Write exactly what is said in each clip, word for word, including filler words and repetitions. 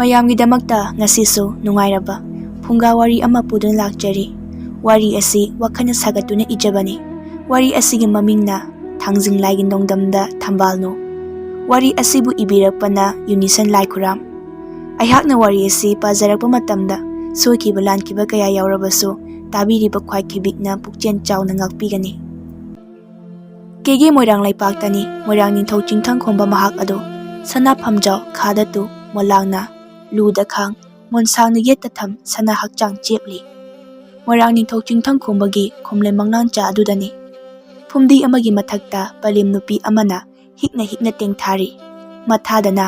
ꯃꯌꯥꯝꯒꯤꯗꯃꯛꯇ ꯉꯁꯤꯁꯨ ꯅꯨꯡꯉꯥꯏꯔꯕ ꯐꯨꯡꯒꯥ ꯋꯥꯔꯤ ꯑꯃ ꯄꯨꯗꯨꯅ ꯂꯥꯛꯆꯔꯤ꯫ ꯋꯥꯔꯤ ꯑꯁꯤ ꯋꯥꯈꯜꯅ ꯁꯥꯒꯠꯇꯨꯅ ꯏꯖꯕꯅꯤ꯫ ꯋꯥꯔꯤ ꯑꯁꯤꯒꯤ ꯃꯃꯤꯡꯅ ꯊꯥꯡꯖꯤꯡ ꯂꯥꯏꯒꯤ ꯅꯣꯡꯗꯝꯗ ꯊꯝꯕꯥꯜꯅꯨ꯫ ꯋꯥꯔꯤ ꯑꯁꯤꯕꯨ ꯏꯕꯤꯔꯛꯄꯅ ꯌꯨꯅꯤꯁꯟ ꯂꯥꯏꯈꯨꯔꯥꯝ꯫ ꯑꯩꯍꯥꯛꯅ ꯋꯥꯔꯤ ꯑꯁꯤ ꯄꯥꯖꯔꯛꯄ ꯃꯇꯝꯗ ꯁꯣꯏꯈꯤꯕ ꯂꯥꯟꯈꯤꯕ ꯀꯌꯥ ꯌꯥꯎꯔꯕꯁꯨ, ꯇꯥꯕꯤꯔꯤꯕ ꯈ꯭ꯋꯥꯏ ꯈꯤꯕꯤꯛꯅ ꯄꯨꯛꯆꯦꯜ ꯆꯥꯎꯅ ꯉꯥꯛꯄꯤꯒꯅꯤ꯫ ꯀꯦꯒꯦ ꯃꯣꯏꯔꯥꯡ ꯂꯩꯄꯥꯛꯇꯅꯤ꯫ ꯃꯣꯏꯔꯥꯡ ꯅꯤꯡꯊꯧ ꯆꯤꯡꯊꯪ ꯈꯣꯝꯕ ꯃꯍꯥꯛ ꯑꯗꯣ ꯁꯅꯥ ꯐꯝꯖꯥꯎ ꯈꯥꯗ ꯇꯨ ꯃꯣꯂꯥꯡꯅ ꯂꯨꯗ ꯈꯥꯡ ꯃꯣꯟꯁꯥꯡꯅ ꯌꯦꯠꯇ ꯊꯝ ꯁꯅꯥ ꯍꯛꯆꯥꯡ ꯆꯦꯞꯂꯤ꯫ ꯃꯣꯏꯔꯥꯡ ꯅꯤꯡꯊꯧ ꯆꯤꯡꯊꯪ ꯈꯣꯝꯕꯒꯤ ꯈꯣꯝꯂꯦꯝ ꯃꯪꯂꯥꯟꯆꯥ ꯑꯗꯨꯗꯅꯤ꯫ ꯐꯨꯝꯗꯤ ꯑꯃꯒꯤ ꯃꯊꯛꯇ ꯄꯂꯦꯝ ꯅꯨꯄꯤ ꯑꯃꯅ ꯍꯤꯛꯅ ꯍꯤꯛꯅ ꯇꯦꯡꯊꯥꯔꯤ꯫ ꯃꯊꯥꯗꯅ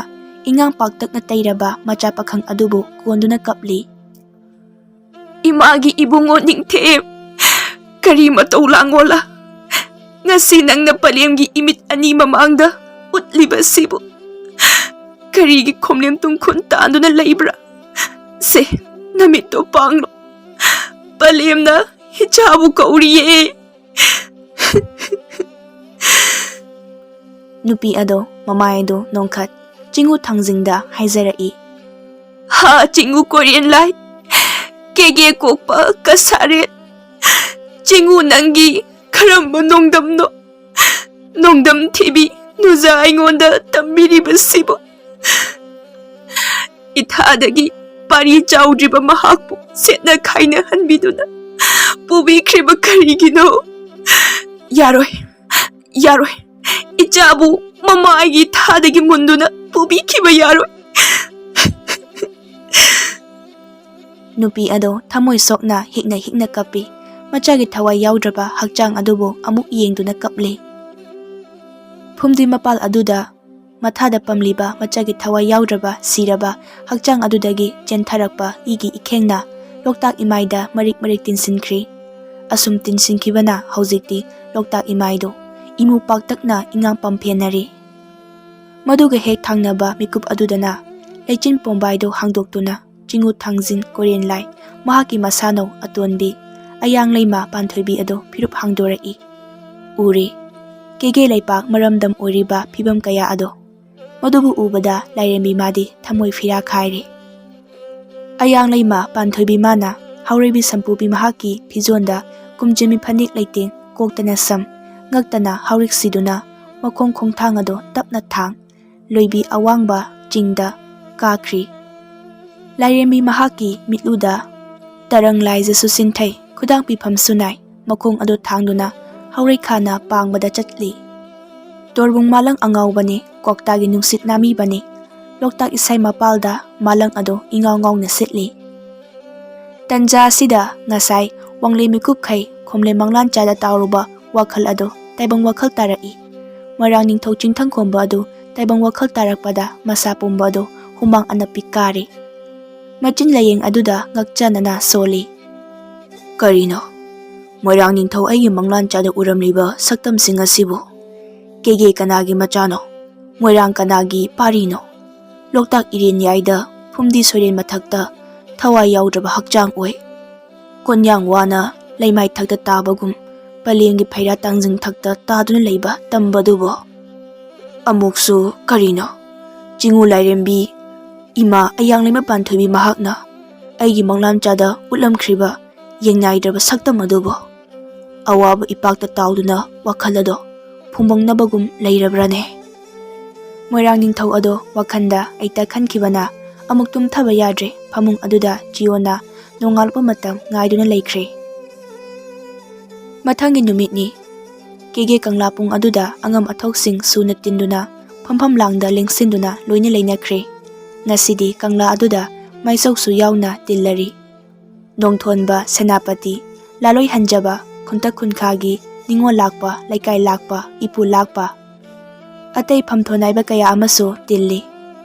ꯏꯉꯥꯡ ꯄꯥꯛꯇꯛꯅ ꯇꯩꯔꯕ ꯃꯆꯥ ꯄꯥꯈꯪ ꯑꯗꯨꯕꯨ ꯀꯣꯟꯗꯨꯅ ꯀꯞꯂꯤ꯫ "ꯏꯃꯥꯒꯤ ꯏꯕꯨꯡꯉꯣ ꯅꯤꯡꯊꯦꯝ, ꯀꯔꯤ ꯃꯇꯧ ꯂꯥꯡꯉꯣꯂ? ꯉꯁꯤ ꯅꯪꯅ ꯄꯂꯦꯝꯒꯤ ꯏꯃꯤꯠ ꯑꯅꯤ ꯃꯃꯥꯡꯗ ꯎꯠꯂꯤꯕꯁꯤꯕꯨ? ꯀꯔꯤꯒꯤ ꯈꯣꯝꯂꯦꯝ ꯇꯨꯡꯈꯨꯟ ꯇꯥꯟꯗꯨꯅ ꯂꯩꯕ꯭ꯔꯥ? ꯁꯦ, ꯅꯃꯤꯠꯇꯣ ꯄꯥꯡꯂꯣ꯫ ꯄꯂꯦꯝꯅ ꯏꯆꯥꯕꯨ ꯀꯧꯔꯤꯌꯦ꯫" ꯅꯨꯄꯤ ꯑꯗꯣ ꯃꯃꯥꯏꯗꯨ ꯅꯣꯡꯈꯠ ꯆꯤꯡꯉꯨ ꯊꯥꯡꯖꯤꯡꯗ ꯍꯥꯏꯖꯔꯛꯏ꯫ "ꯍꯥ ꯆꯤꯡꯉꯨ ꯀꯣꯔꯦꯟ ꯂꯥꯏ, ꯀꯦꯒꯦ ꯀꯣꯛꯄ ꯀꯁꯥꯔꯦ, ꯆꯤꯡꯉꯨ ꯅꯪꯒꯤ ꯀꯔꯝꯕ ꯅꯣꯡꯗꯝꯅꯣ? ꯅꯣꯡꯗꯝ ꯊꯤꯕꯤ ꯅꯨꯖꯥ ꯑꯩꯉꯣꯟꯗ ꯇꯝꯕꯤꯔꯤꯕꯁꯤꯕꯨ? ꯏꯊꯥꯗꯒꯤ ꯄꯥꯔꯤ ꯆꯥꯎꯗ꯭ꯔꯤꯕ ꯃꯍꯥꯛꯄꯨ ꯁꯦꯠꯅ ꯈꯥꯏꯅꯍꯟꯕꯤꯗꯨꯅ ꯄꯨꯕꯤꯈ꯭ꯔꯤꯕ ꯀꯔꯤꯒꯤꯅꯣ? ꯌꯥꯔꯣꯏ, ꯌꯥꯔꯣꯏ, ꯏꯆꯥꯕꯨ ꯃꯃꯥꯒꯤ ꯊꯥꯗꯒꯤ ꯃꯨꯟꯗꯨꯅ ꯄꯨꯕꯤꯈꯤꯕ ꯌꯥꯔꯣꯏ꯫" ꯅꯨꯄꯤ ꯑꯗꯣ ꯊꯃꯣꯏ ꯁꯣꯛꯅ ꯍꯤꯛꯅ ꯍꯤꯛꯅ ꯀꯞꯄꯤ꯫ ꯃꯆꯥꯒꯤ ꯊꯋꯥꯏ ꯌꯥꯎꯗ꯭ꯔꯕ ꯍꯛꯆꯥꯡ ꯑꯗꯨꯕꯨ ꯑꯃꯨꯛ ꯌꯦꯡꯗꯨꯅ ꯀꯞꯂꯤ꯫ ꯐꯨꯝꯗꯤ ꯃꯄꯥꯜ ꯑꯗꯨꯗ ꯃꯊꯥꯗ ꯄꯝꯂꯤꯕ ꯃꯆꯥꯒꯤ ꯊꯋꯥꯏ ꯌꯥꯎꯗ꯭ꯔꯕ ꯁꯤꯔꯕ ꯍꯛꯆꯥꯡ ꯑꯗꯨꯗꯒꯤ ꯆꯦꯟꯊꯔꯛꯄ ꯏꯒꯤ ꯏꯈꯦꯡꯅ ꯂꯣꯛꯇꯥꯛ ꯏꯃꯥꯏꯗ ꯃꯔꯤꯛ ꯃꯔꯤꯛ ꯇꯤꯟꯁꯤꯟꯈ꯭ꯔꯤ꯫ ꯑꯁꯨꯝ ꯇꯤꯟꯁꯤꯟꯈꯤꯕꯅ ꯍꯧꯖꯤꯛꯇꯤ ꯂꯣꯛꯇꯥꯛ ꯏꯃꯥꯏꯗꯨ ꯏꯃꯨ ꯄꯥꯛꯇꯛꯅ ꯏꯉꯥꯡ ꯄꯝꯐꯦꯟꯅꯔꯤ꯫ ꯃꯗꯨꯒ ꯍꯦꯛ ꯊꯪꯅꯕ ꯃꯤꯀꯨꯞ ꯑꯗꯨꯗꯅ ꯂꯩꯆꯤꯟ ꯄꯣꯝꯕꯥꯏꯗꯨ ꯍꯥꯡꯗꯣꯛꯇꯨꯅ ꯆꯤꯡꯉꯨ ꯊꯥꯡꯖꯤꯡ ꯀꯣꯔꯦꯟ ꯂꯥꯏ, ꯃꯍꯥꯛꯀꯤ ꯃꯁꯥꯅꯧ ꯑꯇꯣꯟꯕꯤ, ꯑꯌꯥꯡ ꯂꯩꯃ ꯄꯥꯟꯊꯣꯏꯕꯤ ꯑꯗꯣ ꯐꯤꯔꯨꯞ ꯍꯥꯡꯗꯣꯔꯛꯏ꯫ ꯎꯔꯦ꯫ ꯀꯦꯒꯦ ꯂꯩꯄꯥꯛ ꯃꯔꯝꯗꯝ ꯑꯣꯏꯔꯤꯕ ꯐꯤꯕꯝ ꯀꯌꯥ ꯑꯗꯣ꯫ ꯃꯗꯨꯕꯨ ꯎꯕꯗ ꯂꯥꯏꯔꯦꯝꯕꯤ ꯃꯥꯗꯤ ꯊꯃꯣꯏ ꯐꯤꯔꯥ ꯈꯥꯏꯔꯦ꯫ ꯑꯌꯥꯡ ꯂꯩꯃ ꯄꯥꯟꯊꯣꯏꯕꯤ ꯃꯥꯅ ꯍꯥꯎꯔꯩꯕꯤ ꯁꯝꯄꯨꯕꯤ ꯃꯍꯥꯛꯀꯤ ꯐꯤꯖꯣꯟꯗ ꯀꯨꯝꯖꯤꯟꯕꯤ ꯐꯅꯦꯛ ꯂꯩꯇꯦꯡ, ꯀꯣꯛꯇꯅ ꯁꯝ, ꯉꯛꯇꯅ ꯍꯥꯎꯔꯤꯛ ꯁꯤꯗꯨꯅ ꯃꯈꯣꯡ ꯈꯣꯡꯊꯥꯡ ꯑꯗꯨ ꯇꯞꯅ ꯊꯥꯡ, ꯂꯣꯏꯕꯤ ꯑꯋꯥꯡꯕ ꯆꯤꯡꯗ ꯀꯥꯈ꯭ꯔꯤ꯫ ꯂꯥꯏꯔꯦꯝꯕꯤ ꯃꯍꯥꯛꯀꯤ ꯃꯤꯠꯂꯨꯗ ꯇꯔꯪ ꯂꯥꯏꯖꯁꯨ ꯁꯤꯟꯊꯩ, ꯈꯨꯗꯥꯡ ꯄꯤꯐꯝꯁꯨ ꯅꯥꯏ, ꯃꯈꯣꯡ ꯑꯗꯨ ꯊꯥꯡꯗꯨꯅ ꯍꯥꯎꯔꯩꯈꯥꯅ ꯄꯥꯡꯕꯗ ꯆꯠꯂꯤ꯫ ꯇꯣꯔꯕꯨꯡ ꯃꯥꯂꯪ ꯑꯉꯥꯎꯕꯅꯤ, ꯀ꯭ꯋꯥꯛꯇꯥꯒꯤ ꯅꯨꯡꯁꯤꯠ ꯅꯥꯃꯤꯕꯅꯤ, ꯂꯣꯛꯇꯥꯛ ꯏꯁꯩ ꯃꯄꯥꯜꯗ ꯃꯥꯂꯪ ꯑꯗꯨ ꯏꯉꯥꯎ ꯉꯥꯎꯅ ꯁꯤꯠꯂꯤ꯫ ꯇꯟꯖꯥ ꯑꯁꯤꯗ ꯉꯁꯥꯏ ꯋꯥꯡꯂꯦꯟ ꯃꯤꯀꯨꯞꯈꯩ ꯈꯣꯝꯂꯦꯟ ꯃꯪꯂꯥꯟꯆꯥꯗ ꯇꯥꯎꯔꯨꯕ ꯋꯥꯈꯜ ꯑꯗꯨ ꯇꯥꯏꯕꯪ ꯋꯥꯈꯜ ꯇꯥꯔꯛꯏ꯫ ꯃꯣꯏꯔꯥꯡ ꯅꯤꯡꯊꯧ ꯆꯤꯡꯊꯪꯈꯣꯝꯕ ꯑꯗꯨ ꯇꯥꯏꯕꯪ ꯋꯥꯈꯜ ꯇꯥꯔꯛꯄꯗ ꯃꯁꯥ ꯄꯨꯝꯕ ꯑꯗꯨ ꯍꯨꯃꯥꯡ ꯑꯅꯞꯄꯤ ꯀꯥꯔꯤ꯫ ꯃꯆꯤꯟ ꯂꯥꯌꯦꯡ ꯑꯗꯨꯗ ꯉꯛꯆꯅꯅ ꯁꯣꯜꯂꯤ꯫ "ꯀꯔꯤꯅꯣ? ꯃꯣꯏꯔꯥꯡ ꯅꯤꯡꯊꯧ ꯑꯩꯒꯤ ꯃꯪꯂꯥꯟꯆꯥꯗ ꯎꯔꯝꯂꯤꯕ ꯁꯛꯇꯝꯁꯤꯡ ꯑꯁꯤꯕꯨ? ꯀꯦꯒꯦ ꯀꯅꯥꯒꯤ ꯃꯆꯥꯅꯣ? ꯃꯣꯏꯔꯥꯡ ꯀꯅꯥꯒꯤ ꯄꯥꯔꯤꯅꯣ? ꯂꯣꯛꯇꯥꯛ ꯏꯔꯦꯟ ꯌꯥꯏꯗ ꯐꯨꯝꯗꯤ ꯁꯣꯏꯔꯦꯟ ꯃꯊꯛꯇ ꯊꯋꯥꯏ ꯌꯥꯎꯗ꯭ꯔꯕ ꯍꯛꯆꯥꯡ ꯑꯣꯏ꯫ ꯀꯣꯟꯌꯥꯡ ꯋꯥꯅ ꯂꯩꯃꯥꯏ ꯊꯛꯇ ꯇꯥꯕꯒꯨꯝ ꯄꯂꯦꯝꯒꯤ ꯐꯩꯔꯥ ꯇꯥꯡꯖꯤꯡ ꯊꯛꯇ ꯇꯥꯗꯨꯅ ꯂꯩꯕ ꯇꯝꯕꯗꯨꯕꯨ? ꯑꯃꯨꯛꯁꯨ ꯀꯔꯤꯅꯣ? ꯆꯤꯡꯉꯨ ꯂꯥꯏꯔꯦꯝꯕꯤ, ꯏꯃꯥ ꯑꯌꯥꯡꯂꯩꯃ ꯄꯥꯟꯊꯣꯏꯕꯤ ꯃꯍꯥꯛꯅ ꯑꯩꯒꯤ ꯃꯪꯂꯥꯟꯆꯥꯗ ꯎꯠꯂꯝꯈ꯭ꯔꯤꯕ ꯌꯦꯡꯅꯥꯏꯗ꯭ꯔꯕ ꯁꯛꯇꯝ ꯑꯗꯨꯕꯨ?" ꯑꯋꯥꯕ ꯏꯄꯥꯛꯇ ꯇꯥꯎꯗꯨꯅ ꯋꯥꯈꯜ ꯑꯗꯣ ꯐꯨꯝꯕꯪꯅꯕꯒꯨꯝ ꯂꯩꯔꯕ꯭ꯔꯅꯦ? ꯃꯣꯏꯔꯥꯡ ꯅꯤꯡꯊꯧ ꯑꯗꯣ ꯋꯥꯈꯜꯗ ꯑꯩꯇ ꯈꯟꯈꯤꯕꯅ ꯑꯃꯨꯛ ꯇꯨꯝꯊꯕ ꯌꯥꯗ꯭ꯔꯦ꯫ ꯐꯃꯨꯡ ꯑꯗꯨꯗ ꯆꯤꯌꯣꯟꯅ ꯅꯣꯡꯉꯥꯜꯂꯛꯄ ꯃꯇꯝ ꯉꯥꯏꯗꯨꯅ ꯂꯩꯈ꯭ꯔꯦ꯫ ꯃꯊꯪꯒꯤ ꯅꯨꯃꯤꯠꯅꯤ꯫ ꯀꯦꯒꯦ ꯀꯪꯂꯥ ꯄꯨꯡ ꯑꯗꯨꯗ ꯑꯉꯝ ꯑꯊꯧꯁꯤꯡ ꯁꯨꯅ ꯇꯤꯟꯗꯨꯅ ꯐꯝꯐꯝ ꯂꯥꯡꯗ ꯂꯦꯡꯁꯤꯟꯗꯨꯅ ꯂꯣꯏꯅ ꯂꯩꯅꯈ꯭ꯔꯦ꯫ ꯉꯁꯤꯗꯤ ꯀꯪꯂꯥ ꯑꯗꯨꯗ ꯃꯥꯏꯆꯧꯁꯨ ꯌꯥꯎꯅ ꯇꯤꯜꯂꯔꯤ꯫ ꯅꯣꯡꯊꯣꯟꯕ, ꯁꯦꯅꯥꯄꯇꯤ, ꯂꯥꯂꯣꯏ ꯍꯟꯖꯕ, ꯈꯨꯟꯇꯛ ꯈꯨꯟꯈꯥꯒꯤ ꯅꯤꯉꯣꯜ ꯂꯥꯛꯄ, ꯂꯩꯀꯥꯏ ꯂꯥꯛꯄ, ꯏꯄꯨ ꯂꯥꯛꯄ, ꯑꯇꯩ ꯐꯝꯊꯣꯟ ꯅꯥꯏꯕ ꯀꯌꯥ ꯑꯃꯁꯨ ꯇꯤꯜꯂꯤ꯫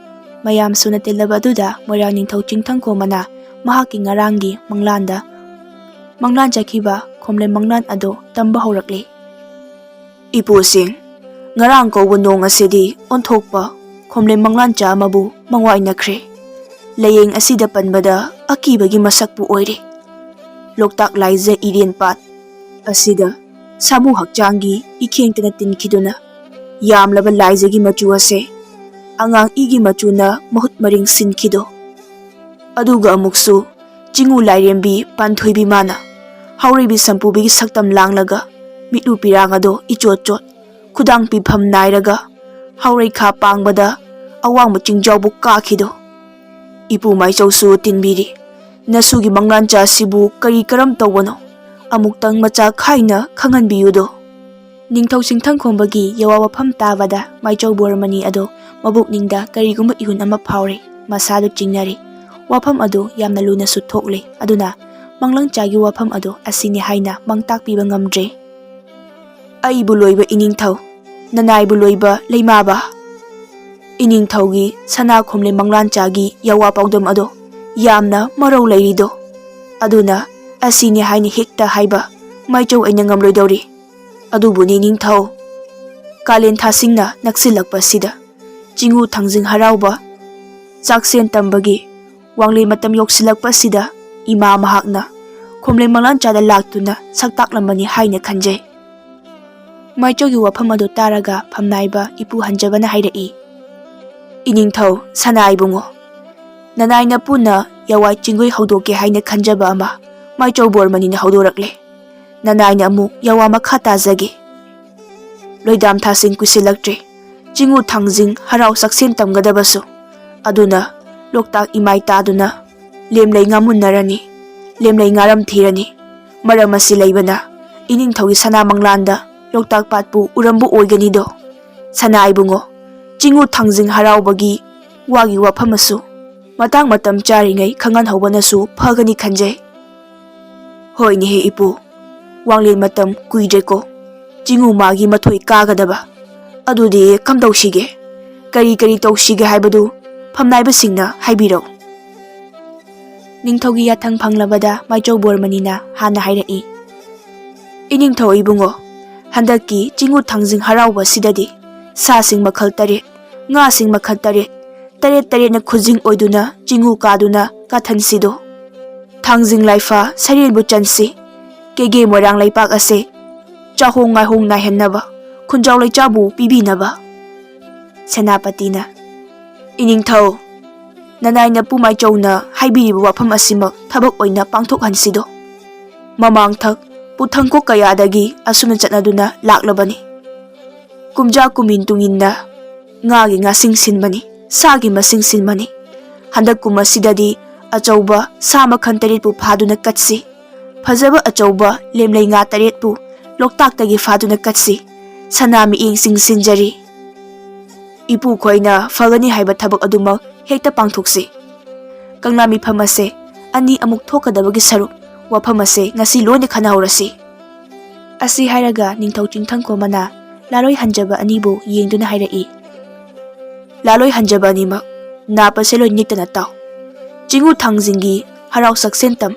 ꯃꯌꯥꯝ ꯁꯨꯅ ꯇꯤꯜꯂꯕ ꯑꯗꯨꯗ ꯃꯣꯏꯔꯥꯡ ꯅꯤꯡꯊꯧ ꯆꯤꯡꯊꯪꯈꯣꯝꯕꯅ ꯃꯍꯥꯛꯀꯤ ꯉꯔꯥꯡꯒꯤ ꯃꯪꯂꯥꯟꯗ ꯃꯪꯂꯥꯟ ꯆꯠꯈꯤꯕ ꯈꯣꯝꯂꯦꯟ ꯃꯪꯂꯥꯟ ꯑꯗꯨ ꯇꯝꯕ ꯍꯧꯔꯛꯂꯤ꯫ "ꯏꯄꯨꯁꯤꯡ, ꯉꯔꯥꯡ ꯀꯧꯕ ꯅꯣꯡ ꯑꯁꯤꯗꯤ ꯑꯣꯟꯊꯣꯛꯄ ꯈꯣꯝꯂꯦꯟ ꯃꯪꯂꯥꯟꯆꯥ ꯑꯃꯕꯨ ꯃꯪꯋꯥꯏꯅꯈ꯭ꯔꯦ꯫ ꯂꯥꯌꯦꯡ ꯑꯁꯤꯗ ꯄꯟꯕꯗ ꯑꯀꯤꯕꯒꯤ ꯃꯁꯛꯄꯨ ꯑꯣꯏꯔꯦ꯫ ꯂꯣꯛꯇꯥꯛ ꯂꯥꯏꯖ ꯏꯔꯦꯟ ꯄꯥꯠ ꯑꯁꯤꯗ ꯁꯥꯃꯨ ꯍꯛꯆꯥꯡꯒꯤ ꯏꯈꯦꯡꯇꯅ ꯇꯤꯟꯈꯤꯗꯨꯅ ꯌꯥꯝꯂꯕ ꯂꯥꯏꯖꯒꯤ ꯃꯆꯨ ꯑꯁꯦ ꯑꯉꯥꯡ ꯏꯒꯤ ꯃꯆꯨꯅ ꯃꯍꯨꯠ ꯃꯔꯤꯡ ꯁꯤꯟꯈꯤꯗꯣ?" ꯑꯗꯨꯒ ꯑꯃꯨꯛꯁꯨ ꯆꯤꯡꯉꯨ ꯂꯥꯏꯔꯦꯝꯕꯤ ꯄꯥꯟꯊꯣꯏꯕꯤ ꯃꯥꯅ ꯍꯥꯎꯔꯩꯕꯤ ꯁꯝꯄꯨꯕꯤꯒꯤ ꯁꯛꯇꯝ ꯂꯥꯡꯂꯒ ꯃꯤꯠꯂꯨ ꯄꯤꯔꯥꯡ ꯑꯗꯣ ꯏꯆꯣꯠ ꯆꯣꯠ, ꯈꯨꯗꯥꯡ ꯄꯤꯐꯝ ꯅꯥꯏꯔꯒ ꯍꯥꯎꯔꯩꯈꯥ ꯄꯥꯡꯕꯗ ꯑꯋꯥꯡꯕ ꯆꯤꯡꯖꯥꯎꯕꯨ ꯀꯥꯈꯤꯗꯣ꯫ ꯏꯄꯨ ꯃꯥꯏꯆꯧꯁꯨ ꯇꯤꯟꯕꯤꯔꯤ꯫ ꯅꯁꯨꯒꯤ ꯃꯪꯂꯥꯟꯆꯥ ꯑꯁꯤꯕꯨ ꯀꯔꯤ ꯀꯔꯝ ꯇꯧꯕꯅꯣ? ꯑꯃꯨꯛꯇꯪ ꯃꯆꯥ ꯈꯥꯏꯅ ꯈꯪꯍꯟꯕꯤꯌꯨꯗꯣ꯫ ꯅꯤꯡꯊꯧ ꯁꯤꯡꯊꯪꯈꯣꯝꯕꯒꯤ ꯌꯋꯥ ꯋꯥꯐꯝ ꯇꯥꯕꯗ ꯃꯥꯏꯆꯧ ꯕꯣꯔꯃꯅꯤ ꯑꯗꯣ ꯃꯕꯨꯛꯅꯤꯡꯗ ꯀꯔꯤꯒꯨꯝꯕ ꯏꯍꯨꯟ ꯑꯃ ꯐꯥꯎꯔꯦ꯫ ꯃꯁꯥꯗꯨ ꯆꯤꯡꯅꯔꯦ꯫ ꯋꯥꯐꯝ ꯑꯗꯨ ꯌꯥꯝꯅ ꯂꯨꯅꯁꯨ ꯊꯣꯛꯂꯦ꯫ ꯑꯗꯨꯅ ꯃꯪꯂꯪꯆꯥꯒꯤ ꯋꯥꯐꯝ ꯑꯗꯨ ꯑꯁꯤꯅꯤ ꯍꯥꯏꯅ ꯃꯪꯇꯥꯛ ꯄꯤꯕ ꯉꯝꯗ꯭ꯔꯦ꯫ ꯑꯩꯕꯨ ꯂꯣꯏꯕ ꯏꯅꯤꯡꯊꯧ, ꯅꯅꯥꯏꯕꯨ ꯂꯣꯏꯕ ꯂꯩꯃꯥꯕ, ꯏꯅꯤꯡꯊꯧꯒꯤ ꯁꯅꯥ ꯈꯣꯝꯂꯦ ꯃꯪꯂꯥꯟꯆꯥꯒꯤ ꯌꯋꯥ ꯄꯥꯎꯗꯝ ꯑꯗꯣ ꯌꯥꯝꯅ ꯃꯔꯧ ꯂꯩꯔꯤꯗꯣ꯫ ꯑꯗꯨꯅ ꯑꯁꯤꯅꯤ ꯍꯥꯏꯅ ꯍꯦꯛꯇ ꯍꯥꯏꯕ ꯃꯥꯏꯆꯧ ꯑꯩꯅ ꯉꯝꯂꯣꯏꯗꯧꯔꯤ꯫ ꯑꯗꯨꯕꯨꯅꯤ ꯅꯤꯡꯊꯧ, ꯀꯥꯂꯦꯟ ꯊꯥꯁꯤꯡꯅ ꯅꯛꯁꯤꯜꯂꯛꯄꯁꯤꯗ ꯆꯤꯡꯉꯨ ꯊꯥꯡꯖꯤꯡ ꯍꯔꯥꯎꯕ ꯆꯥꯛꯁꯦꯟ ꯇꯝꯕꯒꯤ ꯋꯥꯡꯂꯦꯟ ꯃꯇꯝ ꯌꯧꯁꯤꯜꯂꯛꯄꯁꯤꯗ ꯏꯃꯥ ꯃꯍꯥꯛꯅ ꯈꯣꯝꯂꯦꯟ ꯃꯪꯂꯥꯟꯆꯥꯗ ꯂꯥꯛꯇꯨꯅ ꯁꯛꯇꯥꯛꯂꯝꯕꯅꯤ ꯍꯥꯏꯅ ꯈꯟꯖꯩ꯫ ꯃꯥꯏꯆꯧꯒꯤ ꯋꯥꯐꯝ ꯑꯗꯨ ꯇꯥꯔꯒ ꯐꯝꯅꯥꯏꯕ ꯏꯄꯨ ꯍꯟꯖꯕꯅ ꯍꯥꯏꯔꯛꯏ, ꯏꯅꯤꯡꯊꯧ ꯁꯅꯥ ꯏꯕꯨꯡꯉꯣ, ꯅꯅꯥꯏ ꯅꯄꯨꯅ ꯌꯋꯥꯏ ꯆꯤꯡꯒꯣꯏ ꯍꯧꯗꯣꯛꯀꯦ ꯍꯥꯏꯅ ꯈꯟꯖꯕ ꯑꯃ ꯃꯥꯏꯆꯧ ꯕꯣꯔꯃꯅꯤꯅ ꯍꯧꯗꯣꯔꯛꯂꯦ꯫ ꯅꯅꯥꯏꯅ ꯑꯃꯨꯛ ꯌꯋꯥ ꯃꯈꯥ ꯇꯥꯖꯒꯦ꯫ ꯂꯣꯏꯗꯥꯝ ꯊꯥꯁꯤꯡ ꯀꯨꯏꯁꯤꯜꯂꯛꯇ꯭ꯔꯦ꯫ ꯆꯤꯡꯉꯨ ꯊꯥꯡꯖꯤꯡ ꯍꯔꯥꯎ ꯆꯥꯛꯁꯦꯟ ꯇꯝꯒꯗꯕꯁꯨ꯫ ꯑꯗꯨꯅ ꯂꯣꯛꯇꯥꯛ ꯏꯃꯥꯏ ꯇꯥꯗꯨꯅ ꯂꯦꯝꯂꯩ ꯉꯥꯃꯨꯟꯅꯔꯅꯤ, ꯂꯦꯝꯂꯩ ꯉꯥꯔꯝ ꯊꯤꯔꯅꯤ꯫ ꯃꯔꯝ ꯑꯁꯤ ꯂꯩꯕꯅ ꯏꯅꯤꯡꯊꯧꯒꯤ ꯁꯅꯥ ꯃꯪꯂꯥꯟꯗ ꯂꯣꯛꯇꯥꯛ ꯄꯥꯠꯄꯨ ꯎꯔꯝꯕ ꯑꯣꯏꯒꯅꯤꯗꯣ꯫ ꯁꯅꯥ ꯏꯕꯨꯡꯉꯣ, ꯆꯤꯡꯉꯨ ꯊꯥꯡꯖꯤꯡ ꯍꯔꯥꯎꯕꯒꯤ ꯋꯥꯒꯤ ꯋꯥꯐꯝ ꯑꯁꯨ ꯃꯇꯥꯡ ꯃꯇꯝ ꯆꯥꯔꯤꯉꯩ ꯈꯪꯍꯟꯍꯧꯕꯅꯁꯨ ꯐꯒꯅꯤ ꯈꯟꯖꯩ꯫ ꯍꯣꯏꯅꯦꯍꯦ ꯏꯄꯨ, ꯋꯥꯡꯂꯦꯟ ꯃꯇꯝ ꯀꯨꯏꯗ꯭ꯔꯦꯀꯣ꯫ ꯆꯤꯡꯉꯨ ꯃꯥꯒꯤ ꯃꯊꯣꯏ ꯀꯥꯒꯗꯕ꯫ ꯑꯗꯨꯗꯤ ꯀꯝꯗꯧꯁꯤꯒꯦ? ꯀꯔꯤ ꯀꯔꯤ ꯇꯧꯁꯤꯒꯦ ꯍꯥꯏꯕꯗꯨ ꯐꯝꯅꯥꯏꯕꯁꯤꯡꯅ ꯍꯥꯏꯕꯤꯔꯧ꯫ ꯅꯤꯡꯊꯧꯒꯤ ꯌꯥꯊꯪ ꯐꯪꯂꯕꯗ ꯃꯥꯏꯆꯧ ꯕꯣꯔꯃꯅꯤꯅ ꯍꯥꯟꯅ ꯍꯥꯏꯔꯛꯏ, ꯏꯅꯤꯡꯊꯧ ꯏꯕꯨꯡꯉꯣ, ꯍꯟꯗꯛꯀꯤ ꯆꯤꯡꯉꯨ ꯊꯥꯡꯖꯤꯡ ꯍꯔꯥꯎꯕꯁꯤꯗꯗꯤ ꯁꯥꯁꯤꯡ ꯃꯈꯜ ꯇꯔꯦꯠ, ꯉꯥꯁꯤꯡ ꯃꯈꯜ ꯇꯔꯦꯠ, ꯇꯔꯦꯠ ꯇꯔꯦꯠꯅ ꯈꯨꯖꯤꯡ ꯑꯣꯏꯗꯨꯅ ꯆꯤꯡꯉꯨ ꯀꯥꯗꯨꯅ ꯀꯥꯊꯟꯁꯤꯗꯣ꯫ ꯊꯥꯡꯖꯤꯡ ꯂꯥꯏꯐ ꯁꯔꯦꯡꯕꯨ ꯆꯟꯁꯤ꯫ ꯀꯦꯒꯦ ꯃꯣꯏꯔꯥꯡ ꯂꯩꯄꯥꯛ ꯑꯁꯦ ꯆꯥꯍꯣꯡ ꯉꯥꯏꯍꯣꯡ ꯅꯥꯏꯍꯟꯅꯕ ꯈꯨꯟꯖꯥꯎ ꯂꯩꯆꯥꯕꯨ ꯄꯤꯕꯤꯅꯕ꯫ ꯁꯦꯅꯥꯄꯇꯤꯅ, ꯏꯅꯤꯡꯊꯧ, ꯅꯅꯥꯏ ꯅꯄꯨ ꯃꯥꯏꯆꯧꯅ ꯍꯥꯏꯕꯤꯔꯤꯕ ꯋꯥꯐꯝ ꯑꯁꯤꯃꯛ ꯊꯕꯛ ꯑꯣꯏꯅ ꯄꯥꯡꯊꯣꯛꯍꯟꯁꯤꯗꯣ꯫ ꯃꯃꯥꯡꯊꯛ ꯄꯨꯊꯪꯀꯣꯛ ꯀꯌꯥꯗꯒꯤ ꯑꯁꯨꯝꯅ ꯆꯠꯅꯗꯨꯅ ꯂꯥꯛꯂꯕꯅꯤ꯫ ꯀꯨꯝꯖꯥ ꯀꯨꯝꯃꯤꯟ ꯇꯨꯡꯏꯟꯅ ꯉꯥꯒꯤ ꯉꯥꯁꯤꯡ ꯁꯤꯟꯕꯅꯤ, ꯁꯥꯒꯤ ꯃꯁꯤꯡ ꯁꯤꯟꯕꯅꯤ꯫ ꯍꯟꯗꯛ ꯀꯨꯝ ꯑꯁꯤꯗꯗꯤ ꯑꯆꯧꯕ ꯁꯥ ꯃꯈꯜ ꯇꯔꯦꯠꯄꯨ ꯐꯥꯗꯨꯅ ꯀꯠꯁꯤ꯫ ꯐꯖꯕ ꯑꯆꯧꯕ ꯂꯦꯝꯂꯩ ꯉꯥ ꯇꯔꯦꯠꯄꯨ ꯂꯣꯛꯇꯥꯛꯇꯒꯤ ꯐꯥꯗꯨꯅ ꯀꯠꯁꯤ꯫ ꯁꯅꯥ ꯃꯤꯠꯌꯦꯡꯁꯤꯡ ꯁꯤꯟꯖꯔꯤ꯫ ꯏꯄꯨꯈꯣꯏꯅ ꯐꯒꯅꯤ ꯍꯥꯏꯕ ꯊꯕꯛ ꯑꯗꯨꯃꯛ ꯍꯦꯛꯇ ꯄꯥꯡꯊꯣꯛꯁꯤ꯫ ꯀꯪꯂꯥ ꯃꯤꯐꯝ ꯑꯁꯦ ꯑꯅꯤ ꯑꯃꯨꯛ ꯊꯣꯛꯀꯗꯕꯒꯤ ꯁꯔꯨꯛ ꯋꯥꯐꯝ ꯑꯁꯦ ꯉꯁꯤ ꯂꯣꯏꯅ ꯈꯟꯅꯍꯧꯔꯁꯤ꯫ ꯑꯁꯤ ꯍꯥꯏꯔꯒ ꯅꯤꯡꯊꯧ ꯆꯤꯡꯊꯪꯈꯣꯃꯅ ꯂꯥꯂꯣꯏ ꯍꯟꯖꯕ ꯑꯅꯤꯕꯨ ꯌꯦꯡꯗꯨꯅ ꯍꯥꯏꯔꯛꯏ, "ꯂꯥꯂꯣꯏ ꯍꯟꯖꯕ ꯑꯅꯤꯃꯛ, ꯅꯥꯄ ꯁꯦꯂꯣꯏ ꯅꯤꯛꯇꯅ ꯇꯥꯎ꯫ ꯆꯤꯡꯉꯨ ꯊꯥꯡꯖꯤꯡꯒꯤ ꯍꯔꯥꯎ ꯁꯛꯁꯦꯟꯇꯝ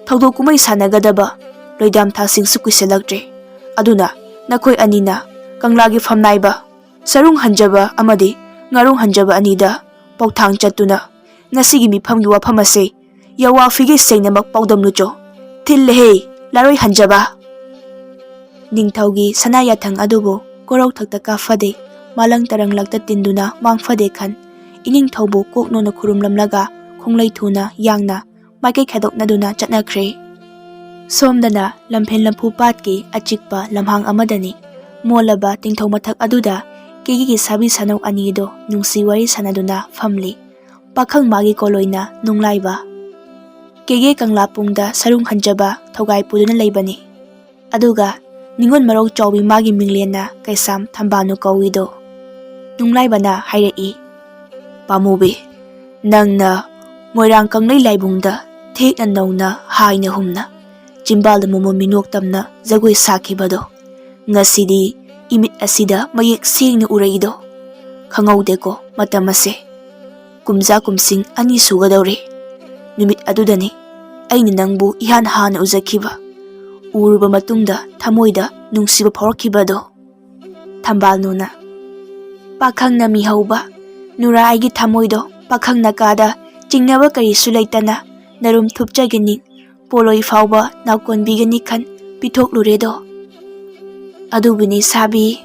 ꯊꯧꯗꯣꯛ ꯀꯨꯝꯍꯩ ꯁꯥꯟꯅꯒꯗꯕ ꯂꯣꯏꯗꯥꯝ ꯊꯥꯁꯤꯡꯁꯨ ꯀꯨꯏꯁꯤꯜꯂꯛꯇ꯭ꯔꯦ꯫ ꯑꯗꯨꯅ ꯅꯈꯣꯏ ꯑꯅꯤꯅ ꯀꯪꯂꯥꯒꯤ ꯐꯝꯅꯥꯏꯕ ꯁꯔꯨꯡ ꯍꯟꯖꯕ ꯑꯃꯗꯤ ꯉꯥꯔꯨꯡ ꯍꯟꯖꯕ ꯑꯅꯤꯗ ꯄꯥꯎꯊꯥꯡ ꯆꯠꯇꯨꯅ ꯉꯁꯤꯒꯤ ꯃꯤꯐꯝꯒꯤ ꯋꯥꯐꯝ ꯑꯁꯦ ꯌꯥꯋꯥ ꯐꯤꯒꯦ ꯁꯦꯡꯅꯃꯛ ꯄꯥꯎꯗꯝꯂꯨꯆꯣ꯫ ꯊꯤꯜꯂꯦꯍꯦ, ꯂꯥꯔꯣꯏ ꯍꯟꯖꯕ!" ꯅꯤꯡꯊꯧꯒꯤ ꯁꯅꯥ ꯌꯥꯊꯪ ꯑꯗꯨꯕꯨ ꯀꯣꯔꯧꯊꯛꯇ ꯀꯥꯐꯗꯦ, ꯃꯥꯂꯪ ꯇꯔꯪꯂꯛꯇ ꯇꯤꯟꯗꯨꯅ ꯃꯥꯡꯐꯗꯦ ꯈꯟ, ꯏꯅꯤꯡꯊꯧꯕꯨ ꯀꯣꯛ ꯅꯣꯟꯅ ꯈꯨꯔꯨꯝꯂꯝꯂꯒ ꯈꯣꯡꯂꯩ ꯊꯨꯅ ꯌꯥꯡꯅ ꯃꯥꯏꯀꯩ ꯈꯥꯏꯗꯣꯛꯅꯗꯨꯅ ꯆꯠꯅꯈ꯭ꯔꯦ꯫ ꯁꯣꯝꯗꯅ ꯂꯝꯐꯦꯜ ꯂꯝꯐꯨ ꯄꯥꯠꯀꯤ ꯑꯆꯤꯛꯄ ꯂꯝꯍꯥꯡ ꯑꯃꯗꯅꯤ꯫ ꯃꯣꯜꯂꯕ ꯇꯤꯡꯊꯧ ꯃꯊꯛ ꯑꯗꯨꯗ ꯀꯦꯒꯤꯒꯤ ꯁꯥꯕꯤ ꯁꯥꯅꯧ ꯑꯅꯤꯗꯣ ꯅꯨꯡꯁꯤ ꯋꯥꯔꯤ ꯁꯥꯟꯅꯗꯨꯅ ꯐꯝꯂꯤ꯫ ꯄꯥꯈꯪ ꯃꯥꯒꯤ ꯀꯣꯂꯣꯏꯅ ꯅꯨꯡꯂꯥꯏꯕ꯫ ꯀꯦꯒꯦ ꯀꯪꯂꯥ ꯄꯨꯡꯗ ꯁꯔꯨꯡ ꯍꯟꯖꯕ ꯊꯧꯒꯥꯏ ꯄꯨꯗꯨꯅ ꯂꯩꯕꯅꯤ꯫ ꯑꯗꯨꯒ ꯅꯤꯉꯣꯜ ꯃꯔꯧ ꯆꯥꯎꯕꯤ ꯃꯥꯒꯤ ꯃꯤꯡꯂꯦꯟꯅ ꯀꯩꯁꯥꯝ ꯊꯝꯕꯥꯜꯅꯨ ꯀꯧꯏꯗꯣ꯫ ꯅꯨꯡꯂꯥꯏꯕꯅ ꯍꯥꯏꯔꯛꯏ, "ꯄꯥꯝꯃꯨꯕꯤ, ꯅꯪꯅ ꯃꯣꯏꯔꯥꯡ ꯀꯪꯂꯩ ꯂꯥꯏꯕꯨꯡꯗ ꯊꯦꯛꯅ ꯅꯧꯅ ꯍꯥꯏꯅ ꯍꯨꯝꯅ ꯆꯤꯝꯕꯥꯜꯗ ꯃꯣꯃꯣꯟ ꯃꯤꯅꯣꯛ ꯇꯝꯅ ꯖꯒꯣꯏ ꯁꯥꯈꯤꯕꯗꯣ ꯉꯁꯤꯗꯤ ꯏꯃꯤꯠ ꯑꯁꯤꯗ ꯃꯌꯦꯛ ꯁꯦꯡꯅ ꯎꯔꯛꯏꯗꯣ꯫ ꯈꯪꯍꯧꯗꯦꯀꯣ ꯃꯇꯝ ꯑꯁꯦ꯫ ꯀꯨꯝꯖꯥ ꯀꯨꯝꯁꯤꯡ ꯑꯅꯤ ꯁꯨꯒꯗꯧꯔꯦ꯫ ꯅꯨꯃꯤꯠ ꯑꯗꯨꯗꯅꯤ ꯑꯩꯅ ꯅꯪꯕꯨ ꯏꯍꯥꯟ ꯍꯥꯟꯅ ꯎꯖꯈꯤꯕ꯫ ꯎꯔꯨꯕ ꯃꯇꯨꯡꯗ ꯊꯃꯣꯏꯗ ꯅꯨꯡꯁꯤꯕ ꯐꯥꯎꯔꯛꯈꯤꯕꯗꯣ꯫" ꯊꯝꯕꯥꯜꯅꯨꯅ, "ꯄꯥꯈꯪꯅ ꯃꯤꯍꯧꯕ ꯅꯨꯔꯥ ꯑꯩꯒꯤ ꯊꯃꯣꯏꯗꯣ ꯄꯥꯈꯪꯅ ꯀꯥꯗ ꯆꯤꯡꯅꯕ ꯀꯔꯤꯁꯨ ꯂꯩꯇꯅ ꯅꯔꯨꯝ ꯊꯨꯞꯆꯒꯅꯤ꯫ ꯄꯣꯂꯣꯏ ꯐꯥꯎꯕ ꯅꯥꯎꯀꯣꯟꯕꯤꯒꯅꯤ ꯈꯟ ꯄꯤꯊꯣꯛꯂꯨꯔꯦꯗꯣ꯫ ꯑꯗꯨꯕꯨꯅꯤ ꯁꯥꯕꯤ,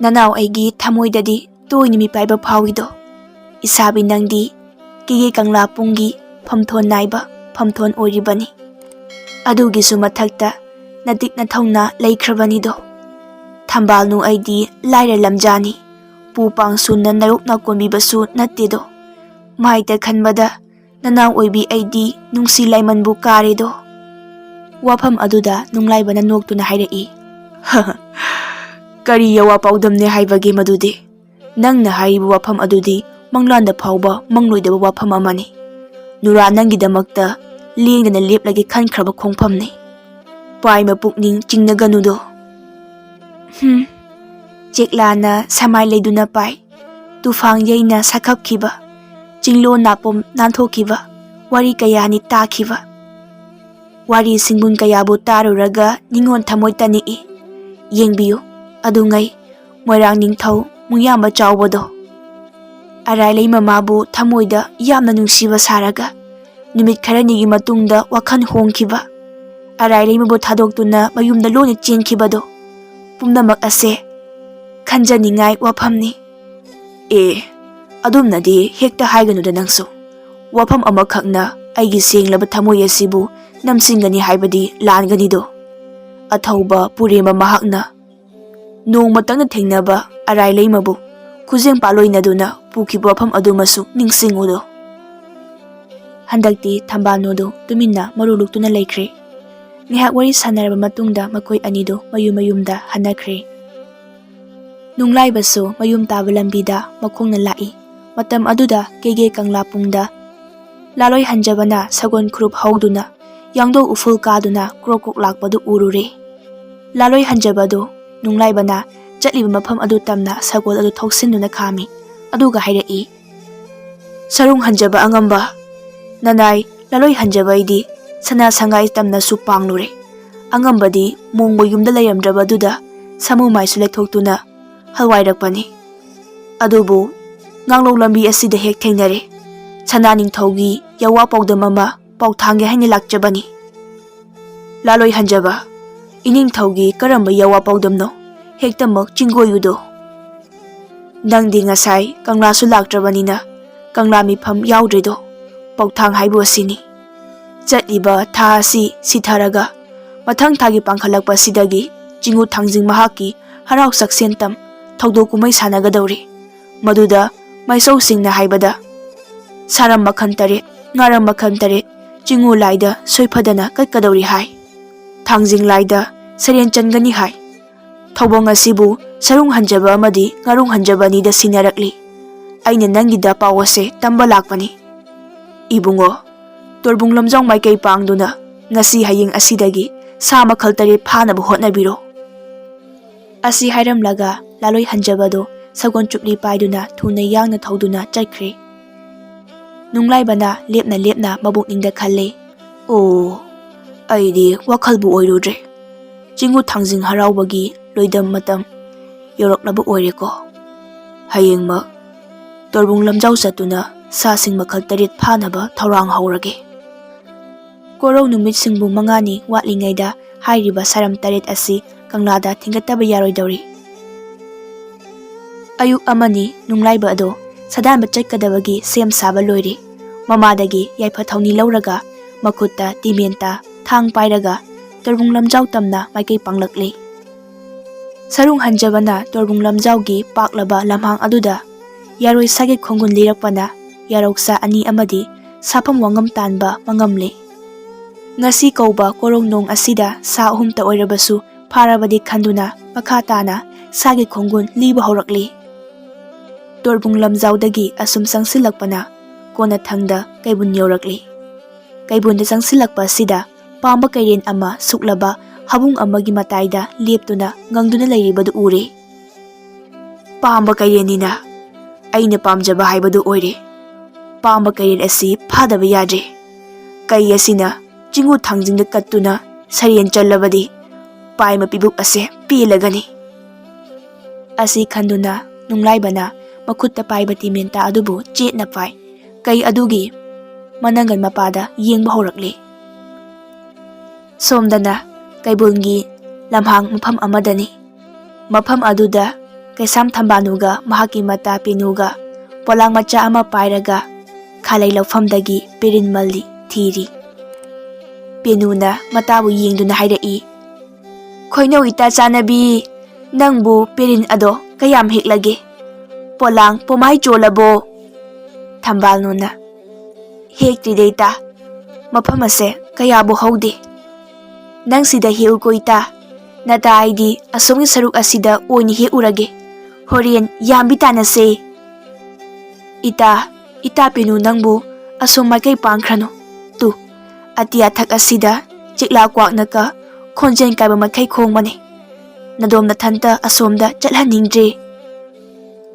ꯅꯅꯥꯎ ꯑꯩꯒꯤ ꯊꯃꯣꯏꯗꯗꯤ ꯇꯣꯏꯅ ꯃꯤꯄꯥꯏꯕ ꯐꯥꯎꯏꯗꯣ꯫ ꯏꯁꯥꯕꯤ ꯅꯪꯗꯤ ꯀꯦꯒꯦ ꯀꯪꯂꯥ ꯄꯨꯡꯒꯤ ꯐꯝꯊꯣꯟ ꯅꯥꯏꯕ ꯐꯝꯊꯣꯟ ꯑꯣꯏꯔꯤꯕꯅꯤ꯫ ꯑꯗꯨꯒꯤꯁꯨ ꯃꯊꯛꯇ ꯅꯇꯤꯛ ꯅꯊꯧꯅ ꯂꯩꯈ꯭ꯔꯕꯅꯤꯗꯣ꯫ ꯊꯝꯕꯥꯜꯅꯨ ꯑꯩꯗꯤ ꯂꯥꯏꯔ ꯂꯝꯖꯥꯅꯤ꯫ ꯄꯨ ꯄꯥꯡ ꯁꯨꯅ ꯅꯔꯨꯛ ꯅꯥꯀꯣꯟꯕꯤꯕꯁꯨ ꯅꯠꯇꯦꯗꯣ꯫ ꯃꯥꯏꯇ ꯈꯟꯕꯗ ꯅꯅꯥꯎ ꯑꯣꯏꯕꯤ ꯑꯩꯗꯤ ꯅꯨꯡꯁꯤ ꯂꯥꯏꯃꯟꯕꯨ ꯀꯥꯔꯦꯗꯣ꯫ ꯋꯥꯐꯝ ꯑꯗꯨꯗ ꯅꯨꯡꯂꯥꯏꯕꯅ ꯅꯣꯛꯇꯨꯅ ꯍꯥꯏꯔꯛꯏ, "ꯀꯔꯤ ꯌꯋꯥ ꯄꯥꯎꯗꯝꯅꯦ ꯍꯥꯏꯕꯒꯦ ꯃꯗꯨꯗꯤ? ꯅꯪꯅ ꯍꯥꯏꯔꯤꯕ ꯋꯥꯐꯝ ꯑꯗꯨꯗꯤ ꯃꯪꯂꯥꯟꯗ ꯐꯥꯎꯕ ꯃꯪꯂꯣꯏꯗꯕ ꯋꯥꯐꯝ ꯑꯃꯅꯤ꯫ ꯅꯨꯔꯥ ꯅꯪꯒꯤꯗꯃꯛꯇ ꯂꯦꯡꯗꯅ ꯂꯦꯞꯂꯒꯦ ꯈꯟꯈ꯭ꯔꯕ ꯈꯣꯡꯐꯝꯅꯤ꯫ ꯄꯥꯏꯃ ꯄꯨꯛꯅꯤꯡ ꯆꯤꯡꯅꯒꯅꯨꯗꯣ꯫ ꯍꯨꯝ, ꯆꯦꯛꯂꯥꯅ ꯁꯃꯥꯏ ꯂꯩꯗꯨꯅ ꯄꯥꯏ, ꯇꯨꯐꯥꯡ ꯌꯩꯅ ꯁꯥꯈꯞꯈꯤꯕ, ꯆꯤꯡꯂꯣꯟ ꯅꯥꯄꯣꯝ ꯅꯥꯟꯊꯣꯛꯈꯤꯕ, ꯋꯥꯔꯤ ꯀꯌꯥꯅꯤ ꯇꯥꯈꯤꯕ꯫ ꯋꯥꯔꯤ ꯁꯤꯡꯕꯨꯟ ꯀꯌꯥꯕꯨ ꯇꯥꯔꯨꯔꯒ ꯅꯤꯉꯣꯜ ꯊꯃꯣꯏ ꯇꯅꯤꯛꯏ꯫ ꯌꯦꯡꯕꯤꯌꯨ, ꯑꯗꯨꯉꯩ ꯃꯣꯏꯔꯥꯡ ꯅꯤꯡꯊꯧ ꯃꯨꯡꯌꯥꯝꯕ ꯆꯥꯎꯕꯗꯣ꯫ ꯑꯔꯥꯏ ꯂꯩꯃ ꯃꯥꯕꯨ ꯊꯃꯣꯏꯗ ꯌꯥꯝꯅ ꯅꯨꯡꯁꯤꯕ ꯁꯥꯔꯒ, ꯅꯨꯃꯤꯠ ꯈꯔꯅꯤꯒꯤ ꯃꯇꯨꯡꯗ ꯋꯥꯈꯜ ꯍꯣꯡꯈꯤꯕ, ꯑꯔꯥꯏ ꯂꯩꯃꯕꯨ ꯊꯥꯗꯣꯛꯇꯨꯅ ꯃꯌꯨꯝꯗ ꯂꯣꯟꯅ ꯆꯦꯟꯈꯤꯕꯗꯣ, ꯄꯨꯝꯅꯃꯛ ꯑꯁꯦ ꯈꯟꯖꯅꯤꯡꯉꯥꯏ ꯋꯥꯐꯝꯅꯤ꯫" "ꯑꯦ, ꯑꯗꯨꯝꯅꯗꯤ ꯍꯦꯛꯇ ꯍꯥꯏꯒꯅꯨꯗ ꯅꯪꯁꯨ꯫ ꯋꯥꯐꯝ ꯑꯃꯈꯛꯅ ꯑꯩꯒꯤ ꯁꯦꯡꯂꯕ ꯊꯃꯣꯏ ꯑꯁꯤꯕꯨ ꯅꯝꯁꯤꯟꯒꯅꯤ ꯍꯥꯏꯕꯗꯤ ꯂꯥꯟꯒꯅꯤꯗꯣ꯫ ꯑꯊꯧꯕ ꯄꯨꯔꯦꯝꯕ ꯃꯍꯥꯛꯅ ꯅꯣꯡꯃꯇꯪꯅ ꯊꯦꯡꯅꯕ ꯑꯔꯥꯏ ꯂꯩꯃꯕꯨ ꯈꯨꯖꯦꯡ ꯄꯥꯂꯣꯏꯅꯗꯨꯅ ꯄꯨꯈꯤꯕ ꯋꯥꯐꯝ ꯑꯗꯨꯃꯁꯨ ꯅꯤꯡꯁꯤꯡꯉꯨꯗꯣ꯫" ꯍꯟꯗꯛꯇꯤ ꯊꯝꯕꯥꯜꯅꯨꯗꯨ ꯇꯨꯃꯤꯟꯅ ꯃꯔꯨ ꯂꯨꯛꯇꯨꯅ ꯂꯩꯈ꯭ꯔꯦ꯫ ꯉꯥꯏꯍꯥꯛ ꯋꯥꯔꯤ ꯁꯥꯟꯅꯔꯕ ꯃꯇꯨꯡꯗ ꯃꯈꯣꯏ ꯑꯅꯤꯗꯨ ꯃꯌꯨꯝ ꯃꯌꯨꯝꯗ ꯍꯟꯅꯈ꯭ꯔꯦ꯫ ꯅꯨꯡꯂꯥꯏꯕꯁꯨ ꯃꯌꯨꯝ ꯇꯥꯕ ꯂꯝꯕꯤꯗ ꯃꯈꯣꯡꯅ ꯂꯥꯛꯏ꯫ ꯃꯇꯝ ꯑꯗꯨꯗ ꯀꯦꯒꯦ ꯀꯪꯂꯥ ꯄꯨꯡꯗ ꯂꯥꯂꯣꯏ ꯍꯟꯖꯕꯅ ꯁꯒꯣꯜ ꯈꯨꯔꯨꯞ ꯍꯧꯗꯨꯅ ꯌꯥꯡꯗꯧ ꯎꯐꯨꯜ ꯀꯥꯗꯨꯅ ꯀ꯭ꯔꯣꯛ ꯀ꯭ꯔꯣꯛ ꯂꯥꯛꯄꯗꯨ ꯎꯔꯨꯔꯦ꯫ ꯂꯥꯂꯣꯏ ꯍꯟꯖꯕꯗꯨ ꯅꯨꯡꯂꯥꯏꯕꯅ ꯆꯠꯂꯤꯕ ꯃꯐꯝ ꯑꯗꯨ ꯇꯝꯅ ꯁꯒꯣꯜ ꯑꯗꯨ ꯊꯧꯁꯤꯟꯗꯨꯅ ꯈꯥꯝꯃꯤ꯫ ꯑꯗꯨꯒ ꯍꯥꯏꯔꯛꯏ, "ꯁꯔꯨꯡ ꯍꯟꯖꯕ ꯑꯉꯝꯕ, ꯅꯅꯥꯏ ꯂꯥꯂꯣꯏ ꯍꯟꯖꯕ ꯑꯩꯗꯤ ꯁꯅꯥ ꯁꯉꯥꯏ ꯇꯝꯅꯁꯨ ꯄꯥꯡꯂꯨꯔꯦ꯫ ꯑꯉꯝꯕꯗꯤ ꯃꯣꯡꯕ ꯌꯨꯝꯗ ꯂꯩꯔꯝꯗ꯭ꯔꯕꯗꯨꯗ ꯁꯥꯃꯨ ꯃꯥꯏꯁꯨ ꯂꯩꯊꯣꯛꯇꯨꯅ ꯍꯜꯋꯥꯏꯔꯛꯄꯅꯤ꯫ ꯑꯗꯨꯕꯨ ꯉꯥꯡꯂꯧ ꯂꯝꯕꯤ ꯑꯁꯤꯗ ꯍꯦꯛ ꯊꯦꯡꯅꯔꯦ꯫ ꯁꯅꯥ ꯅꯤꯡꯊꯧꯒꯤ ꯌꯋꯥ ꯄꯥꯎꯗꯝ ꯑꯃ ꯄꯥꯎꯊꯥꯡꯒꯦ ꯍꯥꯏꯅ ꯂꯥꯛꯆꯕꯅꯤ꯫" "ꯂꯥꯂꯣꯏ ꯍꯟꯖꯕ, ꯏꯅꯤꯡꯊꯧꯒꯤ ꯀꯔꯝꯕ ꯌꯋꯥ ꯄꯥꯎꯗꯝꯅꯣ? ꯍꯦꯛꯇꯃꯛ ꯆꯤꯡꯒꯣꯏꯌꯨꯗꯣ꯫ ꯅꯪꯗꯤ ꯉꯁꯥꯏ ꯀꯪꯂꯥꯁꯨ ꯂꯥꯛꯇ꯭ꯔꯕꯅꯤꯅ ꯀꯪꯂꯥ ꯃꯤꯐꯝ ꯌꯥꯎꯗ꯭ꯔꯤꯗꯣ ꯄꯧꯊꯥꯡ ꯍꯥꯏꯕꯨ ꯑꯁꯤꯅꯤ꯫ ꯆꯠꯂꯤꯕ ꯊꯥ ꯑꯁꯤ ꯁꯤꯊꯔꯒ ꯃꯊꯪ ꯊꯥꯒꯤ ꯄꯥꯡꯈꯠꯂꯛꯄ ꯑꯁꯤꯗꯒꯤ ꯆꯤꯡꯉꯨ ꯊꯥꯡꯖꯤꯡ ꯃꯍꯥꯛꯀꯤ ꯍꯔꯥꯎ ꯆꯥꯛꯁꯦꯟꯇꯝ ꯊꯧꯗꯣꯛ ꯀꯨꯝꯍꯩ ꯁꯥꯟꯅꯒꯗꯧꯔꯤ꯫ ꯃꯗꯨꯗ ꯃꯥꯏꯁꯧꯁꯤꯡꯅ ꯍꯥꯏꯕꯗ ꯁꯥꯔꯝ ꯃꯈꯜ ꯇꯔꯦꯠ, ꯉꯥꯔꯝ ꯃꯈꯜ ꯇꯔꯦꯠ ꯆꯤꯡꯉꯨ ꯂꯥꯏꯗ ꯁꯣꯏꯐꯗꯅ ꯀꯠꯀꯗꯧꯔꯤ ꯍꯥꯏ꯫ ꯊꯥꯡꯖꯤꯡ ꯂꯥꯏꯗ ꯁꯔꯦꯟ ꯆꯟꯒꯅꯤ ꯍꯥꯏ꯫ ꯊꯧꯕꯪ ꯑꯁꯤꯕꯨ ꯁꯔꯨꯡ ꯍꯟꯖꯕ ꯑꯃꯗꯤ ꯉꯥꯔꯨꯡ ꯍꯟꯖꯕ ꯑꯅꯤꯗ ꯁꯤꯟꯅꯔꯛꯂꯤ꯫ ꯑꯩꯅ ꯅꯪꯒꯤꯗ ꯄꯥꯎ ꯑꯁꯦ ꯇꯝꯕ ꯂꯥꯛꯄꯅꯤ꯫ ꯏꯕꯨꯡꯉꯣ, ꯇꯣꯔꯕꯨꯡ ꯂꯝꯖꯥꯎ ꯃꯥꯏꯀꯩ ꯄꯥꯡꯗꯨꯅ ꯉꯁꯤ ꯍꯌꯦꯡ ꯑꯁꯤꯗꯒꯤ ꯁꯥ ꯃꯈꯜ ꯇꯔꯦꯠ ꯐꯥꯅꯕ ꯍꯣꯠꯅꯕꯤꯔꯣ꯫ ꯑꯁꯤ ꯍꯥꯏꯔꯝꯂꯒ ꯂꯥꯂꯣꯏ ꯍꯟꯖꯕꯗꯨ ꯁꯒꯣꯜ ꯆꯨꯞꯂꯤ ꯄꯥꯏꯗꯨꯅ ꯊꯨꯅ ꯌꯥꯡꯅ ꯊꯧꯗꯨꯅ ꯆꯠꯈ꯭ꯔꯦ꯫ ꯅꯨꯡꯂꯥꯏꯕꯅ ꯂꯦꯞꯅ ꯂꯦꯞꯅ ꯃꯕꯨꯛꯅꯤꯡꯗ ꯈꯜꯂꯦ, "ꯑꯣ, ꯑꯩꯗꯤ ꯋꯥꯈꯜꯕꯨ ꯑꯣꯏꯔꯨꯗ꯭ꯔꯦ꯫ ꯆꯤꯡꯉꯨ ꯊꯥꯡꯖꯤꯡ ꯍꯔꯥꯎꯕꯒꯤ ꯂꯣꯏꯗꯝ ꯃꯇꯝ ꯌꯧꯔꯛꯂꯕ ꯑꯣꯏꯔꯦꯀꯣ꯫ ꯍꯌꯦꯡꯃꯛ ꯇꯣꯔꯕꯨꯡ ꯂꯝꯖꯥꯎ ꯆꯠꯇꯨꯅ ꯁꯥꯁꯤꯡ ꯃꯈꯜ ꯇꯔꯦꯠ ꯐꯥꯅꯕ ꯊꯧꯔꯥꯡ ꯍꯧꯔꯒꯦ꯫" ꯀꯣꯔꯧ ꯅꯨꯃꯤꯠꯁꯤꯡꯕꯨ ꯃꯉꯥꯅꯤ ꯋꯥꯠꯂꯤꯉꯩꯗ ꯍꯥꯏꯔꯤꯕ ꯁꯥꯔꯝ ꯇꯔꯦꯠ ꯑꯁꯤ ꯀꯪꯂꯥꯗ ꯊꯤꯡꯒꯠꯇꯕ ꯌꯥꯔꯣꯏꯗꯧꯔꯤ꯫ ꯑꯌꯨꯛ ꯑꯃꯅꯤ ꯅꯨꯡꯂꯥꯏꯕ ꯑꯗꯣ ꯁꯥꯗꯥꯟꯕ ꯆꯠꯀꯗꯕꯒꯤ ꯁꯦꯝ ꯁꯥꯕ ꯂꯣꯏꯔꯦ꯫ ꯃꯃꯥꯗꯒꯤ ꯌꯥꯏꯐ ꯊꯧꯅꯤ ꯂꯧꯔꯒ ꯃꯈꯨꯠꯇ ꯇꯤꯃꯦꯟꯇ ꯊꯥꯡ ꯄꯥꯏꯔꯒ ꯇꯣꯔꯕꯨꯡ ꯂꯝꯖꯥꯎ ꯇꯝꯅ ꯃꯥꯏꯀꯩ ꯄꯥꯡꯂꯛꯂꯦ꯫ ꯁꯔꯨꯡ ꯍꯟꯖꯕꯅ ꯇꯣꯔꯕꯨꯡ ꯂꯝꯖꯥꯎꯒꯤ ꯄꯥꯛꯂꯕ ꯂꯝꯍꯥꯡ ꯑꯗꯨꯗ ꯌꯥꯔꯣꯏ ꯁꯥꯒꯤ ꯈꯣꯡꯒꯨꯟ ꯂꯤꯔꯛꯄꯅ ꯌꯥꯔꯧꯁꯥ ꯑꯅꯤ ꯑꯃꯗꯤ ꯁꯥꯐꯝ ꯋꯥꯉꯝ ꯇꯥꯟꯕ ꯃꯉꯝꯂꯦ꯫ ꯉꯁꯤ ꯀꯧꯕ ꯀꯣꯔꯧ ꯅꯣꯡ ꯑꯁꯤꯗ ꯁꯥ ꯑꯍꯨꯝꯇ ꯑꯣꯏꯔꯕꯁꯨ ꯐꯥꯔꯕꯗꯤ ꯈꯟꯗꯨꯅ ꯃꯈꯥ ꯇꯥꯅ ꯁꯥꯒꯤ ꯈꯣꯡꯒꯨꯟ ꯂꯤꯕ ꯍꯧꯔꯛꯂꯤ꯫ ꯇꯣꯔꯕꯨꯡ ꯂꯝꯖꯥꯎꯗꯒꯤ ꯑꯁꯨꯝ ꯆꯪꯁꯤꯜꯂꯛꯄꯅ ꯀꯣꯟꯅꯊꯪꯗ ꯀꯩꯕꯨꯟ ꯌꯧꯔꯛꯂꯤ꯫ ꯀꯩꯕꯨꯟꯗ ꯆꯪꯁꯤꯜꯂꯛꯄ ꯑꯁꯤꯗ ꯄꯥꯝꯕ ꯀꯩꯔꯦꯟ ꯑꯃ ꯁꯨꯛꯂꯕ ꯍꯕꯨꯡ ꯑꯃꯒꯤ ꯃꯇꯥꯏꯗ ꯂꯦꯞꯇꯨꯅ ꯉꯪꯗꯨꯅ ꯂꯩꯔꯤꯕꯗꯨ ꯎꯔꯦ꯫ ꯄꯥꯝꯕ ꯀꯩꯔꯦꯟꯅꯤꯅ ꯑꯩꯅ ꯄꯥꯝꯖꯕ ꯍꯥꯏꯕꯗꯨ ꯑꯣꯏꯔꯦ꯫ ꯄꯥꯝꯕ ꯀꯩꯔꯦꯟ ꯑꯁꯤ ꯐꯥꯗꯕ ꯌꯥꯗ꯭ꯔꯦ꯫ ꯀꯩ ꯑꯁꯤꯅ ꯆꯤꯡꯉꯨ ꯊꯥꯡꯖꯤꯡꯗ ꯀꯠꯇꯨꯅ ꯁꯔꯦꯟ ꯆꯜꯂꯕꯗꯤ ꯄꯥꯏꯃ ꯄꯤꯕꯨꯞ ꯑꯁꯦ ꯄꯦꯜꯂꯒꯅꯤ꯫ ꯑꯁꯤ ꯈꯟꯗꯨꯅ ꯅꯨꯡꯂꯥꯏꯕꯅ ꯃꯈꯨꯠꯇ ꯄꯥꯏꯕ ꯇꯤꯃꯦꯟꯇꯥ ꯑꯗꯨꯕꯨ ꯆꯦꯠꯅ ꯄꯥꯏ꯫ ꯀꯩ ꯑꯗꯨꯒꯤ ꯃꯅꯪꯒꯟ ꯃꯄꯥꯗ ꯌꯦꯡꯕ ꯍꯧꯔꯛꯂꯦ꯫ ꯁꯣꯝꯗꯅ ꯀꯩꯕꯨꯜꯒꯤ ꯂꯝꯍꯥꯡ ꯃꯐꯝ ꯑꯃꯗꯅꯤ꯫ ꯃꯐꯝ ꯑꯗꯨꯗ ꯀꯩꯁꯥꯝ ꯊꯝꯕꯥꯜꯅꯨꯒ ꯃꯍꯥꯛꯀꯤ ꯃꯇꯥ ꯄꯦꯅꯨꯒ ꯄꯣꯂꯥꯡ ꯃꯆꯥ ꯑꯃ ꯄꯥꯏꯔꯒ ꯈꯥꯂꯩ ꯂꯧꯐꯝꯗꯒꯤ ꯄꯦꯔꯤꯟ ꯃꯜꯂꯤ ꯊꯤꯔꯤ꯫ ꯄꯦꯅꯨꯅ ꯃꯇꯥꯕꯨ ꯌꯦꯡꯗꯨꯅ ꯍꯥꯏꯔꯛꯏ, "ꯈꯣꯏꯅꯧ ꯏꯇꯥ ꯆꯥꯅꯕꯤ, ꯅꯪꯕꯨ ꯄꯦꯔꯤꯟ ꯑꯗꯣ ꯀꯌꯥꯝ ꯍꯦꯛꯂꯒꯦ? ꯄꯣꯂꯥꯡ ꯄꯣꯃꯥꯏ ꯆꯣꯜꯂꯕꯣ?" ꯊꯝꯕꯥꯜꯅꯨꯅ, "ꯍꯦꯛꯇ꯭ꯔꯤꯗ ꯏꯇꯥ, ꯃꯐꯝ ꯑꯁꯦ ꯀꯌꯥꯕꯨ ꯍꯧꯗꯦ꯫ ꯅꯪ ꯁꯤꯗ ꯍꯦꯛꯎꯀꯣ ꯏꯇꯥ, ꯅꯇꯥ ꯑꯩꯗꯤ ꯑꯁꯣꯝꯒꯤ ꯁꯔꯨꯛ ꯑꯁꯤꯗ ꯑꯣꯏꯅ ꯍꯦꯛꯎꯔꯒꯦ꯫ ꯍꯣꯔꯦꯟ ꯌꯥꯝꯕꯤ ꯇꯥꯅꯁꯦ꯫" "ꯏꯇꯥ, ꯏꯇꯥ ꯄꯦꯅꯨ ꯅꯪꯕꯨ ꯑꯁꯣꯝ ꯃꯥꯏꯀꯩ ꯄꯥꯡꯈ꯭ꯔꯅꯨ꯫ ꯇꯨ, ꯑꯇꯤꯌꯥꯊꯛ ꯑꯁꯤꯗ ꯆꯤꯛꯂꯥ ꯀ꯭ꯋꯥꯛꯅꯀ ꯈꯣꯟꯖꯦꯜ ꯀꯥꯏꯕ ꯃꯈꯩ ꯈꯣꯡꯕꯅꯤ꯫ ꯅꯗꯣꯝ ꯅꯊꯟꯇ ꯑꯁꯣꯝꯗ ꯆꯠꯍꯟꯅꯤꯡꯗ꯭ꯔꯦ꯫"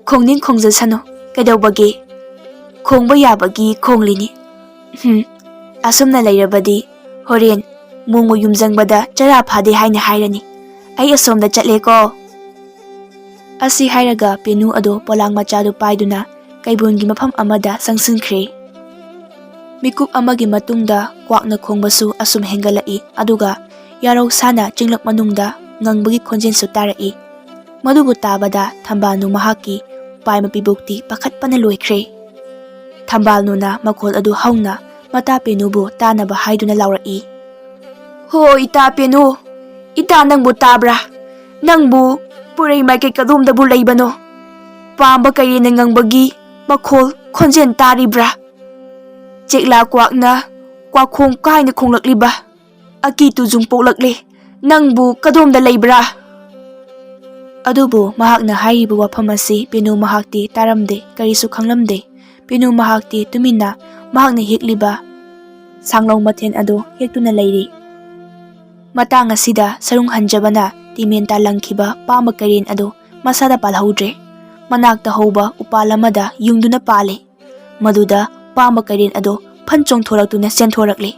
"ꯈꯣꯡꯅꯤꯡ ꯈꯣꯡꯖꯁꯅꯨ, ꯀꯩꯗꯧꯕꯒꯦ? ꯈꯣꯡꯕ ꯌꯥꯕꯒꯤ ꯈꯣꯡꯂꯤꯅꯤ꯫ ꯍꯨꯝ, ꯑꯁꯨꯝꯅ ꯂꯩꯔꯕꯗꯤ ꯍꯣꯔꯦꯟ ꯃꯣꯡꯉꯨ ꯌꯨꯝꯖꯪꯕꯗ ꯆꯔꯥ ꯐꯥꯗꯦ ꯍꯥꯏꯅ ꯍꯥꯏꯔꯅꯤ꯫ ꯑꯩ ꯑꯁꯣꯝꯗ ꯆꯠꯂꯦꯀꯣ꯫" ꯑꯁꯤ ꯍꯥꯏꯔꯒ ꯄꯦꯅꯨ ꯑꯗꯣ ꯄꯣꯂꯥꯡ ꯃꯆꯥꯗꯨ ꯄꯥꯏꯗꯨꯅ ꯀꯩꯕꯨꯜꯒꯤ ꯃꯐꯝ ꯑꯃꯗ ꯆꯪꯁꯤꯟꯈ꯭ꯔꯦ꯫ ꯃꯤꯀꯨꯞ ꯑꯃꯒꯤ ꯃꯇꯨꯡꯗ ꯀ꯭ꯋꯥꯛꯅ ꯈꯣꯡꯕꯁꯨ ꯑꯁꯨꯝ ꯍꯦꯟꯒꯠꯂꯛꯏ, ꯑꯗꯨꯒ ꯌꯥꯔꯧꯁꯥꯅ ꯆꯤꯡꯂꯛ ꯃꯅꯨꯡꯗ ꯉꯪꯕꯒꯤ ꯈꯣꯟꯖꯦꯜꯁꯨ ꯇꯥꯔꯛꯏ꯫ ꯃꯗꯨꯕꯨ ꯇꯥꯕꯗ ꯊꯝꯕꯥꯜꯅꯨ ꯃꯍꯥꯛꯀꯤ ꯄꯥꯏ ꯃꯄꯤꯕꯣꯛꯇꯤ ꯄꯥꯈꯠꯄꯅ ꯂꯣꯏꯈ꯭ꯔꯦ꯫ ꯊꯝꯕꯥꯜꯅꯨꯅ ꯃꯈꯣꯜ ꯑꯗꯨ ꯍꯧꯅ ꯃꯇꯥ ꯄꯦꯅꯨꯕꯨ ꯇꯥꯅꯕ ꯍꯥꯏꯗꯨꯅ ꯂꯥꯎꯔꯛꯏ, "ꯍꯣ ꯏꯇꯥ ꯄꯦꯅꯨ, ꯏꯇꯥ ꯅꯪꯕꯨ ꯇꯥꯕ꯭ꯔꯥ? ꯅꯪꯕꯨ ꯄꯨꯔꯩ ꯃꯥꯏꯀꯩ ꯀꯗꯣꯝꯗꯕꯨ ꯂꯩꯕꯅꯣ? ꯄꯥꯝꯕ ꯀꯩꯔꯦꯟꯅ ꯉꯪꯕꯒꯤ ꯃꯈꯣꯜ ꯈꯣꯟꯖꯦꯜ ꯇꯥꯔꯤꯕ꯭ꯔꯥ? ꯆꯦꯛꯂꯥ ꯀ꯭ꯋꯥꯛꯅ ꯀ꯭ꯋꯥꯈꯣꯡ ꯀꯥꯏꯅ ꯈꯣꯡꯂꯛꯂꯤꯕ ꯑꯀꯤ ꯇꯨꯖꯨꯡ ꯄꯣꯛꯂꯛꯂꯦ꯫ ꯅꯪꯕꯨ ꯀꯗꯣꯝꯗ ꯂꯩꯕ꯭ꯔꯥ?" ꯑꯗꯨꯕꯨ ꯃꯍꯥꯛꯅ ꯍꯥꯏꯔꯤꯕ ꯋꯥꯐꯝ ꯑꯁꯤ ꯄꯦꯅꯨ ꯃꯍꯥꯛꯇꯤ ꯇꯥꯔꯝꯗꯦ, ꯀꯔꯤꯁꯨ ꯈꯪꯂꯝꯗꯦ꯫ ꯄꯦꯅꯨ ꯃꯍꯥꯛꯇꯤ ꯇꯨꯃꯤꯟꯅ ꯃꯍꯥꯛꯅ ꯍꯦꯛꯂꯤꯕ ꯁꯥꯡꯂꯧ ꯃꯊꯦꯜ ꯑꯗꯨ ꯍꯦꯛꯇꯨꯅ ꯂꯩꯔꯤ꯫ ꯃꯇꯥꯡ ꯑꯁꯤꯗ ꯁꯔꯨꯡ ꯍꯟꯖꯕꯅ ꯇꯤꯃꯦꯟ ꯇꯥꯂꯪꯈꯤꯕ ꯄꯥꯝꯕ ꯀꯩꯔꯦꯟ ꯑꯗꯨ ꯃꯁꯥꯗ ꯄꯥꯜꯍꯧꯗ꯭ꯔꯦ꯫ ꯃꯅꯥꯛꯇ ꯍꯧꯕ ꯎꯄꯥꯜ ꯑꯃꯗ ꯌꯨꯡꯗꯨꯅ ꯄꯥꯜꯂꯤ꯫ ꯃꯗꯨꯗ ꯄꯥꯝꯕ ꯀꯩꯔꯦꯟ ꯑꯗꯨ ꯐꯟ ꯆꯣꯡꯊꯣꯔꯛꯇꯨꯅ ꯆꯦꯟꯊꯣꯔꯛꯂꯤ꯫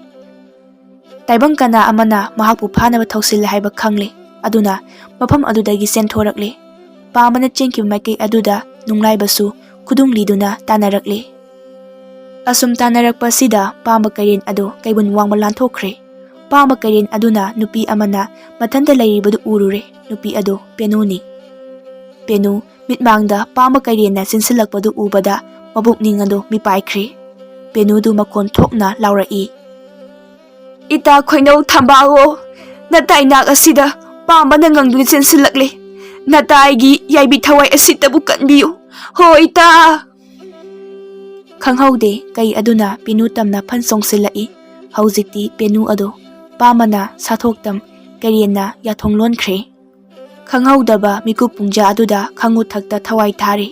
ꯇꯥꯏꯕꯪ ꯀꯅꯥ ꯑꯃꯅ ꯃꯍꯥꯛꯄꯨ ꯐꯥꯅꯕ ꯊꯧꯁꯤꯜꯂꯦ ꯍꯥꯏꯕ ꯈꯪꯂꯦ꯫ ꯑꯗꯨꯅ ꯃꯐꯝ ꯑꯗꯨꯗꯒꯤ ꯆꯦꯟꯊꯣꯔꯛꯂꯦ꯫ ꯄꯥꯝꯕꯅ ꯆꯦꯟꯈꯤꯕ ꯃꯥꯏꯀꯩ ꯑꯗꯨꯗ ꯅꯨꯡꯂꯥꯏꯕꯁꯨ ꯈꯨꯗꯨꯡ ꯂꯤꯗꯨꯅ ꯇꯥꯟꯅꯔꯛꯂꯦ꯫ ꯑꯁꯨꯝ ꯇꯥꯟꯅꯔꯛꯄꯁꯤꯗ ꯄꯥꯝꯕ ꯀꯩꯔꯦꯟ ꯑꯗꯨ ꯀꯩꯕꯨꯟ ꯋꯥꯡꯃ ꯂꯥꯟꯊꯣꯛꯈ꯭ꯔꯦ꯫ ꯄꯥꯝꯕ ꯀꯩꯔꯦꯟ ꯑꯗꯨꯅ ꯅꯨꯄꯤ ꯑꯃꯅ ꯃꯊꯟꯇ ꯂꯩꯔꯤꯕꯗꯨ ꯎꯔꯨꯔꯦ꯫ ꯅꯨꯄꯤ ꯑꯗꯨ ꯄꯦꯅꯨꯅꯤ꯫ ꯄꯦꯅꯨ ꯃꯤꯠꯃꯥꯡꯗ ꯄꯥꯝꯕ ꯀꯩꯔꯦꯟꯅ ꯆꯦꯟꯁꯤꯜꯂꯛꯄꯗꯨ ꯎꯕꯗ ꯃꯕꯨꯛꯅꯤꯡ ꯑꯗꯨ ꯃꯤꯄꯥꯏꯈ꯭ꯔꯦ꯫ ꯄꯦꯅꯨꯗꯨ ꯃꯈꯣꯟ ꯊꯣꯛꯅ ꯂꯥꯎꯔꯛꯏ, "ꯏꯇꯥ ꯈꯣꯏꯅꯧ ꯊꯝꯕꯥꯜꯂꯣ, ꯅꯇꯥꯏ ꯅꯥꯛ ꯑꯁꯤꯗ ꯄꯥꯝꯕꯅ ꯉꯪꯗꯨꯅ ꯆꯦꯟꯁꯤꯜꯂꯛꯂꯦ꯫ ꯅꯇꯥ ꯑꯩꯒꯤ ꯌꯥꯏꯕꯤ ꯊꯋꯥꯏ ꯑꯁꯤꯇꯕꯨ ꯀꯟꯕꯤꯌꯨ꯫ ꯍꯣ ꯏꯇꯥ!" ꯈꯪꯍꯧꯗꯦ ꯀꯩ ꯑꯗꯨꯅ ꯄꯦꯅꯨ ꯇꯝꯅ ꯐꯟ ꯆꯣꯡꯁꯤꯜꯂꯛꯏ꯫ ꯍꯧꯖꯤꯛꯇꯤ ꯄꯦꯅꯨ ꯑꯗꯨ ꯄꯥꯝꯕꯅ ꯁꯥꯊꯣꯛꯇꯝ ꯀꯩꯔꯦꯟꯅ ꯌꯥꯊꯣꯡ ꯂꯣꯟꯈ꯭ꯔꯦ꯫ ꯈꯪꯍꯧꯗꯕ ꯃꯤꯀꯨꯞ ꯄꯨꯡꯖꯥ ꯑꯗꯨꯗ ꯈꯪꯉꯨ ꯊꯛꯇ ꯊꯋꯥꯏ ꯊꯥꯔꯦ꯫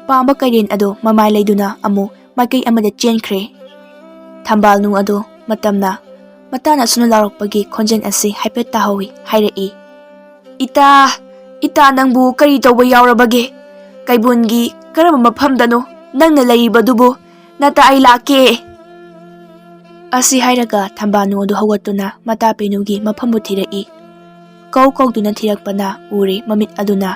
ꯄꯥꯝꯕ ꯀꯩꯔꯦꯟ ꯑꯗꯨ ꯃꯃꯥꯏ ꯂꯩꯗꯨꯅ ꯑꯃꯨꯛ ꯃꯥꯏꯀꯩ ꯑꯃꯗ ꯆꯦꯟꯈ꯭ꯔꯦ꯫ ꯊꯝꯕꯥꯜꯅꯨ ꯑꯗꯨ ꯃꯇꯝꯅ ꯃꯇꯥꯅ ꯁꯨꯅ ꯂꯥꯎꯔꯛꯄꯒꯤ ꯈꯣꯟꯖꯦꯜ ꯑꯁꯤ ꯍꯥꯏꯐꯦꯠ ꯇꯥꯍꯧꯏ꯫ ꯍꯥꯏꯔꯛꯏ, "ꯏꯇꯥ, ꯏꯇꯥ, ꯅꯪꯕꯨ ꯀꯔꯤ ꯇꯧꯕ ꯌꯥꯎꯔꯕꯒꯦ? ꯀꯩꯕꯨꯜꯒꯤ ꯀꯔꯝꯕ ꯃꯐꯝꯗꯅꯣ ꯅꯪꯅ ꯂꯩꯔꯤꯕꯗꯨꯕꯨ? ꯅꯇꯥ ꯑꯩ ꯂꯥꯛꯀꯦ!" ꯑꯁꯤ ꯍꯥꯏꯔꯒ ꯊꯝꯕꯥꯜꯅꯨ ꯑꯗꯨ ꯍꯧꯒꯠꯇꯨꯅ ꯃꯇꯥ ꯄꯦꯅꯨꯒꯤ ꯃꯐꯝꯕꯨ ꯊꯤꯔꯛꯏ꯫ ꯀꯧ ꯀꯧꯗꯨꯅ ꯊꯤꯔꯛꯄꯅ ꯎꯔꯦ ꯃꯃꯤꯠ ꯑꯗꯨꯅ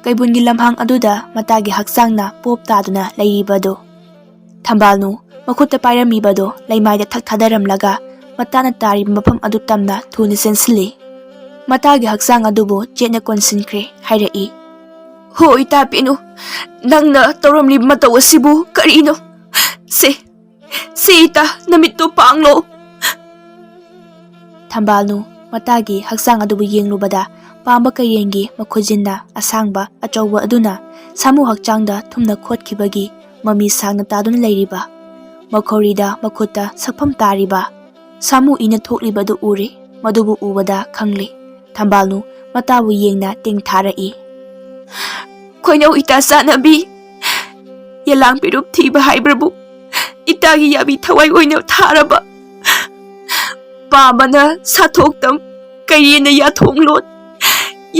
ꯀꯩꯕꯨꯜꯒꯤ ꯂꯝꯍꯥꯡ ꯑꯗꯨꯗ ꯃꯇꯥꯒꯤ ꯍꯛꯆꯥꯡꯅ ꯄꯣꯞ ꯇꯥꯗꯨꯅ ꯂꯩꯔꯤꯕꯗꯨ꯫ ꯊꯝꯕꯥꯜꯅꯨ ꯃꯈꯨꯠꯇ ꯄꯥꯏꯔꯝꯃꯤꯕꯗꯨ ꯂꯩꯃꯥꯏꯗ ꯊꯛ ꯊꯥꯗꯔꯝꯂꯒ ꯃꯇꯥꯅ ꯇꯥꯔꯤꯕ ꯃꯐꯝ ꯑꯗꯨ ꯇꯝꯅ ꯊꯨꯅ ꯆꯦꯟꯁꯤꯜꯂꯤ꯫ ꯃꯇꯥꯒꯤ ꯍꯛꯆꯥꯡ ꯑꯗꯨꯕꯨ ꯆꯦꯠꯅ ꯀꯣꯟꯁꯤꯟꯈ꯭ꯔꯦ꯫ ꯍꯥꯏꯔꯛꯏ, "ꯍꯣ ꯏꯇꯥ ꯄꯦꯅꯨ, ꯅꯪꯅ ꯇꯧꯔꯝꯂꯤꯕ ꯃꯇꯧ ꯑꯁꯤꯕꯨ ꯀꯔꯤꯅꯣ? ꯁꯦ, ꯁꯦ ꯏꯇꯥ, ꯅꯃꯤꯠꯇꯨ ꯄꯥꯡꯂꯣ!" ꯊꯝꯕꯥꯜꯅꯨ ꯃꯇꯥꯒꯤ ꯍꯛꯆꯥꯡ ꯑꯗꯨꯕꯨ ꯌꯦꯡꯂꯨꯕꯗ ꯄꯥꯝꯕ ꯀꯩꯔꯦꯟꯒꯤ ꯃꯈꯨꯖꯤꯟꯅ ꯑꯁꯥꯡꯕ ꯑꯆꯧꯕ ꯑꯗꯨꯅ ꯁꯥꯃꯨ ꯍꯛꯆꯥꯡꯗ ꯊꯨꯝꯅ ꯈꯣꯠꯈꯤꯕꯒꯤ ꯃꯃꯤ ꯁꯥꯡꯅ ꯇꯥꯗꯨꯅ ꯂꯩꯔꯤꯕ, ꯃꯈꯧꯔꯤꯗ ꯃꯈꯨꯠꯇ ꯁꯛꯐꯝ ꯇꯥꯔꯤꯕ ꯁꯥꯃꯨ ꯏꯅ ꯊꯣꯛꯂꯤꯕ ꯑꯗꯨ ꯎꯔꯦ꯫ ꯃꯗꯨꯕꯨ ꯎꯕꯗ ꯈꯪꯂꯦ꯫ ꯊꯝꯕꯥꯜꯅꯨ ꯃꯇꯥꯕꯨ ꯌꯦꯡꯅ ꯇꯦꯡꯊꯥꯔꯛꯏ꯫ "ꯈꯣꯏꯅꯧ ꯏꯇꯥ ꯆꯥꯟꯅꯕꯤ, ꯌꯦꯂꯥꯡ ꯄꯤꯔꯨꯞ ꯊꯤꯕ ꯍꯥꯏꯕ꯭ꯔꯕꯨ ꯏꯇꯥꯒꯤ ꯌꯥꯕꯤ ꯊꯋꯥꯏ ꯑꯣꯏꯅ ꯊꯥꯔꯕ? ꯄꯥꯝꯕꯅ ꯁꯥꯊꯣꯛꯇꯝ ꯀꯩꯔꯦꯟꯅ ꯌꯥꯊꯣꯡꯂꯣꯟ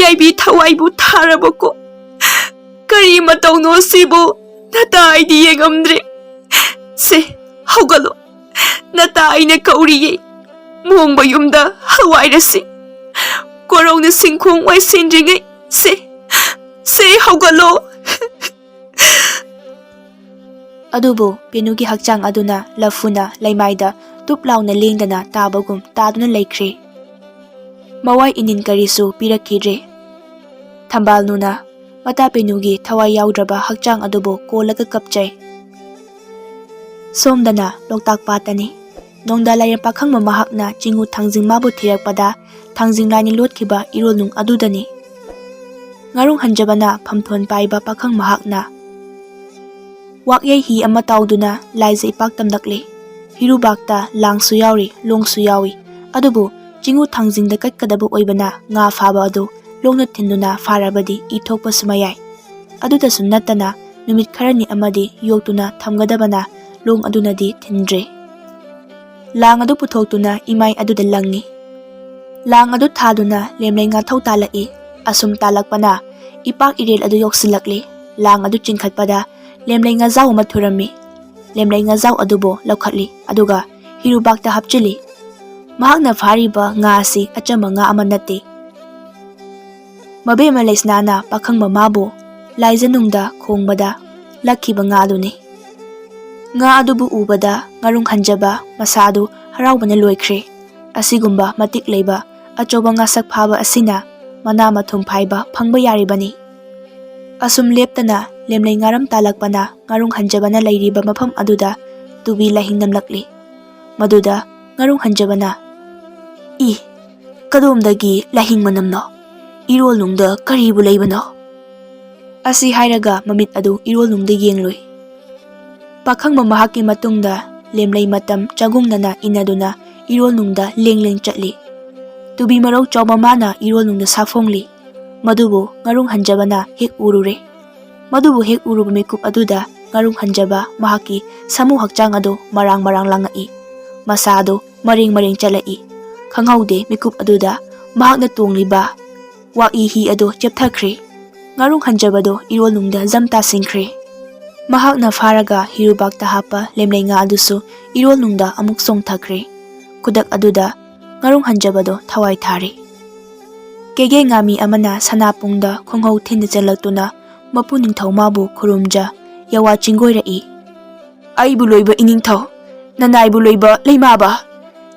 ꯌꯥꯏꯕꯤ ꯊꯋꯥꯏꯕꯨ ꯊꯥꯔꯕꯀꯣ? ꯀꯔꯤ ꯃꯇꯧꯅꯣ ꯁꯤꯕꯨ? ꯅꯇꯥ ꯑꯩꯗꯤ ꯌꯦꯡꯉꯝꯗ꯭ꯔꯦ꯫ ꯁꯦ, ꯍꯧꯒꯠꯂꯣ, ꯅꯇꯥ ꯑꯩꯅ ꯀꯧꯔꯤꯌꯦ꯫ ꯃꯣꯡꯕ ꯌꯨꯝꯗ ꯍꯋꯥꯏꯔꯁꯤ ꯀꯣꯔꯧꯅ ꯁꯤꯡꯈꯣꯡ ꯋꯥꯏꯁꯤꯟꯗ꯭ꯔꯤꯉꯩ꯫ ꯁꯦ, ꯁꯦ, ꯍꯧꯒꯠꯂꯣ!" ꯑꯗꯨꯕꯨ ꯄꯦꯅꯨꯒꯤ ꯍꯛꯆꯥꯡ ꯑꯗꯨꯅ ꯂꯐꯨꯅ ꯂꯩꯃꯥꯏꯗ ꯇꯨꯞ ꯂꯥꯎꯅ ꯂꯦꯡꯗꯅ ꯇꯥꯕꯒꯨꯝ ꯇꯥꯗꯨꯅ ꯂꯩꯈ꯭ꯔꯦ꯫ ꯃꯋꯥꯏ ꯏꯅꯤꯟ ꯀꯔꯤꯁꯨ ꯄꯤꯔꯛꯈꯤꯗ꯭ꯔꯦ꯫ ꯊꯝꯕꯥꯜꯅꯨꯅ ꯃꯇꯥ ꯄꯦꯅꯨꯒꯤ ꯊꯋꯥꯏ ꯌꯥꯎꯗ꯭ꯔꯕ ꯍꯛꯆꯥꯡ ꯑꯗꯨꯕꯨ ꯀꯣꯜꯂꯒ ꯀꯞꯆꯩ꯫ ꯁꯣꯝꯗꯅ ꯂꯣꯛꯇꯥꯛ ꯄꯥꯠꯇꯅꯤ꯫ ꯅꯣꯡꯗꯥ ꯂꯥꯏꯔꯦꯝ ꯄꯥꯈꯪꯕ ꯃꯍꯥꯛꯅ ꯆꯤꯡꯉꯨ ꯊꯥꯡꯖꯤꯡ ꯃꯥꯕꯨ ꯊꯤꯔꯛꯄꯗ ꯊꯥꯡꯖꯤꯡ ꯂꯥꯏꯅ ꯂꯣꯠꯈꯤꯕ ꯏꯔꯣꯜꯅꯨꯡ ꯑꯗꯨꯗꯅꯤ꯫ ꯉꯥꯔꯨꯡ ꯍꯟꯖꯕꯅ ꯐꯝꯊꯣꯟ ꯄꯥꯏꯕ ꯄꯥꯈꯪ ꯃꯍꯥꯛꯅ ꯋꯥꯛꯌꯩ ꯍꯤ ꯑꯃ ꯇꯥꯎꯗꯨꯅ ꯂꯥꯏꯖ ꯏꯄꯥꯛ ꯇꯝꯂꯛꯂꯤ꯫ ꯍꯤꯔꯨꯕꯥꯛꯇ ꯂꯥꯡꯁꯨ ꯌꯥꯎꯔꯤ, ꯂꯣꯡꯁꯨ ꯌꯥꯎꯏ꯫ ꯑꯗꯨꯕꯨ ꯆꯤꯡꯉꯨ ꯊꯥꯡꯖꯤꯡꯗ ꯀꯠꯀꯗꯕ ꯑꯣꯏꯕꯅ ꯉꯥ ꯐꯥꯕ ꯑꯗꯨ ꯂꯣꯡꯅ ꯊꯤꯟꯗꯨꯅ ꯐꯥꯔꯕꯗꯤ ꯏ ꯊꯣꯛꯄꯁꯨ ꯃꯌꯥꯏ꯫ ꯑꯗꯨꯗꯁꯨ ꯅꯠꯇꯅ ꯅꯨꯃꯤꯠ ꯈꯔꯅꯤ ꯑꯃꯗꯤ ꯌꯣꯛꯇꯨꯅ ꯊꯝꯒꯗꯕꯅ ꯂꯣꯡ ꯑꯗꯨꯅꯗꯤ ꯊꯤꯟꯗ꯭ꯔꯦ꯫ ꯂꯥꯡ ꯑꯗꯨ ꯄꯨꯊꯣꯛꯇꯨꯅ ꯏꯃꯥꯏ ꯑꯗꯨꯗ ꯂꯪꯉꯤ꯫ ꯂꯥꯡ ꯑꯗꯨ ꯊꯥꯗꯨꯅ ꯂꯦꯝꯂꯩ ꯉꯥꯊꯧ ꯇꯥꯜꯂꯛꯏ꯫ ꯑꯁꯨꯝ ꯇꯥꯜꯂꯛꯄꯅ ꯏꯄꯥꯛ ꯏꯔꯦꯜ ꯑꯗꯨ ꯌꯧꯁꯤꯜꯂꯛꯂꯤ꯫ ꯂꯥꯡ ꯑꯗꯨ ꯆꯤꯡꯈꯠꯄꯗ ꯂꯦꯝꯂꯩ ꯉꯥꯖꯥꯎ ꯑꯃ ꯊꯨꯔꯝꯃꯤ꯫ ꯂꯦꯝꯂꯩ ꯉꯥꯖꯥꯎ ꯑꯗꯨꯕꯨ ꯂꯧꯈꯠꯂꯤ, ꯑꯗꯨꯒ ꯍꯤꯔꯨꯕꯥꯛꯇ ꯍꯥꯞꯆꯤꯜꯂꯤ꯫ ꯃꯍꯥꯛꯅ ꯐꯥꯔꯤꯕ ꯉꯥ ꯑꯁꯤ ꯑꯆꯝꯕ ꯉꯥ ꯑꯃ ꯅꯠꯇꯦ꯫ ꯃꯕꯦꯝꯃ ꯂꯩꯁꯅꯥꯅ ꯄꯥꯈꯪꯕ ꯃꯥꯕꯨ ꯂꯥꯏꯖꯅꯨꯡꯗ ꯈꯣꯡꯕꯗ ꯂꯛꯈꯤꯕ ꯉꯥ ꯑꯗꯨꯅꯤ꯫ ꯉꯥ ꯑꯗꯨꯕꯨ ꯎꯕꯗ ꯉꯥꯔꯨꯡ ꯍꯟꯖꯕ ꯃꯁꯥꯗꯨ ꯍꯔꯥꯎꯕꯅ ꯂꯣꯏꯈ꯭ꯔꯦ꯫ ꯑꯁꯤꯒꯨꯝꯕ ꯃꯇꯤꯛ ꯂꯩꯕ ꯑꯆꯧꯕ ꯉꯥꯁꯛ ꯐꯥꯕ ꯑꯁꯤꯅ ꯃꯅꯥ ꯃꯊꯨꯝ ꯐꯥꯏꯕ ꯐꯪꯕ ꯌꯥꯔꯤꯕꯅꯤ꯫ ꯑꯁꯨꯝ ꯂꯦꯞꯇꯅ ꯂꯦꯝꯂꯩ ꯉꯥꯔꯝ ꯇꯥꯜꯂꯛꯄꯅ ꯉꯥꯔꯨꯡ ꯍꯟꯖꯕꯅ ꯂꯩꯔꯤꯕ ꯃꯐꯝ ꯑꯗꯨꯗ ꯇꯨꯕꯤ ꯂꯥꯏꯍꯤꯡ ꯅꯝꯂꯛꯂꯤ꯫ ꯃꯗꯨꯗ ꯉꯥꯔꯨꯡ ꯍꯟꯖꯕꯅ, "ꯏ, ꯀꯗꯣꯝꯗꯒꯤ ꯂꯥꯏꯍꯤꯡ ꯃꯅꯝꯅꯣ? ꯏꯔꯣꯜꯅꯨꯡꯗ ꯀꯔꯤꯕꯨ ꯂꯩꯕꯅꯣ?" ꯑꯁꯤ ꯍꯥꯏꯔꯒ ꯃꯃꯤꯠ ꯑꯗꯨ ꯏꯔꯣꯜꯅꯨꯡꯗ ꯌꯦꯡꯂꯨꯏ꯫ ꯄꯥꯈꯪꯕ ꯃꯍꯥꯛꯀꯤ ꯃꯇꯨꯡꯗ ꯂꯦꯝꯂꯩ ꯃꯇꯝ ꯆꯥꯒꯨꯡꯅꯅ ꯏꯟꯅꯗꯨꯅ ꯏꯔꯣꯜꯅꯨꯡꯗ ꯂꯦꯡ ꯂꯦꯡ ꯆꯠꯂꯤ꯫ ꯇꯨꯕꯤ ꯃꯔꯧ ꯆꯥꯎꯕ ꯃꯥꯅ ꯏꯔꯣꯜꯅꯨꯡꯗ ꯁꯥꯐꯣꯡꯂꯤ꯫ ꯃꯗꯨꯕꯨ ꯉꯥꯔꯨꯡ ꯍꯟꯖꯕꯅ ꯍꯦꯛ ꯎꯔꯨꯔꯦ꯫ ꯃꯗꯨꯕꯨ ꯍꯦꯛ ꯎꯔꯨꯕ ꯃꯤꯀꯨꯞ ꯑꯗꯨꯗ ꯉꯥꯔꯨꯡ ꯍꯟꯖꯕ ꯃꯍꯥꯛꯀꯤ ꯁꯥꯃꯨ ꯍꯛꯆꯥꯡ ꯑꯗꯨ ꯃꯔꯥꯡ ꯃꯔꯥꯡ ꯂꯥꯡꯉꯛꯏ꯫ ꯃꯁꯥ ꯑꯗꯨ ꯃꯔꯦꯡ ꯃꯔꯦꯡ ꯆꯠꯂꯛꯏ꯫ ꯈꯪꯍꯧꯗꯦ ꯃꯤꯀꯨꯞ ꯑꯗꯨꯗ ꯃꯍꯥꯛꯅ ꯇꯣꯡꯂꯤꯕ ꯋꯥꯛꯏ ꯍꯤ ꯑꯗꯨ ꯆꯦꯞꯊꯈ꯭ꯔꯦ꯫ ꯉꯥꯔꯨꯡ ꯍꯟꯖꯕꯗꯨ ꯏꯔꯣꯜꯅꯨꯡꯗ ꯖꯝ ꯇꯥꯁꯤꯟꯈ꯭ꯔꯦ꯫ ꯃꯍꯥꯛꯅ ꯐꯥꯔꯒ ꯍꯤꯔꯨꯕꯥꯛꯇ ꯍꯥꯞꯄ ꯂꯦꯝꯂꯩ ꯉꯥ ꯑꯗꯨꯁꯨ ꯏꯔꯣꯜꯅꯨꯡꯗ ꯑꯃꯨꯛ ꯆꯣꯡꯊꯈ꯭ꯔꯦ꯫ ꯈꯨꯗꯛ ꯑꯗꯨꯗ ꯉꯥꯔꯨꯡ ꯍꯟꯖꯕꯗꯨ ꯊꯋꯥꯏ ꯊꯥꯔꯦ꯫ ꯀꯦꯒꯦ ꯉꯥꯃꯤ ꯑꯃꯅ ꯁꯅꯥꯄꯨꯡꯗ ꯈꯣꯡꯍꯧ ꯊꯤꯟꯅ ꯆꯦꯜꯂꯛꯇꯨꯅ ꯃꯄꯨ ꯅꯤꯡꯊꯧ ꯃꯥꯕꯨ ꯈꯨꯔꯨꯝꯖ ꯌꯥꯋꯥ ꯆꯤꯡꯒꯣꯏꯔꯛꯏ꯫ "ꯑꯩꯕꯨ ꯂꯣꯏꯕ ꯏꯅꯤꯡꯊꯧ, ꯅꯅꯥꯏꯕꯨ ꯂꯣꯏꯕ ꯂꯩꯃꯥꯕ,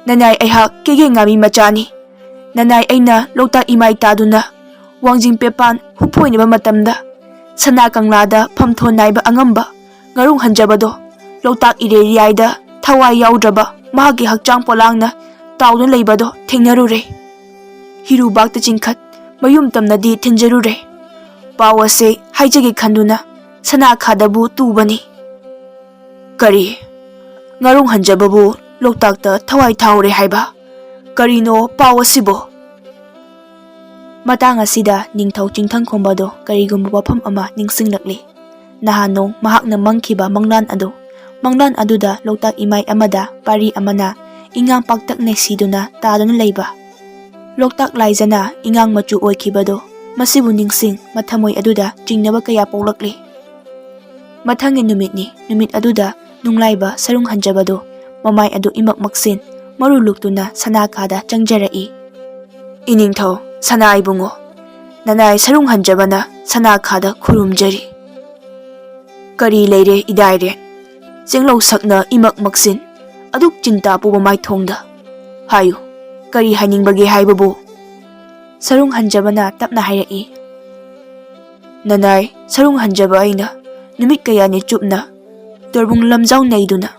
ꯅꯅꯥꯏ ꯑꯩꯍꯥꯛ ꯀꯦꯒꯦ ꯉꯥꯃꯤ ꯃꯆꯥꯅꯤ꯫ ꯅꯅꯥꯏ ꯑꯩꯅ ꯂꯣꯛꯇꯥꯛ ꯏꯃꯥꯏ ꯇꯥꯗꯨꯅ ꯋꯥꯡꯖꯤꯡ ꯄꯦꯄꯥꯟ ꯍꯨꯞꯄꯣꯏꯅꯕ ꯃꯇꯝꯗ ꯁꯅꯥ ꯀꯪꯂꯥꯗ ꯐꯝꯊꯣꯟ ꯅꯥꯏꯕ ꯑꯉꯝꯕ ꯉꯥꯔꯨꯡ ꯍꯟꯖꯕꯗꯣ ꯂꯣꯛꯇꯥꯛ ꯏꯔꯩ ꯏꯌꯥꯏꯗ ꯊꯋꯥꯏ ꯌꯥꯎꯗ꯭ꯔꯕ ꯃꯍꯥꯛꯀꯤ ꯍꯛꯆꯥꯡ ꯄꯣꯂꯥꯡꯅ ꯇꯥꯎꯗꯨꯅ ꯂꯩꯕꯗꯣ ꯊꯦꯡꯅꯔꯨꯔꯦ꯫ ꯍꯤꯔꯨꯕꯥꯛꯇ ꯆꯤꯡꯈꯠ ꯃꯌꯨꯝ ꯇꯝꯅꯗꯤ ꯊꯤꯟꯖꯔꯨꯔꯦ꯫ ꯄꯥꯎ ꯑꯁꯦ ꯍꯥꯏꯖꯒꯦ ꯈꯟꯗꯨꯅ ꯁꯅꯥ ꯈꯥꯗꯕꯨ ꯇꯨꯕꯅꯤ꯫ ꯀꯔꯤ? ꯉꯥꯔꯨꯡ ꯍꯟꯖꯕꯕꯨ ꯂꯣꯛꯇꯥꯛꯇ ꯊꯋꯥꯏ ꯊꯥꯎꯔꯦ ꯍꯥꯏꯕ? ꯀꯔꯤꯅꯣ ꯄꯥꯎ ꯑꯁꯤꯕꯣ? ꯃꯇꯥꯡ ꯑꯁꯤꯗ ꯅꯤꯡꯊꯧ ꯆꯤꯡꯊꯪꯈꯣꯝꯕꯗꯣ ꯀꯔꯤꯒꯨꯝꯕ ꯋꯥꯐꯝ ꯑꯃ ꯅꯤꯡꯁꯤꯡꯂꯛꯂꯤ꯫ ꯅꯍꯥꯟ ꯅꯣꯡ ꯃꯍꯥꯛꯅ ꯃꯪꯈꯤꯕ ꯃꯪꯂꯥꯟ ꯑꯗꯨ, ꯃꯪꯂꯥꯟ ꯑꯗꯨꯗ ꯂꯣꯛꯇꯥꯛ ꯏꯃꯥꯏ ꯑꯃꯗ ꯄꯥꯔꯤ ꯑꯃꯅ ꯏꯉꯥꯡ ꯄꯥꯛꯇꯛꯅ ꯁꯤꯗꯨꯅ ꯇꯥꯗꯨꯅ ꯂꯩꯕ, ꯂꯣꯛꯇꯥꯛ ꯂꯥꯏꯖꯅ ꯏꯉꯥꯡ ꯃꯆꯨ ꯑꯣꯏꯈꯤꯕꯗꯣ, ꯃꯁꯤꯕꯨ ꯅꯤꯡꯁꯤꯡ ꯃꯊꯃꯣꯏ ꯑꯗꯨꯗ ꯆꯤꯡꯅꯕ ꯀꯌꯥ ꯄꯣꯛꯂꯛꯂꯤ꯫ ꯃꯊꯪꯒꯤ ꯅꯨꯃꯤꯠꯅꯤ꯫ ꯅꯨꯃꯤꯠ ꯑꯗꯨꯗ ꯅꯨꯡꯂꯥꯏꯕ ꯁꯔꯨꯡ ꯍꯟꯖꯕꯗꯨ ꯃꯃꯥꯏ ꯑꯗꯨ ꯏꯃꯛ ꯃꯛꯁꯤꯟ ꯃꯔꯨ ꯂꯨꯛꯇꯨꯅ ꯁꯅꯥ ꯈꯥꯗ ꯆꯪꯖꯔꯛꯏ꯫ "ꯏꯅꯤꯡꯊꯧ ꯁꯅꯥ ꯏꯕꯨꯡꯉꯣ, ꯅꯅꯥꯏ ꯁꯔꯨꯡ ꯍꯟꯖꯕꯅ ꯁꯅꯥ ꯈꯥꯗ ꯈꯨꯔꯨꯝꯖꯔꯤ꯫" "ꯀꯔꯤ ꯂꯩꯔꯦ ꯏꯗꯥꯏꯔꯦ? ꯆꯦꯡꯂꯧ ꯁꯛꯅ ꯏꯃꯛ ꯃꯛꯁꯤꯟ, ꯑꯗꯨꯛ ꯆꯤꯟꯇꯥ ꯄꯨꯕ ꯃꯥꯏꯊꯣꯡꯗ꯫ ꯍꯥꯏꯌꯨ, ꯀꯔꯤ ꯍꯥꯏꯅꯤꯡꯕꯒꯦ ꯍꯥꯏꯕꯕꯨ?" ꯁꯔꯨꯡ ꯍꯟꯖꯕꯅ ꯇꯞꯅ ꯍꯥꯏꯔꯛꯏ꯫ "ꯅꯅꯥꯏ ꯁꯔꯨꯡ ꯍꯟꯖꯕ ꯑꯩꯅ ꯅꯨꯃꯤꯠ ꯀꯌꯥꯅꯤ ꯆꯨꯞꯅ ꯇꯣꯔꯕꯨꯡ ꯂꯝꯖꯥꯎ ꯅꯩꯗꯨꯅ,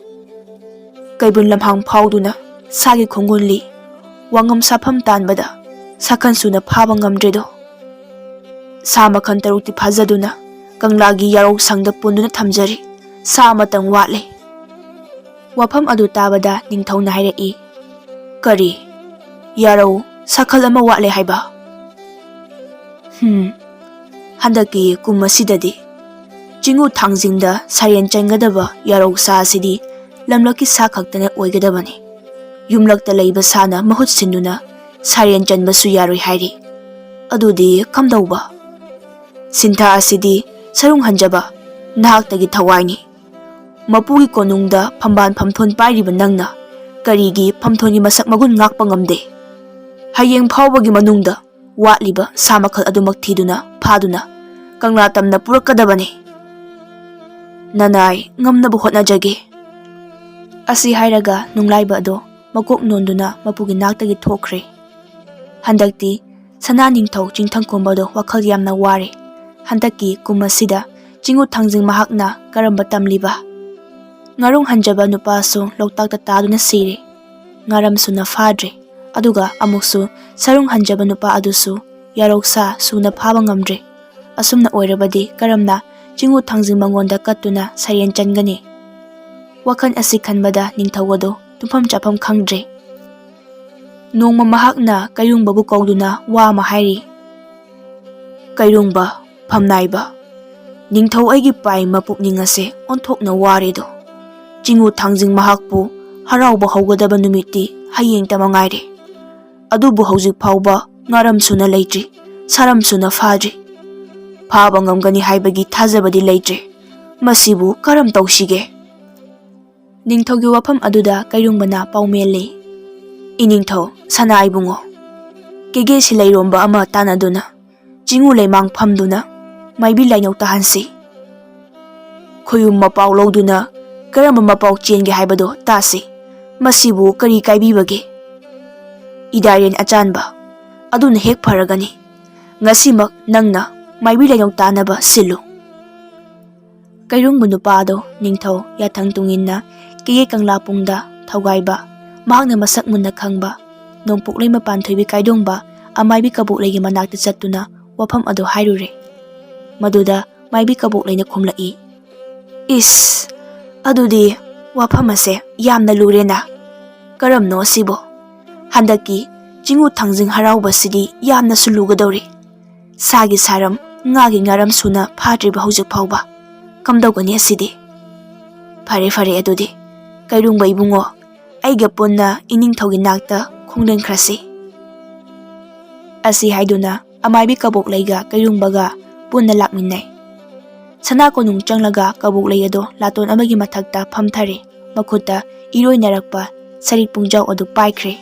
ꯀꯩꯕꯨꯜ ꯂꯝꯍꯥꯡ ꯐꯥꯎꯗꯨꯅ ꯁꯥꯒꯤ ꯈꯣꯡꯒꯨꯜꯂꯤ ꯋꯥꯉꯝ ꯁꯥꯐꯝ ꯇꯥꯟꯕꯗ ꯁꯥꯈꯟ ꯁꯨꯅ ꯐꯥꯕ ꯉꯝꯗ꯭ꯔꯦꯗꯣ꯫ ꯁꯥ ꯃꯈꯜ ꯇꯔꯨꯛꯇꯤ ꯐꯥꯖꯗꯨꯅ ꯀꯪꯂꯥꯒꯤ ꯌꯥꯔꯧ ꯁꯪꯗ ꯄꯨꯟꯗꯨꯅ ꯊꯝꯖꯔꯤ꯫ ꯁꯥ ꯑꯃꯇꯪ ꯋꯥꯠꯂꯦ꯫" ꯋꯥꯐꯝ ꯑꯗꯨ ꯇꯥꯕꯗ ꯅꯤꯡꯊꯧꯅ ꯍꯥꯏꯔꯛꯏ, "ꯀꯔꯤ? ꯌꯥꯔꯧ ꯁꯥꯈꯜ ꯑꯃ ꯋꯥꯠꯂꯦ ꯍꯥꯏꯕ? ꯍꯝ, ꯍꯟꯗꯛꯀꯤ ꯀꯨꯝ ꯑꯁꯤꯗꯗꯤ ꯆꯤꯡꯉꯨ ꯊꯥꯡꯖꯤꯡꯗ ꯁꯥꯔꯦꯟ ꯆꯟꯒꯗꯕ ꯌꯥꯔꯧ ꯁꯥ ꯑꯁꯤꯗꯤ ꯂꯝꯂꯛꯀꯤ ꯁꯥ ꯈꯛꯇꯅ ꯑꯣꯏꯒꯗꯕꯅꯤ꯫ ꯌꯨꯝꯂꯛꯇ ꯂꯩꯕ ꯁꯥꯅ ꯃꯍꯨꯠ ꯁꯤꯟꯗꯨꯅ ꯁꯥꯔꯦꯟ ꯆꯟꯕꯁꯨ ꯌꯥꯔꯣꯏ ꯍꯥꯏꯔꯤ꯫ ꯑꯗꯨꯗꯤ ꯀꯝꯗꯧꯕ? ꯁꯤꯟꯊꯥ ꯑꯁꯤꯗꯤ ꯁꯔꯨꯡ ꯍꯟꯖꯕ ꯅꯍꯥꯛꯇꯒꯤ ꯊꯋꯥꯏꯅꯤ꯫ ꯃꯄꯨꯒꯤ ꯀꯣꯅꯨꯡꯗ ꯐꯝꯕꯥꯜ ꯐꯝꯊꯣꯟ ꯄꯥꯏꯔꯤꯕ ꯅꯪꯅ ꯀꯔꯤꯒꯤ ꯐꯝꯊꯣꯟꯒꯤ ꯃꯁꯛ ꯃꯒꯨꯟ ꯉꯥꯛꯄ ꯉꯝꯗꯦ? ꯍꯌꯦꯡ ꯐꯥꯎꯕꯒꯤ ꯃꯅꯨꯡꯗ ꯋꯥꯠꯂꯤꯕ ꯁꯥ ꯃꯈꯜ ꯑꯗꯨꯃꯛ ꯊꯤꯗꯨꯅ ꯐꯥꯗꯨꯅ ꯀꯪꯂꯥ ꯇꯝꯅ ꯄꯨꯔꯛꯀꯗꯕꯅꯤ꯫ ꯅꯅꯥꯏ ꯉꯝꯅꯕ ꯍꯣꯠꯅꯖꯒꯦ꯫" ꯑꯁꯤ ꯍꯥꯏꯔꯒ ꯅꯨꯡꯂꯥꯏꯕ ꯑꯗꯣ ꯃꯀꯣꯛ ꯅꯣꯟꯗꯨꯅ ꯃꯄꯨꯒꯤ ꯅꯥꯛꯇꯒꯤ ꯊꯣꯛꯈ꯭ꯔꯦ꯫ ꯍꯟꯗꯛꯇꯤ ꯁꯅꯥ ꯅꯤꯡꯊꯧ ꯆꯤꯡꯊꯪ ꯀꯨꯝꯕꯗꯣ ꯋꯥꯈꯜ ꯌꯥꯝꯅ ꯋꯥꯔꯦ꯫ ꯍꯟꯗꯛꯀꯤ ꯀꯨꯝ ꯑꯁꯤꯗ ꯆꯤꯡꯉꯨ ꯊꯥꯡꯖꯤꯡ ꯃꯍꯥꯛꯅ ꯀꯔꯝꯕ ꯇꯝꯂꯤꯕ? ꯉꯥꯔꯨꯡ ꯍꯟꯖꯕ ꯅꯨꯄꯥꯁꯨ ꯂꯣꯛꯇꯥꯛꯇ ꯇꯥꯗꯨꯅ ꯁꯤꯔꯦ꯫ ꯉꯥꯔꯝ ꯁꯨꯅ ꯐꯥꯗ꯭ꯔꯦ꯫ ꯑꯗꯨꯒ ꯑꯃꯨꯛꯁꯨ ꯁꯔꯨꯡ ꯍꯟꯖꯕ ꯅꯨꯄꯥ ꯑꯗꯨꯁꯨ ꯌꯥꯔꯧꯁꯥ ꯁꯨꯅ ꯐꯥꯕ ꯉꯝꯗ꯭ꯔꯦ꯫ ꯑꯁꯨꯝꯅ ꯑꯣꯏꯔꯕꯗꯤ ꯀꯔꯝꯅ ꯆꯤꯡꯉꯨ ꯊꯥꯡꯖꯤꯡ ꯃꯉꯣꯟꯗ ꯀꯠꯇꯨꯅ ꯁꯩꯔꯦꯟ ꯆꯟꯒꯅꯤ? ꯋꯥꯈꯜ ꯑꯁꯤ ꯈꯟꯕꯗ ꯅꯤꯡꯊꯧ ꯑꯗꯨ ꯇꯨꯝꯐꯝ ꯆꯥꯐꯝ ꯈꯪꯗ꯭ꯔꯦ꯫ ꯅꯣꯡꯃ ꯃꯍꯥꯛꯅ ꯀꯩꯔꯨꯡꯕꯕꯨ ꯀꯧꯗꯨꯅ ꯋꯥ ꯑꯃ ꯍꯥꯏꯔꯤ꯫ "ꯀꯩꯔꯨꯡꯕ, ꯐꯝꯅꯥꯏꯕ, ꯅꯤꯡꯊꯧ ꯑꯩꯒꯤ ꯄꯥꯏ ꯃꯄꯨꯛꯅꯤꯡ ꯑꯁꯦ ꯑꯣꯟꯊꯣꯛꯅ ꯋꯥꯔꯦꯗꯣ꯫ ꯆꯤꯡꯉꯨ ꯊꯥꯡꯖꯤꯡ ꯃꯍꯥꯛꯄꯨ ꯍꯔꯥꯎꯕ ꯍꯧꯒꯗꯕ ꯅꯨꯃꯤꯠꯇꯤ ꯍꯌꯦꯡꯇ ꯃꯉꯥꯏꯔꯦ꯫ ꯑꯗꯨꯕꯨ ꯍꯧꯖꯤꯛ ꯐꯥꯎꯕ ꯉꯥꯔꯝ ꯁꯨꯅ ꯂꯩꯇ꯭ꯔꯤ, ꯁꯥꯔꯝ ꯁꯨꯅ ꯐꯥꯗ꯭ꯔꯤ꯫ ꯐꯥꯕ ꯉꯝꯒꯅꯤ ꯍꯥꯏꯕꯒꯤ ꯊꯥꯖꯕꯗꯤ ꯂꯩꯇ꯭ꯔꯦ꯫ ꯃꯁꯤꯕꯨ ꯀꯔꯝ ꯇꯧꯁꯤꯒꯦ?" ꯅꯤꯡꯊꯧꯒꯤ ꯋꯥꯐꯝ ꯑꯗꯨꯗ ꯀꯩꯔꯨꯡꯕꯅ ꯄꯥꯎꯃꯦꯜꯂꯤ꯫ "ꯏꯅꯤꯡꯊꯧ ꯁꯅꯥ ꯏꯕꯨꯡꯉꯣ, ꯀꯦꯒꯦ ꯁꯤꯂꯩꯔꯣꯝꯕ ꯑꯃ ꯇꯥꯟꯅꯗꯨꯅ ꯆꯤꯡꯉꯨ ꯂꯩꯃꯥꯡ ꯐꯝꯗꯨꯅ ꯃꯥꯏꯕꯤ ꯂꯥꯏꯅꯧ ꯇꯥꯍꯟꯁꯤ꯫ ꯈꯣꯌꯨꯝ ꯃꯄꯥꯎ ꯂꯧꯗꯨꯅ ꯀꯔꯝꯕ ꯃꯄꯥꯎ ꯆꯦꯟꯒꯦ ꯍꯥꯏꯕꯗꯣ ꯇꯥꯁꯤ꯫ ꯃꯁꯤꯕꯨ ꯀꯔꯤ ꯀꯥꯏꯕꯤꯕꯒꯦ? ꯏꯗꯥꯏꯔꯦꯟ ꯑꯆꯥꯟꯕ, ꯑꯗꯨꯅ ꯍꯦꯛ ꯐꯔꯒꯅꯤ꯫ ꯉꯁꯤꯃꯛ ꯅꯪꯅ ꯃꯥꯏꯕꯤ ꯂꯥꯏꯅꯧ ꯇꯥꯅꯕ ꯁꯤꯜꯂꯨ꯫" ꯀꯩꯔꯨꯡꯕ ꯅꯨꯄꯥ ꯑꯗꯣ ꯅꯤꯡꯊꯧ ꯌꯥꯊꯪ ꯇꯨꯡꯏꯟꯅ ꯀꯦꯒꯦ ꯀꯪꯂꯥ ꯄꯨꯡꯗ ꯊꯧꯒꯥꯏꯕ, ꯃꯍꯥꯛꯅ ꯃꯁꯛ ꯃꯨꯟꯅ ꯈꯪꯕ ꯅꯣꯡꯄꯣꯛꯂꯩꯃ ꯄꯥꯟꯊꯣꯏꯕꯤ ꯀꯥꯏꯗꯣꯡꯕ ꯑꯃꯥꯏꯕꯤ ꯀꯕꯣꯛꯂꯩꯒꯤ ꯃꯅꯥꯛꯇ ꯆꯠꯇꯨꯅ ꯋꯥꯐꯝ ꯑꯗꯨ ꯍꯥꯏꯔꯨꯔꯦ꯫ ꯃꯗꯨꯗ ꯃꯥꯏꯕꯤ ꯀꯕꯣꯛꯂꯩꯅ ꯈꯨꯝꯂꯛꯏ, "ꯏꯁ, ꯑꯗꯨꯗꯤ ꯋꯥꯐꯝ ꯑꯁꯦ ꯌꯥꯝꯅ ꯂꯨꯔꯦꯅ꯫ ꯀꯔꯝꯅꯣ ꯑꯁꯤꯕꯣ? ꯍꯟꯗꯛꯀꯤ ꯆꯤꯡꯉꯨ ꯊꯥꯡꯖꯤꯡ ꯍꯔꯥꯎꯕꯁꯤꯗꯤ ꯌꯥꯝꯅꯁꯨ ꯂꯨꯒꯗꯧꯔꯤ꯫ ꯁꯥꯒꯤ ꯁꯥꯔꯝ, ꯉꯥꯒꯤ ꯉꯥꯔꯝ ꯁꯨꯅ ꯐꯥꯗ꯭ꯔꯤꯕ ꯍꯧꯖꯤꯛ ꯐꯥꯎꯕ꯫ ꯀꯝꯗꯧꯒꯅꯤ ꯑꯁꯤꯗꯤ? ꯐꯔꯦ, ꯐꯔꯦ, ꯑꯗꯨꯗꯤ ꯀꯩꯔꯨꯡꯕ ꯏꯕꯨꯡꯉꯣ, ꯑꯩꯒ ꯄꯨꯟꯅ ꯏꯅꯤꯡꯊꯧꯒꯤ ꯅꯥꯛꯇ ꯈꯣꯡꯗꯟꯈ꯭ꯔꯁꯤ꯫" ꯑꯁꯤ ꯍꯥꯏꯗꯨꯅ ꯑꯃꯥꯏꯕꯤ ꯀꯕꯣꯛꯂꯩꯒ ꯀꯩꯔꯨꯡꯕꯒ ꯄꯨꯟꯅ ꯂꯥꯛꯃꯤꯟꯅꯩ꯫ ꯁꯅꯥ ꯀꯣꯅꯨꯡ ꯆꯪꯂꯒ ꯀꯕꯣꯛꯂꯩ ꯑꯗꯣ ꯂꯥꯇꯣꯟ ꯑꯃꯒꯤ ꯃꯊꯛꯇ ꯐꯝꯊꯔꯦ꯫ ꯃꯈꯨꯠꯇ ꯏꯔꯣꯏꯅꯔꯛꯄ ꯁꯔꯤꯛ ꯄꯨꯡꯖꯥꯎ ꯑꯗꯨ ꯄꯥꯏꯈ꯭ꯔꯦ꯫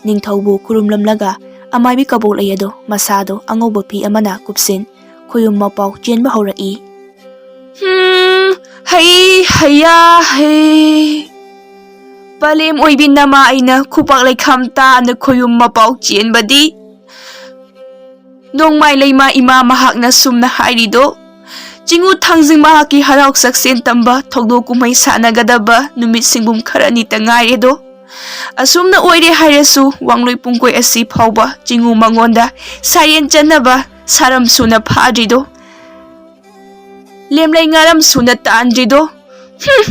ꯅꯤꯡꯊꯧꯕꯨ ꯈꯨꯔꯨꯝꯂꯝꯂꯒ ꯑꯃꯥꯏꯕꯤ ꯀꯕꯣꯛꯂꯩ ꯑꯗꯣ ꯃꯁꯥꯗꯣ ꯑꯉꯧꯕ ꯐꯤ ꯑꯃꯅ ꯀꯨꯞꯁꯤꯟ ꯈꯣꯌꯨꯝ ꯃꯄꯥꯎ ꯆꯦꯟꯕ ꯍꯧꯔꯛꯏ꯫ "ꯍꯨꯝ, ꯍꯩ, ꯍꯩꯌꯥ, ꯍꯩ꯫ ꯄꯂꯦꯝ ꯑꯣꯏꯕꯤ ꯅꯃꯥ ꯑꯩꯅ ꯈꯨꯄꯥꯛ ꯂꯩꯈꯥꯝ ꯇꯥꯅ ꯈꯣꯌꯨꯝ ꯃꯄꯥꯎ ꯆꯦꯟꯕꯗꯤ ꯅꯣꯡꯃꯥꯏ ꯂꯩꯃ ꯏꯃꯥ ꯃꯍꯥꯛꯅ ꯁꯨꯝꯅ ꯍꯥꯏꯔꯤꯗꯣ꯫ ꯆꯤꯡꯉꯨ ꯊꯥꯡꯖꯤꯡ ꯃꯍꯥꯛꯀꯤ ꯍꯔꯥꯎ ꯆꯥꯛꯆꯦꯟ ꯇꯝꯕ ꯊꯧꯗꯣꯛ ꯀꯨꯝꯍꯩ ꯁꯥꯟꯅꯒꯗꯕ ꯅꯨꯃꯤꯠ ꯁꯤꯡꯒꯨꯝ ꯈꯔꯅꯤꯇ ꯉꯥꯏꯔꯦꯗꯣ꯫ ꯑꯁꯨꯝꯅ ꯑꯣꯏꯔꯦ ꯍꯥꯏꯔꯁꯨ ꯋꯥꯡꯂꯣꯏ ꯄꯨꯡꯀꯣꯏ ꯑꯁꯤ ꯐꯥꯎꯕ ꯆꯤꯡꯉꯨ ꯃꯉꯣꯟꯗ ꯁꯥꯏꯔꯦꯟ ꯆꯟꯅꯕ ꯁꯥꯔꯝ ꯁꯨꯅ ꯐꯥꯗ꯭ꯔꯤꯗꯣ꯫ ꯂꯦꯝꯂꯩ ꯉꯥꯔꯝ ꯁꯨꯅ ꯇꯥꯟꯗ꯭ꯔꯤꯗꯣ꯫ ꯍꯨꯝ,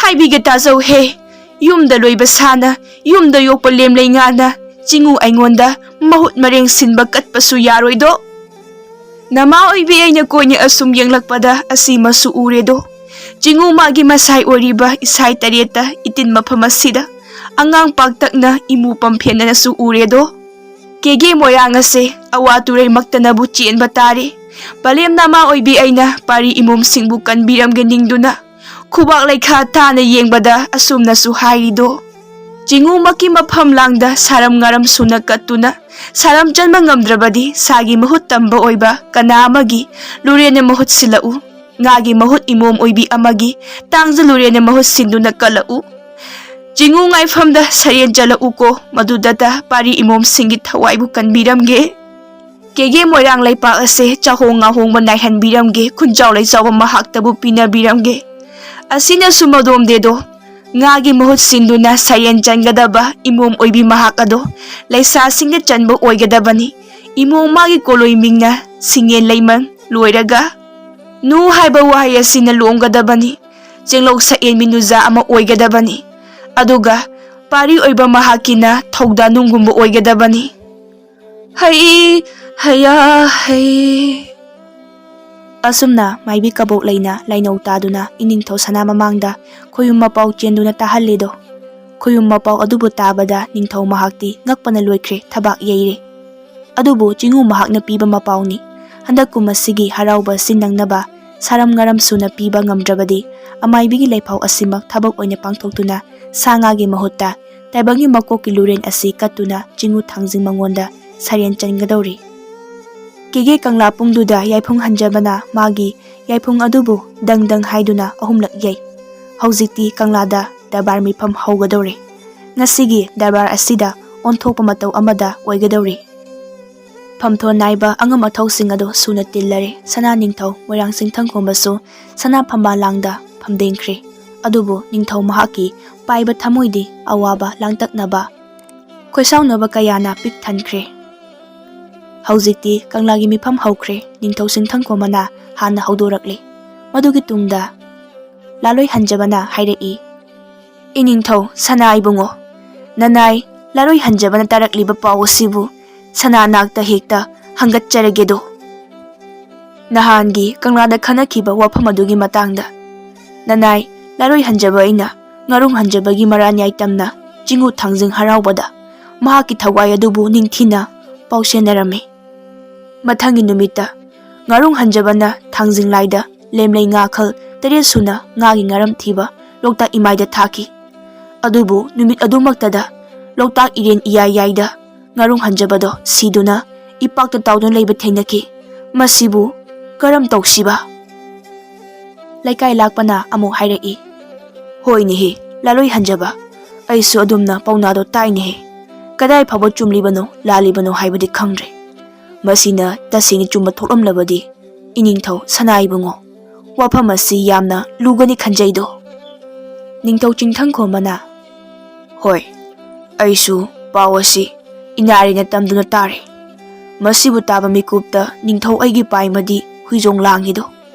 ꯍꯥꯏꯕꯤꯒꯦ ꯇꯥꯖꯧꯍꯦ, ꯌꯨꯝꯗ ꯂꯣꯏꯕ ꯁꯥꯅ, ꯌꯨꯝꯗ ꯌꯣꯛꯄ ꯂꯦꯝꯂꯩ ꯉꯥꯅ ꯆꯤꯡꯉꯨ ꯑꯩꯉꯣꯟꯗ ꯃꯍꯨꯠ ꯃꯔꯦꯡ ꯁꯤꯟꯕ ꯀꯠꯄꯁꯨ ꯌꯥꯔꯣꯏꯗꯣ꯫ ꯅꯃꯥ ꯑꯣꯏꯕꯤ ꯑꯩꯅ ꯀꯣꯏꯅ ꯑꯁꯨꯝ ꯌꯦꯡꯂꯛꯄꯗ ꯑꯁꯤꯃꯁꯨ ꯎꯔꯦꯗꯣ꯫ ꯆꯤꯡꯉꯨ ꯃꯥꯒꯤ ꯃꯁꯥꯏ ꯑꯣꯏꯔꯤꯕ ꯏꯁꯥꯏ ꯇꯔꯦꯠꯇ ꯏꯇꯤꯟ ꯃꯐꯝ ꯑꯁꯤꯗ ꯑꯉꯥꯡ ꯄꯥꯛꯇꯛꯅ ꯏꯃꯨ ꯄꯝꯐꯦꯟꯅꯅꯁꯨ ꯎꯔꯦꯗꯣ꯫ ꯀꯦꯒꯦ ꯃꯣꯏꯔꯥꯡ ꯑꯁꯦ ꯑꯋꯥ ꯇꯨꯔꯩꯃꯛꯇꯅꯕꯨ ꯆꯦꯟꯕ ꯇꯥꯔꯦ꯫ ꯄꯂꯦꯝ ꯅꯃꯥ ꯑꯣꯏꯕꯤ ꯑꯩꯅ ꯄꯥꯔꯤ ꯏꯃꯣꯝꯁꯤꯡꯕꯨ ꯀꯟꯕꯤꯔꯝꯒꯦ ꯅꯤꯡꯗꯨꯅ ꯈꯨꯕꯥꯛ ꯂꯩꯈꯥ ꯊꯥꯅ ꯌꯦꯡꯕꯗ ꯑꯁꯨꯝꯅꯁꯨ ꯍꯥꯏꯔꯤꯗꯣ꯫ ꯆꯤꯡꯉꯨꯃꯛꯀꯤ ꯃꯐꯝ ꯂꯥꯡꯗ ꯁꯥꯔꯝ ꯉꯥꯔꯝ ꯁꯨꯅ ꯀꯠꯇꯨꯅ ꯁꯥꯔꯝ ꯆꯟꯕ ꯉꯝꯗ꯭ꯔꯕꯗꯤ ꯁꯥꯒꯤ ꯃꯍꯨꯠ ꯇꯝꯕ ꯑꯣꯏꯕ ꯀꯅꯥ ꯑꯃꯒꯤ ꯂꯨꯔꯦꯟꯅ ꯃꯍꯨꯠ ꯁꯤꯜꯂꯛꯎ꯫ ꯉꯥꯒꯤ ꯃꯍꯨꯠ ꯏꯃꯣꯝ ꯑꯣꯏꯕꯤ ꯑꯃꯒꯤ ꯇꯥꯡꯖ ꯂꯨꯔꯦꯟꯅ ꯃꯍꯨꯠ ꯁꯤꯟꯗꯨꯅ ꯀꯠꯂꯛꯎ꯫ ꯆꯤꯡꯉꯨ ꯉꯥꯏꯐꯝꯗ ꯁꯔꯦꯟ ꯆꯠꯂꯛꯎꯀꯣ, ꯃꯗꯨꯗꯇ ꯄꯥꯔꯤ ꯏꯃꯣꯝꯁꯤꯡꯒꯤ ꯊꯋꯥꯏꯕꯨ ꯀꯟꯕꯤꯔꯝꯒꯦ꯫ ꯀꯦꯒꯦ ꯃꯣꯏꯔꯥꯡ ꯂꯩꯄꯥꯛ ꯑꯁꯦ ꯆꯥꯍꯣꯡ ꯉꯥꯍꯣꯡꯕ ꯅꯥꯏꯍꯟꯕꯤꯔꯝꯒꯦ, ꯈꯨꯟꯖꯥꯎ ꯂꯩꯆꯥꯎꯕ ꯃꯍꯥꯛꯇꯕꯨ ꯄꯤꯅꯕꯤꯔꯝꯒꯦ꯫ ꯑꯁꯤꯅꯁꯨ ꯃꯗꯣꯝꯗꯦꯗꯣ ꯉꯥꯒꯤ ꯃꯍꯨꯠ ꯁꯤꯟꯗꯨꯅ ꯁꯔꯦꯟ ꯆꯟꯒꯗꯕ ꯏꯃꯣꯝ ꯑꯣꯏꯕꯤ ꯃꯍꯥꯛ ꯑꯗꯣ ꯂꯩꯁꯥꯁꯤꯡꯅ ꯆꯟꯕ ꯑꯣꯏꯒꯗꯕꯅꯤ꯫ ꯏꯃꯣꯝ ꯃꯥꯒꯤ ꯀꯣꯂꯣꯏ ꯃꯤꯡꯅ ꯁꯤꯡꯉꯦꯟ ꯂꯩꯃꯟ ꯂꯣꯏꯔꯒ ꯅꯨ ꯍꯥꯏꯕ ꯋꯥꯍꯩ ꯑꯁꯤꯅ ꯂꯣꯝꯒꯗꯕꯅꯤ꯫ ꯆꯦꯡꯂꯧ ꯁꯛꯑꯦꯟꯕꯤ ꯅꯨꯖꯥ ꯑꯃ ꯑꯣꯏꯒꯗꯕꯅꯤ꯫ ꯑꯗꯨꯒ ꯄꯥꯔꯤ ꯑꯣꯏꯕ ꯃꯍꯥꯛꯀꯤꯅ ꯊꯧꯗꯥ ꯅꯨꯡꯒꯨꯝꯕ ꯑꯣꯏꯒꯗꯕꯅꯤ꯫ ꯍꯩ, ꯍꯩꯌꯥ, ꯍꯩ꯫ ꯑꯁꯨꯝꯅ ꯃꯥꯏꯕꯤ ꯀꯕꯣꯛ ꯂꯩꯅ ꯂꯥꯏꯅꯧ ꯇꯥꯗꯨꯅ ꯏꯅꯤꯡꯊꯧ ꯁꯅꯥ ꯃꯃꯥꯡꯗ ꯈꯣꯌꯨꯝ ꯃꯄꯥꯎ ꯆꯦꯟꯗꯨꯅ ꯇꯥꯍꯜꯂꯤꯗꯣ꯫ ꯈꯣꯌꯨꯝ ꯃꯄꯥꯎ ꯑꯗꯨꯕꯨ ꯇꯥꯕꯗ ꯅꯤꯡꯊꯧ ꯃꯍꯥꯛꯇꯤ ꯉꯛꯄꯅ ꯂꯣꯏꯈ꯭ꯔꯦ, ꯊꯕꯥꯛ ꯌꯩꯔꯦ꯫ ꯑꯗꯨꯕꯨ ꯆꯤꯡꯉꯨ ꯃꯍꯥꯛꯅ ꯄꯤꯕ ꯃꯄꯥꯎꯅꯤ꯫ ꯍꯟꯗꯛ ꯀꯨꯝ ꯑꯁꯤꯒꯤ ꯍꯔꯥꯎꯕ ꯑꯁꯤ ꯅꯪꯅꯕ ꯁꯥꯔꯝ ꯉꯥꯔꯝ ꯁꯨꯅ ꯄꯤꯕ ꯉꯝꯗ꯭ꯔꯕꯗꯤ ꯑꯃꯥꯏꯕꯤꯒꯤ ꯂꯩꯐꯥꯎ ꯑꯁꯤꯃꯛ ꯊꯕꯛ ꯑꯣꯏꯅ ꯄꯥꯡꯊꯣꯛꯇꯨꯅ ꯁꯥ ꯉꯥꯒꯤ ꯃꯍꯨꯠꯇ ꯇꯥꯏꯕꯪꯒꯤ ꯃꯀꯣꯛꯀꯤ ꯂꯨꯔꯦꯟ ꯑꯁꯤ ꯀꯠꯇꯨꯅ ꯆꯤꯡꯉꯨ ꯊꯥꯡꯖꯤꯡ ꯃꯉꯣꯟꯗ ꯁꯔꯦꯟ ꯆꯟꯒꯗꯧꯔꯤ꯫ ꯀꯦꯒꯦ ꯀꯪꯂꯥ ꯄꯨꯡꯗꯨꯗ ꯌꯥꯏꯐꯨꯡ ꯍꯟꯖꯕꯅ ꯃꯥꯒꯤ ꯌꯥꯏꯐꯨꯡ ꯑꯗꯨꯕꯨ ꯗꯪ ꯗꯪ ꯍꯥꯏꯗꯨꯅ ꯑꯍꯨꯝꯂꯛ ꯌꯩ꯫ ꯍꯧꯖꯤꯛꯇꯤ ꯀꯪꯂꯥꯗ ꯗꯔꯕꯥꯔ ꯃꯤꯐꯝ ꯍꯧꯒꯗꯧꯔꯦ꯫ ꯉꯁꯤꯒꯤ ꯗꯔꯕꯥꯔ ꯑꯁꯤꯗ ꯑꯣꯟꯊꯣꯛꯄ ꯃꯇꯧ ꯑꯃꯗ ꯑꯣꯏꯒꯗꯧꯔꯦ꯫ ꯐꯝꯊꯣꯟ ꯅꯥꯏꯕ ꯑꯉꯝ ꯑꯊꯧꯁꯤꯡ ꯑꯗꯨ ꯁꯨꯅ ꯇꯤꯜꯂꯔꯦ꯫ ꯁꯅꯥ ꯅꯤꯡꯊꯧ ꯃꯣꯏꯔꯥꯡ ꯆꯤꯡꯊꯪꯈꯣꯝꯕꯁꯨ ꯁꯅꯥ ꯐꯝꯕꯥꯜ ꯂꯥꯡꯗ ꯐꯝꯗꯦꯡꯈ꯭ꯔꯦ꯫ ꯑꯗꯨꯕꯨ ꯅꯤꯡꯊꯧ ꯃꯍꯥꯛꯀꯤ ꯄꯥꯏꯕ ꯊꯃꯣꯏꯗꯤ ꯑꯋꯥꯕ ꯂꯥꯡꯇꯛꯅꯕ, ꯈꯣꯏꯁꯥꯎꯅꯕ ꯀꯌꯥꯅ ꯄꯤꯛ ꯊꯟꯈ꯭ꯔꯦ꯫ ꯍꯧꯖꯤꯛꯇꯤ ꯀꯪꯂꯥꯒꯤ ꯃꯤꯐꯝ ꯍꯧꯈ꯭ꯔꯦ꯫ ꯅꯤꯡꯊꯧ ꯆꯤꯡꯊꯪꯈꯣꯝꯕꯅ ꯍꯥꯟꯅ ꯍꯧꯗꯣꯔꯛꯂꯦ꯫ ꯃꯗꯨꯒꯤ ꯇꯨꯡꯗ ꯂꯥꯂꯣꯏ ꯍꯟꯖꯕꯅ ꯍꯥꯏꯔꯛꯏ, "ꯏꯅꯤꯡꯊꯧ ꯁꯅꯥ ꯏꯕꯨꯡꯉꯣ, ꯅꯅꯥꯏ ꯂꯥꯂꯣꯏ ꯍꯟꯖꯕꯅ ꯇꯥꯔꯛꯂꯤꯕ ꯄꯥꯎ ꯑꯁꯤꯕꯨ ꯁꯅꯥ ꯅꯥꯛꯇ ꯍꯦꯛꯇ ꯍꯪꯒꯠꯆꯔꯒꯦꯗꯣ꯫ ꯅꯍꯥꯟꯒꯤ ꯀꯪꯂꯥꯗ ꯈꯟꯅꯈꯤꯕ ꯋꯥꯐꯝ ꯑꯗꯨꯒꯤ ꯃꯇꯥꯡꯗ ꯅꯅꯥꯏ ꯂꯥꯂꯣꯏ ꯍꯟꯖꯕ ꯑꯩꯅ ꯉꯥꯔꯨꯡ ꯍꯟꯖꯕꯒꯤ ꯃꯔꯥꯟ ꯌꯥꯏꯇꯝꯅ ꯆꯤꯡꯉꯨ ꯊꯥꯡꯖꯤꯡ ꯍꯔꯥꯎꯕꯗ ꯃꯍꯥꯛꯀꯤ ꯊꯋꯥꯏ ꯑꯗꯨꯕꯨ ꯅꯤꯡꯊꯤꯅ ꯄꯥꯎꯁꯦꯟꯅꯔꯝꯃꯤ꯫ ꯃꯊꯪꯒꯤ ꯅꯨꯃꯤꯠꯇ ꯉꯥꯔꯨꯡ ꯍꯟꯖꯕꯅ ꯊꯥꯡꯖꯤꯡ ꯂꯥꯏꯗ ꯂꯦꯝꯂꯩ ꯉꯥꯈꯜ ꯇꯔꯦꯠ ꯁꯨꯅ ꯉꯥꯒꯤ ꯉꯥꯔꯝ ꯊꯤꯕ ꯂꯣꯛꯇꯥꯛ ꯏꯃꯥꯏꯗ ꯊꯥꯈꯤ꯫ ꯑꯗꯨꯕꯨ ꯅꯨꯃꯤꯠ ꯑꯗꯨꯃꯛꯇꯗ ꯂꯣꯛꯇꯥꯛ ꯏꯔꯦꯟ ꯏꯌꯥꯏ ꯌꯥꯏꯗ ꯉꯥꯔꯨꯡ ꯍꯟꯖꯕꯗꯣ ꯁꯤꯗꯨꯅ ꯏꯄꯥꯛꯇ ꯇꯥꯎꯗꯨꯅ ꯂꯩꯕ ꯊꯦꯡꯅꯈꯤ꯫ ꯃꯁꯤꯕꯨ ꯀꯔꯝ ꯇꯧꯁꯤꯕ?" ꯂꯩꯀꯥꯏ ꯂꯥꯛꯄꯅ ꯑꯃꯨꯛ ꯍꯥꯏꯔꯛꯏ, "ꯍꯣꯏꯅꯦꯍꯦ, ꯂꯥꯂꯣꯏ ꯍꯟꯖꯕ, ꯑꯩꯁꯨ ꯑꯗꯨꯝꯅ ꯄꯥꯎꯅꯥꯗꯣ ꯇꯥꯏꯅꯦꯍꯦ꯫ ꯀꯗꯥꯏ ꯐꯥꯎꯕ ꯆꯨꯝꯂꯤꯕꯅꯣ ꯂꯥꯜꯂꯤꯕꯅꯣ ꯍꯥꯏꯕꯗꯤ ꯈꯪꯗ꯭ꯔꯦ꯫ ꯃꯁꯤꯅ ꯇꯁꯦꯡꯅ ꯆꯨꯝꯕ ꯊꯣꯛꯂꯝꯂꯕꯗꯤ ꯏꯅꯤꯡꯊꯧ ꯁꯅꯥ ꯏꯕꯨꯡꯉꯣ, ꯋꯥꯐꯝ ꯑꯁꯤ ꯌꯥꯝꯅ ꯂꯨꯒꯅꯤ ꯈꯟꯖꯩꯗꯣ꯫" ꯅꯤꯡꯊꯧ ꯆꯤꯡꯊꯪꯈꯣꯝꯕꯅ, "ꯍꯣꯏ, ꯑꯩꯁꯨ ꯄꯥꯎ ꯑꯁꯤ ꯏꯅꯥꯔꯤꯅ ꯇꯝꯗꯨꯅ ꯇꯥꯔꯦ꯫ ꯃꯁꯤꯕꯨ ꯇꯥꯕ ꯃꯤꯀꯨꯞꯇ ꯅꯤꯡꯊꯧ ꯑꯩꯒꯤ ꯄꯥꯏꯃꯗꯤ ꯍꯨꯏꯖꯣꯡ ꯂꯥꯡꯉꯤꯗꯣ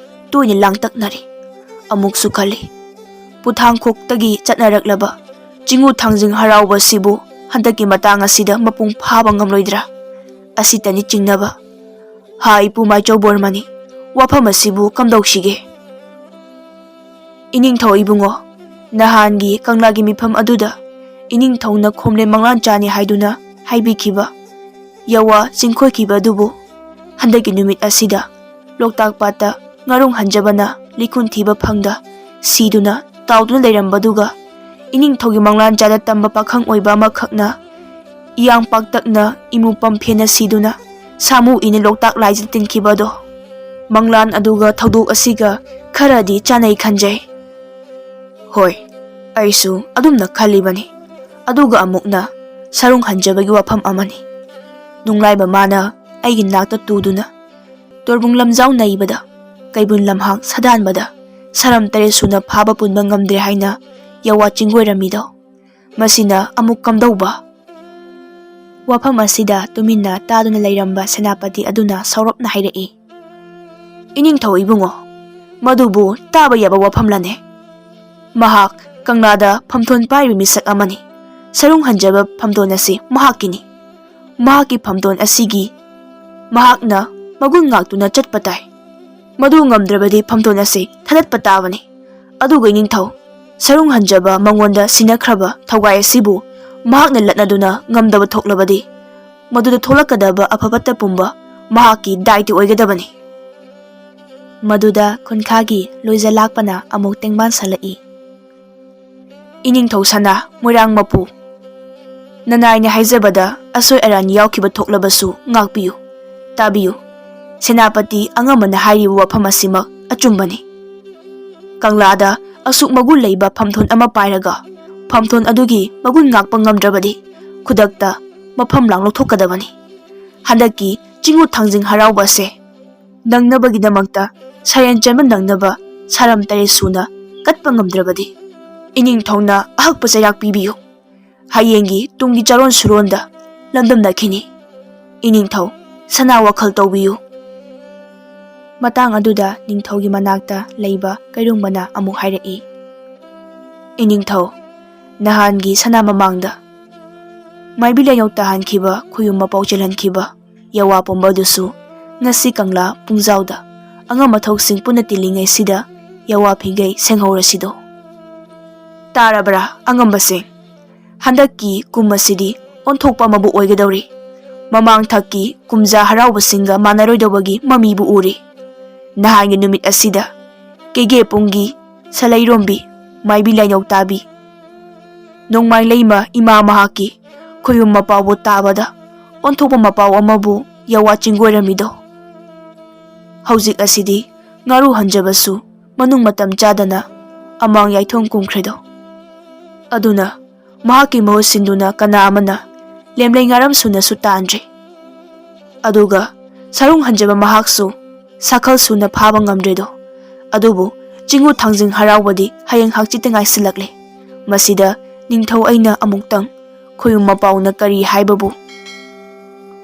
ꯇꯣꯏꯅ ꯂꯥꯡꯇꯛꯅꯔꯤ꯫ ꯑꯃꯨꯛꯁꯨ ꯈꯜꯂꯤ, ꯄꯨꯊꯥꯡꯈꯣꯛꯇꯒꯤ ꯆꯠꯅꯔꯛꯂꯕ ꯆꯤꯡꯉꯨ ꯊꯥꯡꯖꯤꯡ ꯍꯔꯥꯎꯕꯁꯤꯕꯨ ꯍꯟꯗꯛꯀꯤ ꯃꯇꯥꯡ ꯑꯁꯤꯗ ꯃꯄꯨꯡ ꯐꯥꯕ ꯉꯝꯂꯣꯏꯗ꯭ꯔꯥ? ꯑꯁꯤꯇꯅꯤ ꯆꯤꯡꯅꯕ꯫ ꯍꯥ ꯏꯄꯨ ꯃꯥꯏꯆꯧ ꯕꯣꯔꯃꯅꯤ, ꯋꯥꯐꯝ ꯑꯁꯤꯕꯨ ꯀꯝꯗꯧꯁꯤꯒꯦ?" "ꯏꯅꯤꯡꯊꯧ ꯏꯕꯨꯡꯉꯣ, ꯅꯍꯥꯟꯒꯤ ꯀꯪꯂꯥꯒꯤ ꯃꯤꯐꯝ ꯑꯗꯨꯗ ꯏꯅꯤꯡꯊꯧꯅ ꯈꯣꯝꯂꯦ ꯃꯪꯂꯥꯟ ꯆꯥꯅꯤ ꯍꯥꯏꯗꯨꯅ ꯍꯥꯏꯕꯤꯈꯤꯕ ꯌꯥꯋꯥ ꯆꯤꯡꯈꯣꯏꯈꯤꯕ ꯑꯗꯨꯕꯨ ꯍꯟꯗꯛꯀꯤ ꯅꯨꯃꯤꯠ ꯑꯁꯤꯗ ꯂꯣꯛꯇꯥꯛ ꯄꯥꯠꯇ ꯉꯥꯔꯨꯡ ꯍꯟꯖꯕꯅ ꯂꯤꯈꯨꯟ ꯊꯤꯕ ꯐꯪꯗ ꯁꯤꯗꯨꯅ ꯇꯥꯎꯗꯨꯅ ꯂꯩꯔꯝꯕꯗꯨꯒ ꯏꯅꯤꯡꯊꯧꯒꯤ ꯃꯪꯂꯥꯟ ꯆꯥꯗ ꯇꯝꯕ ꯄꯥꯈꯪ ꯑꯣꯏꯕ ꯑꯃꯈꯛꯅ ꯏꯌꯥꯡ ꯄꯥꯛꯇꯛꯅ ꯏꯃꯨ ꯄꯝꯐꯦꯟꯅ ꯁꯤꯗꯨꯅ ꯁꯥꯃꯨ ꯏꯅ ꯂꯣꯛꯇꯥꯛ ꯂꯥꯏꯖ ꯇꯤꯟꯈꯤꯕꯗꯣ, ꯃꯪꯂꯥꯟ ꯑꯗꯨꯒ ꯊꯧꯗꯣꯛ ꯑꯁꯤꯒ ꯈꯔꯗꯤ ꯆꯥꯅꯩ ꯈꯟꯖꯩ꯫" "ꯍꯣꯏ, ꯑꯩꯁꯨ ꯑꯗꯨꯝꯅ ꯈꯜꯂꯤꯕꯅꯤ꯫ ꯑꯗꯨꯒ ꯑꯃꯨꯛꯅ ꯁꯔꯨꯡ ꯍꯟꯖꯕꯒꯤ ꯋꯥꯐꯝ ꯑꯃꯅꯤ꯫ ꯅꯨꯡꯂꯥꯏ ꯃꯃꯥꯅ ꯑꯩꯒꯤ ꯅꯥꯛꯇ ꯇꯨꯗꯨꯅ ꯇꯣꯔꯕꯨꯡ ꯂꯝꯖꯥꯎ ꯅꯩꯕꯗ, ꯀꯩꯕꯨꯜ ꯂꯝꯍꯥꯡ ꯁꯥꯗꯥꯟꯕꯗ ꯁꯔꯝ ꯇꯔꯦꯠ ꯁꯨꯅ ꯐꯥꯕ ꯄꯨꯟꯕ ꯉꯝꯗ꯭ꯔꯦ ꯍꯥꯏꯅ ꯌꯥꯋꯥ ꯆꯤꯡꯒꯣꯏꯔꯝꯃꯤꯗꯣ, ꯃꯁꯤꯅ ꯑꯃꯨꯛ ꯀꯝꯗꯧꯕ? ꯋꯥꯐꯝ ꯑꯁꯤꯗ ꯇꯨꯃꯤꯟꯅ ꯇꯥꯗꯨꯅ ꯂꯩꯔꯝꯕ ꯁꯦꯅꯥꯄꯇꯤ ꯑꯗꯨꯅ ꯁꯥꯎꯔꯞꯅ ꯍꯥꯏꯔꯛꯏ, "ꯏꯅꯤꯡꯊꯧ ꯏꯕꯨꯡꯉꯣ, ꯃꯗꯨꯕꯨ ꯇꯥꯕ ꯌꯥꯕ ꯋꯥꯐꯝꯂꯅꯦ? ꯃꯍꯥꯛ ꯀꯪꯂꯥꯗ ꯐꯝꯊꯣꯟ ꯄꯥꯏꯔꯤꯕ ꯃꯤꯁꯛ ꯑꯃꯅꯤ꯫ ꯁꯔꯨꯡ ꯍꯟꯖꯕ ꯐꯝꯊꯣꯟ ꯑꯁꯤ ꯃꯍꯥꯛꯀꯤꯅꯤ꯫ ꯃꯍꯥꯛꯀꯤ ꯐꯝꯊꯣꯟ ꯑꯁꯤꯒꯤ ꯃꯍꯥꯛꯅ ꯃꯒꯨꯟ ꯉꯥꯛꯇꯨꯅ ꯆꯠꯄ ꯇꯥꯏ꯫ ꯃꯗꯨ ꯉꯝꯗ꯭ꯔꯕꯗꯤ ꯐꯝꯊꯣꯟ ꯑꯁꯤ ꯊꯥꯗꯠꯄ ꯇꯥꯕꯅꯤ꯫ ꯑꯗꯨꯒ ꯏꯅꯤꯡꯊꯧ, ꯁꯔꯨꯡ ꯍꯟꯖꯕ ꯃꯉꯣꯟꯗ ꯁꯤꯟꯅꯈ꯭ꯔꯕ ꯊꯧꯒꯥꯏ ꯑꯁꯤꯕꯨ ꯃꯍꯥꯛꯅ ꯂꯠꯅꯗꯨꯅ ꯉꯝꯗꯕ ꯊꯣꯛꯂꯕꯗꯤ, ꯃꯗꯨꯗ ꯊꯣꯛꯂꯛꯀꯗꯕ ꯑꯐ ꯐꯠꯇ ꯄꯨꯝꯕ ꯃꯍꯥꯛꯀꯤ ꯗꯥꯏꯇ ꯑꯣꯏꯒꯗꯕꯅꯤ꯫" ꯃꯗꯨꯗ ꯈꯨꯟꯈꯥꯒꯤ ꯂꯣꯏꯖ ꯂꯥꯛꯄꯅ ꯑꯃꯨꯛ ꯇꯦꯡꯕꯥꯟ ꯁꯥꯜꯂꯛꯏ꯫ "ꯏꯅꯤꯡꯊꯧ ꯁꯅꯥ ꯃꯣꯏꯔꯥꯡ ꯃꯄꯨ, ꯅꯅꯥꯏꯅ ꯍꯥꯏꯖꯕꯗ ꯑꯁꯣꯏ ꯑꯔꯥꯟ ꯌꯥꯎꯈꯤꯕ ꯊꯣꯛꯂꯕꯁꯨ ꯉꯥꯛꯄꯤꯌꯨ, ꯇꯥꯕꯤꯌꯨ꯫ ꯁꯦꯅꯥꯄꯇꯤ ꯑꯉꯝꯕꯅ ꯍꯥꯏꯔꯤꯕ ꯋꯥꯐꯝ ꯑꯁꯤꯃꯛ ꯑꯆꯨꯝꯕꯅꯤ꯫ ꯀꯪꯂꯥꯗ ꯑꯁꯨꯛ ꯃꯒꯨꯟ ꯂꯩꯕ ꯐꯝꯊꯣꯟ ꯑꯃ ꯄꯥꯏꯔꯒ, ꯐꯝꯊꯣꯟ ꯑꯗꯨꯒꯤ ꯃꯒꯨꯟ ꯉꯥꯛꯄ ꯉꯝꯗ꯭ꯔꯕꯗꯤ, ꯈꯨꯗꯛꯇ ꯃꯐꯝ ꯂꯥꯡ ꯂꯧꯊꯣꯛꯀꯗꯕꯅꯤ꯫ ꯍꯟꯗꯛꯀꯤ ꯆꯤꯡꯉꯨ ꯊꯥꯡꯖꯤꯡ ꯍꯔꯥꯎꯕ ꯑꯁꯦ ꯅꯪꯅꯕꯒꯤꯗꯃꯛꯇ ꯁꯥꯌꯦꯟ ꯆꯟꯕ ꯅꯪꯅꯕ ꯁꯥꯔꯝ ꯇꯔꯦꯠ ꯁꯨꯅ ꯀꯠꯄ ꯉꯝꯗ꯭ꯔꯕꯗꯤ, ꯏꯅꯤꯡꯊꯧꯅ ꯑꯍꯛꯄ ꯆꯩꯔꯥꯛ ꯄꯤꯕꯤꯌꯨ꯫ ꯍꯌꯦꯡꯒꯤ ꯇꯨꯡꯒꯤ ꯆꯥꯔꯣꯟ ꯁꯨꯔꯣꯟꯗ ꯂꯝꯗꯝꯅꯈꯤꯅꯤ꯫ ꯏꯅꯤꯡꯊꯧ ꯁꯅꯥ ꯋꯥꯈꯜ ꯇꯧꯕꯤꯌꯨ꯫" ꯃꯇꯥꯡ ꯑꯗꯨꯗ ꯅꯤꯡꯊꯧꯒꯤ ꯃꯅꯥꯛꯇ ꯂꯩꯕ ꯀꯩꯔꯨꯡꯕꯅ ꯑꯃꯨꯛ ꯍꯥꯏꯔꯛꯏ, "ꯏꯅꯤꯡꯊꯧ, ꯅꯍꯥꯟꯒꯤ ꯁꯅꯥ ꯃꯃꯥꯡꯗ ꯃꯥꯏꯕꯤ ꯂꯥꯏꯅꯧ ꯇꯥꯍꯟꯈꯤꯕ, ꯈꯨꯌꯨꯝ ꯃꯄꯥꯎ ꯆꯦꯜꯍꯟꯈꯤꯕ ꯌꯥꯋꯥ ꯄꯨꯝꯕ ꯑꯗꯨꯁꯨ ꯉꯁꯤ ꯀꯪꯂꯥ ꯄꯨꯡꯖꯥꯎꯗ ꯑꯉꯝ ꯑꯊꯧꯁꯤꯡ ꯄꯨꯟꯅ ꯇꯤꯜꯂꯤꯉꯩꯁꯤꯗ ꯌꯥꯋꯥ ꯐꯤꯒꯩ ꯁꯦꯡꯍꯧꯔꯁꯤꯗꯣ꯫ ꯇꯥꯔꯕ꯭ꯔꯥ ꯑꯉꯝꯕꯁꯤꯡ? ꯍꯟꯗꯛꯀꯤ ꯀꯨꯝ ꯑꯁꯤꯗꯤ ꯑꯣꯟꯊꯣꯛꯄ ꯑꯃꯕꯨ ꯑꯣꯏꯒꯗꯧꯔꯤ꯫ ꯃꯃꯥꯡ ꯊꯛꯀꯤ ꯀꯨꯝꯖꯥ ꯍꯔꯥꯎꯕꯁꯤꯡꯒ ꯃꯥꯟꯅꯔꯣꯏꯗꯧꯕꯒꯤ ꯃꯃꯤꯕꯨ ꯎꯔꯤ꯫ ꯅꯍꯥꯟꯒꯤ ꯅꯨꯃꯤꯠ ꯑꯁꯤꯗ ꯀꯦꯒꯦ ꯄꯨꯡꯒꯤ ꯁꯂꯩꯔꯣꯝꯕꯤ, ꯃꯥꯏꯕꯤ ꯂꯥꯏꯅꯧ ꯇꯥꯕꯤ, ꯅꯣꯡꯃꯥꯏ ꯂꯩꯃ ꯏꯃꯥ ꯃꯍꯥꯛꯀꯤ ꯈꯨꯌꯨꯝ ꯃꯄꯥꯎꯕꯨ ꯇꯥꯕꯗ ꯑꯣꯟꯊꯣꯛꯄ ꯃꯄꯥꯎ ꯑꯃꯕꯨ ꯌꯥꯋꯥ ꯆꯤꯡꯒꯣꯏꯔꯝꯃꯤꯗꯣ꯫ ꯍꯧꯖꯤꯛ ꯑꯁꯤꯗꯤ ꯉꯥꯔꯨ ꯍꯟꯖꯕꯁꯨ ꯃꯅꯨꯡ ꯃꯇꯝ ꯆꯥꯗꯅ ꯑꯃꯥꯡ ꯌꯥꯏꯊꯣꯡ ꯀꯨꯝꯈ꯭ꯔꯦꯗꯣ꯫ ꯑꯗꯨꯅ ꯃꯍꯥꯛꯀꯤ ꯃꯍꯨꯠ ꯁꯤꯟꯗꯨꯅ ꯀꯅꯥ ꯑꯃꯅ ꯂꯦꯝꯂꯩ ꯉꯥꯔꯝ ꯁꯨꯅꯁꯨ ꯇꯥꯟꯗ꯭ꯔꯤ꯫ ꯑꯗꯨꯒ ꯁꯔꯨꯡ ꯍꯟꯖꯕ ꯃꯍꯥꯛꯁꯨ ꯁꯥꯈꯜ ꯁꯨꯅ ꯐꯥꯕ ꯉꯝꯗ꯭ꯔꯦꯗꯣ꯫ ꯑꯗꯨꯕꯨ ꯆꯤꯡꯉꯨ ꯊꯥꯡꯖꯤꯡ ꯍꯔꯥꯎꯕꯗꯤ ꯍꯌꯦꯡ ꯍꯥꯡꯆꯤꯠꯇ ꯉꯥꯏꯁꯤꯜꯂꯛꯂꯦ꯫ ꯃꯁꯤꯗ ꯅꯤꯡꯊꯧ ꯑꯩꯅ ꯑꯃꯨꯛꯇꯪ ꯈꯣꯌꯨꯝ ꯃꯄꯥꯎꯅ ꯀꯔꯤ ꯍꯥꯏꯕꯕꯨ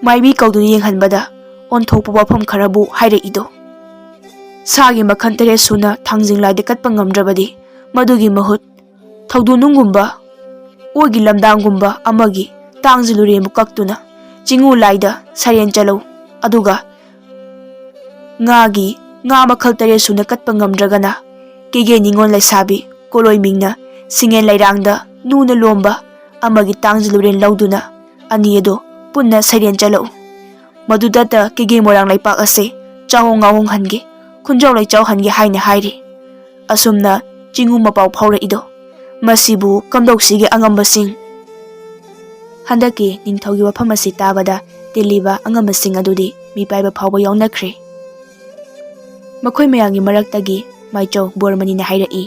ꯃꯥꯏꯕꯤ ꯀꯧꯗꯨꯅ ꯌꯦꯡꯍꯟꯕꯗ ꯑꯣꯟꯊꯣꯛꯄ ꯋꯥꯐꯝ ꯈꯔꯕꯨ ꯍꯥꯏꯔꯛꯏꯗꯣ꯫ ꯁꯥꯒꯤ ꯃꯈꯜ ꯇꯔꯦꯠ ꯁꯨꯅ ꯊꯥꯡꯖꯤꯡ ꯂꯥꯏꯗ ꯀꯠꯄ ꯉꯝꯗ꯭ꯔꯕꯗꯤ ꯃꯗꯨꯒꯤ ꯃꯍꯨꯠ ꯊꯧꯗꯣꯛꯅꯨꯡꯒꯨꯝꯕ, ꯑꯣꯏꯒꯤ ꯂꯝꯗꯥꯡꯒꯨꯝꯕ ꯑꯃꯒꯤ ꯇꯥꯡꯖ ꯂꯨꯔꯦꯟꯕꯨ ꯀꯛꯇꯨꯅ ꯆꯤꯡꯉꯨ ꯂꯥꯏꯗ ꯁꯔꯦꯟ ꯆꯠꯂꯧ꯫ ꯑꯗꯨꯒ ꯉꯥꯒꯤ ꯉꯥ ꯃꯈꯜ ꯇꯔꯦꯠ ꯁꯨꯅ ꯀꯠꯄ ꯉꯝꯗ꯭ꯔꯒꯅ ꯀꯦꯒꯦ ꯅꯤꯉꯣꯜ ꯂꯩꯁꯥꯕꯤ ꯀꯣꯂꯣꯏ ꯃꯤꯡꯅ ꯁꯤꯡꯉꯦꯟ ꯂꯩꯔꯥꯡꯗ ꯅꯨꯅ ꯂꯣꯝꯕ ꯑꯃꯒꯤ ꯇꯥꯡꯖ ꯂꯨꯔꯦꯟ ꯂꯧꯗꯨꯅ ꯑꯅꯤ ꯑꯗꯣ ꯄꯨꯟꯅ ꯁꯩꯔꯦꯟ ꯆꯠꯂꯛꯎ꯫ ꯃꯗꯨꯗꯇ ꯀꯦꯒꯦ ꯃꯣꯏꯔꯥꯡ ꯂꯩꯄꯥꯛ ꯑꯁꯦ ꯆꯥꯎꯍꯣꯡ ꯉꯥꯎꯍꯣꯡꯍꯟꯒꯦ, ꯈꯨꯟꯖꯥꯎ ꯂꯩꯆꯥꯎꯍꯟꯒꯦ ꯍꯥꯏꯅ ꯍꯥꯏꯔꯤ꯫ ꯑꯁꯨꯝꯅ ꯆꯤꯡꯉꯨ ꯃꯄꯥꯎ ꯐꯥꯎꯔꯛꯏꯗꯣ꯫ ꯃꯁꯤꯕꯨ ꯀꯝꯗꯧꯁꯤꯒꯦ ꯑꯉꯝꯕꯁꯤꯡ? ꯍꯟꯗꯛꯀꯤ ꯅꯤꯡꯊꯧꯒꯤ ꯋꯥꯐꯝ ꯑꯁꯤ ꯇꯥꯕꯗ ꯇꯤꯜꯂꯤꯕ ꯑꯉꯝꯕꯁꯤꯡ ꯑꯗꯨꯗꯤ ꯃꯤꯄꯥꯏꯕ ꯐꯥꯎꯕ ꯌꯥꯎꯅꯈ꯭ꯔꯦ꯫ ꯃꯈꯣꯏ ꯃꯌꯥꯝꯒꯤ ꯃꯔꯛꯇꯒꯤ ꯃꯥꯏꯆꯧ ꯕꯣꯔꯃꯅꯤꯅ ꯍꯥꯏꯔꯛꯏ,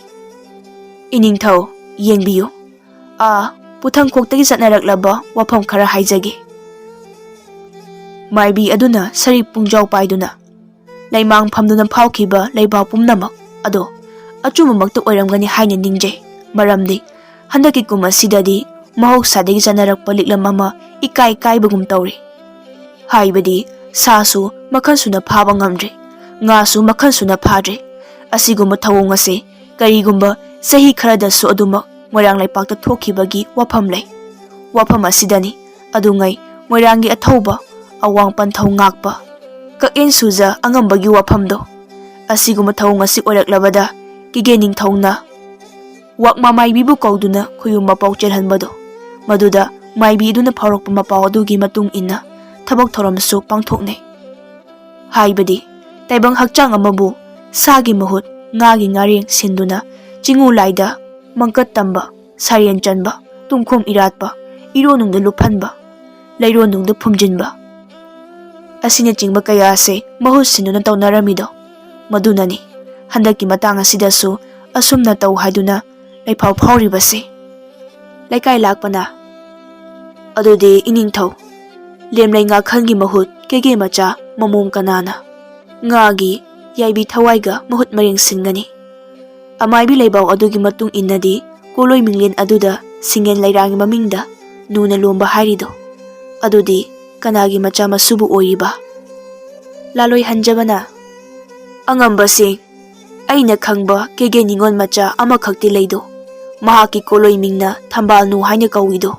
"ꯏꯅꯤꯡꯊꯧ, ꯌꯦꯡꯕꯤꯌꯨ꯫ ꯑꯥ, ꯄꯨꯊꯪꯈꯣꯛꯇꯒꯤ ꯆꯠꯅꯔꯛꯂꯕ ꯋꯥꯐꯝ ꯈꯔ ꯍꯥꯏꯖꯒꯦ꯫ ꯃꯥꯏꯕꯤ ꯑꯗꯨꯅ ꯁꯔꯤꯛ ꯄꯨꯡꯖꯥꯎ ꯄꯥꯏꯗꯨꯅ ꯂꯩꯃꯥꯡ ꯐꯝꯗꯨꯅ ꯐꯥꯎꯈꯤꯕ ꯂꯩꯕꯥꯛ ꯄꯨꯝꯅꯃꯛ ꯑꯗꯣ ꯑꯆꯨꯝꯕꯃꯛꯇ ꯑꯣꯏꯔꯝꯒꯅꯤ ꯍꯥꯏꯅ ꯅꯤꯡꯖꯩ꯫ ꯃꯔꯝꯗꯤ ꯍꯟꯗꯛꯀꯤ ꯀꯨꯝ ꯑꯁꯤꯗꯗꯤ ꯃꯍꯧꯁꯥꯗꯒꯤ ꯆꯠꯅꯔꯛꯄ ꯂꯤꯛꯂꯝ ꯑꯃ ꯏꯀꯥꯏ ꯀꯥꯏꯕꯒꯨꯝ ꯇꯧꯔꯤ꯫ ꯍꯥꯏꯕꯗꯤ ꯁꯥꯁꯨ ꯃꯈꯜ ꯁꯨꯅ ꯐꯥꯕ ꯉꯝꯗ꯭ꯔꯦ, ꯉꯥꯁꯨ ꯃꯈꯜ ꯁꯨꯅ ꯐꯥꯗ꯭ꯔꯦ꯫ ꯑꯁꯤꯒꯨꯝꯕ ꯊꯧꯑꯣꯡ ꯑꯁꯤ ꯀꯔꯤꯒꯨꯝꯕ ꯆꯍꯤ ꯈꯔꯗꯁꯨ ꯑꯗꯨꯃꯛ ꯃꯣꯏꯔꯥꯡ ꯂꯩꯄꯥꯛꯇ ꯊꯣꯛꯈꯤꯕꯒꯤ ꯋꯥꯐꯝ ꯂꯩ꯫ ꯋꯥꯐꯝ ꯑꯁꯤꯗꯅꯤ ꯑꯗꯨꯉꯩ ꯃꯣꯏꯔꯥꯡꯒꯤ ꯑꯊꯧꯕ ꯑꯋꯥꯡ ꯄꯟꯊꯧ ꯉꯥꯛꯄ ꯀꯛꯑꯦꯟ ꯁꯨꯖ ꯑꯉꯝꯕꯒꯤ ꯋꯥꯐꯝꯗꯣ꯫ ꯑꯁꯤꯒꯨꯝꯕ ꯊꯧꯑꯣꯡ ꯑꯁꯤ ꯑꯣꯏꯔꯛꯂꯕꯗ ꯀꯤꯒꯦ ꯅꯤꯡꯊꯧꯅ ꯋꯥꯛꯃ ꯃꯥꯏꯕꯤꯕꯨ ꯀꯧꯗꯨꯅ ꯈꯨꯌꯨꯝ ꯃꯄꯥꯎ ꯆꯦꯜꯍꯟꯕꯗꯣ, ꯃꯗꯨꯗ ꯃꯥꯏꯕꯤ ꯑꯗꯨꯅ ꯐꯥꯎꯔꯛꯄ ꯃꯄꯥꯎ ꯑꯗꯨꯒꯤ ꯃꯇꯨꯡ ꯏꯟꯅ ꯊꯕꯛ ꯊꯧꯔꯝꯁꯨ ꯄꯥꯡꯊꯣꯛꯅꯩ꯫ ꯍꯥꯏꯕꯗꯤ ꯇꯥꯏꯕꯪ ꯍꯛꯆꯥꯡ ꯑꯃꯕꯨ ꯁꯥꯒꯤ ꯃꯍꯨꯠ ꯉꯥꯒꯤ ꯉꯥꯔꯦꯡ ꯁꯤꯟꯗꯨꯅ ꯆꯤꯡꯉꯨ ꯂꯥꯏꯗ ꯃꯪꯀꯠ ꯇꯝꯕ, ꯁꯥꯔꯦꯟ ꯆꯟꯕ, ꯇꯨꯝꯈꯣꯡ ꯏꯔꯥꯠꯄ, ꯏꯔꯣꯟꯅꯨꯡꯗ ꯂꯨꯞꯍꯟꯕ, ꯂꯩꯔꯣꯟꯅꯨꯡꯗ ꯐꯨꯝꯖꯤꯟꯕ ꯑꯁꯤꯅꯆꯤꯡꯕ ꯀꯌꯥ ꯑꯁꯦ ꯃꯍꯨꯠ ꯁꯤꯟꯗꯨꯅ ꯇꯧꯅꯔꯝꯃꯤꯗꯣ꯫ ꯃꯗꯨꯅꯅꯤ ꯍꯟꯗꯛꯀꯤ ꯃꯇꯥꯡ ꯑꯁꯤꯗꯁꯨ ꯑꯁꯨꯝꯅ ꯇꯧ ꯍꯥꯏꯗꯨꯅ ꯂꯩꯐꯥꯎ ꯐꯥꯎꯔꯤꯕꯁꯦ꯫ ꯂꯩꯀꯥꯏ ꯂꯥꯛꯄꯅ, "ꯑꯗꯨꯗꯤ ꯏꯅꯤꯡꯊꯧ, ꯂꯦꯝꯂꯩ ꯉꯥꯈꯟꯒꯤ ꯃꯍꯨꯠ ꯀꯦꯒꯦ ꯃꯆꯥ ꯃꯃꯣꯝ ꯀꯅꯥꯅ ꯉꯥꯒꯤ ꯌꯥꯏꯕꯤ ꯊꯋꯥꯏꯒ ꯃꯍꯨꯠ ꯃꯔꯦꯡ ꯁꯤꯟꯒꯅꯤ? ꯑꯃꯥꯏꯕꯤ ꯂꯩꯕꯥꯎ ꯑꯗꯨꯒꯤ ꯃꯇꯨꯡ ꯏꯟꯅꯗꯤ ꯀꯣꯂꯣꯏ ꯃꯤꯡꯂꯦꯟ ꯑꯗꯨꯗ ꯁꯤꯡꯉꯦꯟ ꯂꯩꯔꯥꯡꯒꯤ ꯃꯃꯤꯡꯗ ꯅꯨꯅ ꯂꯣꯝꯕ ꯍꯥꯏꯔꯤꯗꯣ, ꯑꯗꯨꯗꯤ ꯀꯅꯥꯒꯤ ꯃꯆꯥ ꯃꯁꯨꯕꯨ ꯑꯣꯏꯔꯤꯕ? ꯂꯥꯂꯣꯏ ꯍꯟꯖꯕꯅ, "ꯑꯉꯝꯕꯁꯤꯡ, ꯑꯩꯅ ꯈꯪꯕ ꯀꯦꯒꯦ ꯅꯤꯉꯣꯜ ꯃꯆꯥ ꯑꯃꯈꯛꯇꯤ ꯂꯩꯗꯣ, ꯃꯍꯥꯛꯀꯤ ꯀꯣꯂꯣꯏ ꯃꯤꯡꯅ ꯊꯝꯕꯥꯜꯅꯨ ꯍꯥꯏꯅ ꯀꯧꯏꯗꯣ꯫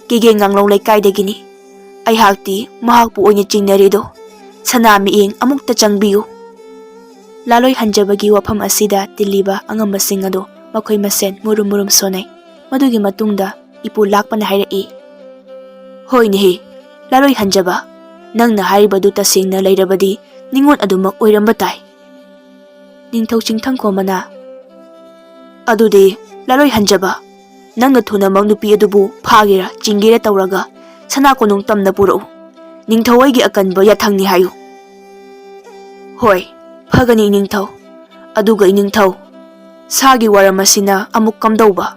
ꯀꯦꯒꯦ ꯉꯥꯡꯂꯧ ꯂꯩꯀꯥꯏꯗꯒꯤꯅꯤ꯫ ꯑꯩꯍꯥꯛꯇꯤ ꯃꯍꯥꯛꯄꯨ ꯑꯣꯏꯅ ꯆꯤꯡꯅꯔꯦꯗꯣ꯫ ꯁꯅꯥ ꯃꯤꯠꯌꯦꯡ ꯑꯃꯨꯛꯇ ꯆꯪꯕꯤꯌꯨ꯫" ꯂꯥꯂꯣꯏ ꯍꯟꯖꯕꯒꯤ ꯋꯥꯐꯝ ꯑꯁꯤꯗ ꯇꯤꯜꯂꯤꯕ ꯑꯉꯝꯕꯁꯤꯡ ꯑꯗꯣ ꯃꯈꯣꯏ ꯃꯁꯦꯟ ꯃꯨꯔꯨꯝ ꯃꯨꯔꯨꯝ ꯁꯣꯟꯅꯩ꯫ ꯃꯗꯨꯒꯤ ꯃꯇꯨꯡꯗ ꯏꯄꯨ ꯂꯥꯛꯄꯅ ꯍꯥꯏꯔꯛꯏ, "ꯍꯣꯏꯅꯦꯍꯦ, ꯂꯥꯂꯣꯏ ꯍꯟꯖꯕ, ꯅꯪꯅ ꯍꯥꯏꯔꯤꯕꯗꯨ ꯇꯁꯦꯡꯅ ꯂꯩꯔꯕꯗꯤ ꯅꯤꯉꯣꯜ ꯑꯗꯨꯃꯛ ꯑꯣꯏꯔꯝꯕ ꯇꯥꯏ꯫" ꯅꯤꯡꯊꯧ ꯆꯤꯡꯊꯪꯈꯣꯝꯕꯅ, "ꯑꯗꯨꯗꯤ ꯂꯥꯂꯣꯏ ꯍꯟꯖꯕ, ꯅꯪꯅ ꯊꯨꯅꯃꯛ ꯅꯨꯄꯤ ꯑꯗꯨꯕꯨ ꯐꯥꯒꯦꯔꯥ ꯆꯤꯡꯒꯦꯔꯥ ꯇꯧꯔꯒ ꯁꯅꯥ ꯀꯣꯅꯨꯡ ꯇꯝꯅ ꯄꯨꯔꯛꯎ꯫ ꯅꯤꯡꯊꯧ ꯑꯩꯒꯤ ꯑꯀꯟꯕ ꯌꯥꯊꯪꯅꯤ ꯍꯥꯏꯌꯨ꯫" "ꯍꯣꯏ, ꯐꯒꯅꯤ ꯏꯅꯤꯡꯊꯧ꯫ ꯑꯗꯨꯒ ꯏꯅꯤꯡꯊꯧ, ꯁꯥꯒꯤ ꯋꯥꯔꯝ ꯑꯁꯤꯅ ꯑꯃꯨꯛ ꯀꯝꯗꯧꯕ?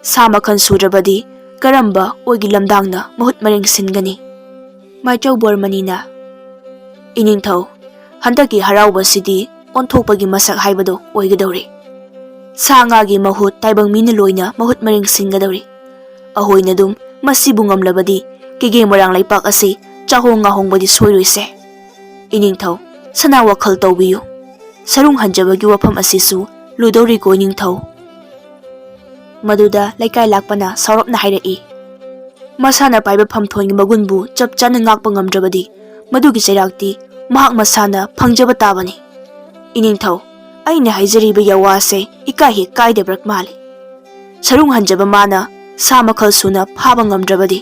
ꯁꯥ ꯃꯈꯜ ꯁꯨꯗ꯭ꯔꯕꯗꯤ ꯀꯔꯝꯕ ꯑꯣꯏꯒꯤ ꯂꯝꯗꯥꯡꯅ ꯃꯍꯨꯠ ꯃꯔꯦꯡ ꯁꯤꯟꯒꯅꯤ?" ꯃꯥꯏꯆꯧ ꯕꯣꯔꯃꯅꯤꯅ, "ꯏꯅꯤꯡꯊꯧ, ꯍꯟꯗꯛꯀꯤ ꯍꯔꯥꯎꯕꯁꯤꯗꯤ ꯑꯣꯟꯊꯣꯛꯄꯒꯤ ꯃꯁꯛ ꯍꯥꯏꯕꯗꯣ ꯑꯣꯏꯒꯗꯧꯔꯤ꯫ ꯁꯥ ꯉꯥꯒꯤ ꯃꯍꯨꯠ ꯇꯥꯏꯕꯪ ꯃꯤꯅ ꯂꯣꯏꯅ ꯃꯍꯨꯠ ꯃꯔꯦꯡ ꯁꯤꯟꯒꯗꯧꯔꯤ꯫ ꯑꯍꯣꯏꯅ ꯑꯗꯨꯝ ꯃꯁꯤꯕꯨ ꯉꯝꯂꯕꯗꯤ ꯀꯦꯒꯦ ꯃꯣꯏꯔꯥꯡ ꯂꯩꯄꯥꯛ ꯑꯁꯤ ꯆꯥꯍꯣꯡ ꯉꯥꯍꯣꯡꯕꯗꯤ ꯁꯣꯏꯔꯣꯏꯁꯦ꯫ ꯏꯅꯤꯡꯊꯧ, ꯁꯅꯥ ꯋꯥꯈꯜ ꯇꯧꯕꯤꯌꯨ꯫ ꯁꯔꯨꯡ ꯍꯟꯖꯕꯒꯤ ꯋꯥꯐꯝ ꯑꯁꯤꯁꯨ ꯂꯨꯗꯧꯔꯤꯀꯣ ꯏꯅꯤꯡꯊꯧ꯫" ꯃꯗꯨꯗ ꯂꯩꯀꯥꯏ ꯂꯥꯛꯄꯅ ꯁꯥꯎꯔꯞꯅ ꯍꯥꯏꯔꯛꯏ, "ꯃꯁꯥꯅ ꯄꯥꯏꯕ ꯐꯝꯊꯣꯟꯒꯤ ꯃꯒꯨꯟꯕꯨ ꯆꯞ ꯆꯥꯅ ꯉꯥꯛꯄ ꯉꯝꯗ꯭ꯔꯕꯗꯤ ꯃꯗꯨꯒꯤ ꯆꯩꯔꯥꯛꯇꯤ ꯃꯍꯥꯛ ꯃꯁꯥꯅ ꯐꯪꯖꯕ ꯇꯥꯕꯅꯤ꯫ ꯏꯅꯤꯡꯊꯧ, ꯑꯩꯅ ꯍꯥꯏꯖꯔꯤꯕ ꯌꯥꯋꯥꯁꯦ ꯏꯀꯥꯏ ꯍꯦꯛ ꯀꯥꯏꯗꯕ꯭ꯔꯛ ꯃꯥꯜꯂꯤ꯫ ꯁꯔꯨꯡ ꯍꯟꯖꯕ ꯃꯥꯅ ꯁꯥ ꯃꯈꯜ ꯁꯨꯅ ꯐꯥꯕ ꯉꯝꯗ꯭ꯔꯕꯗꯤ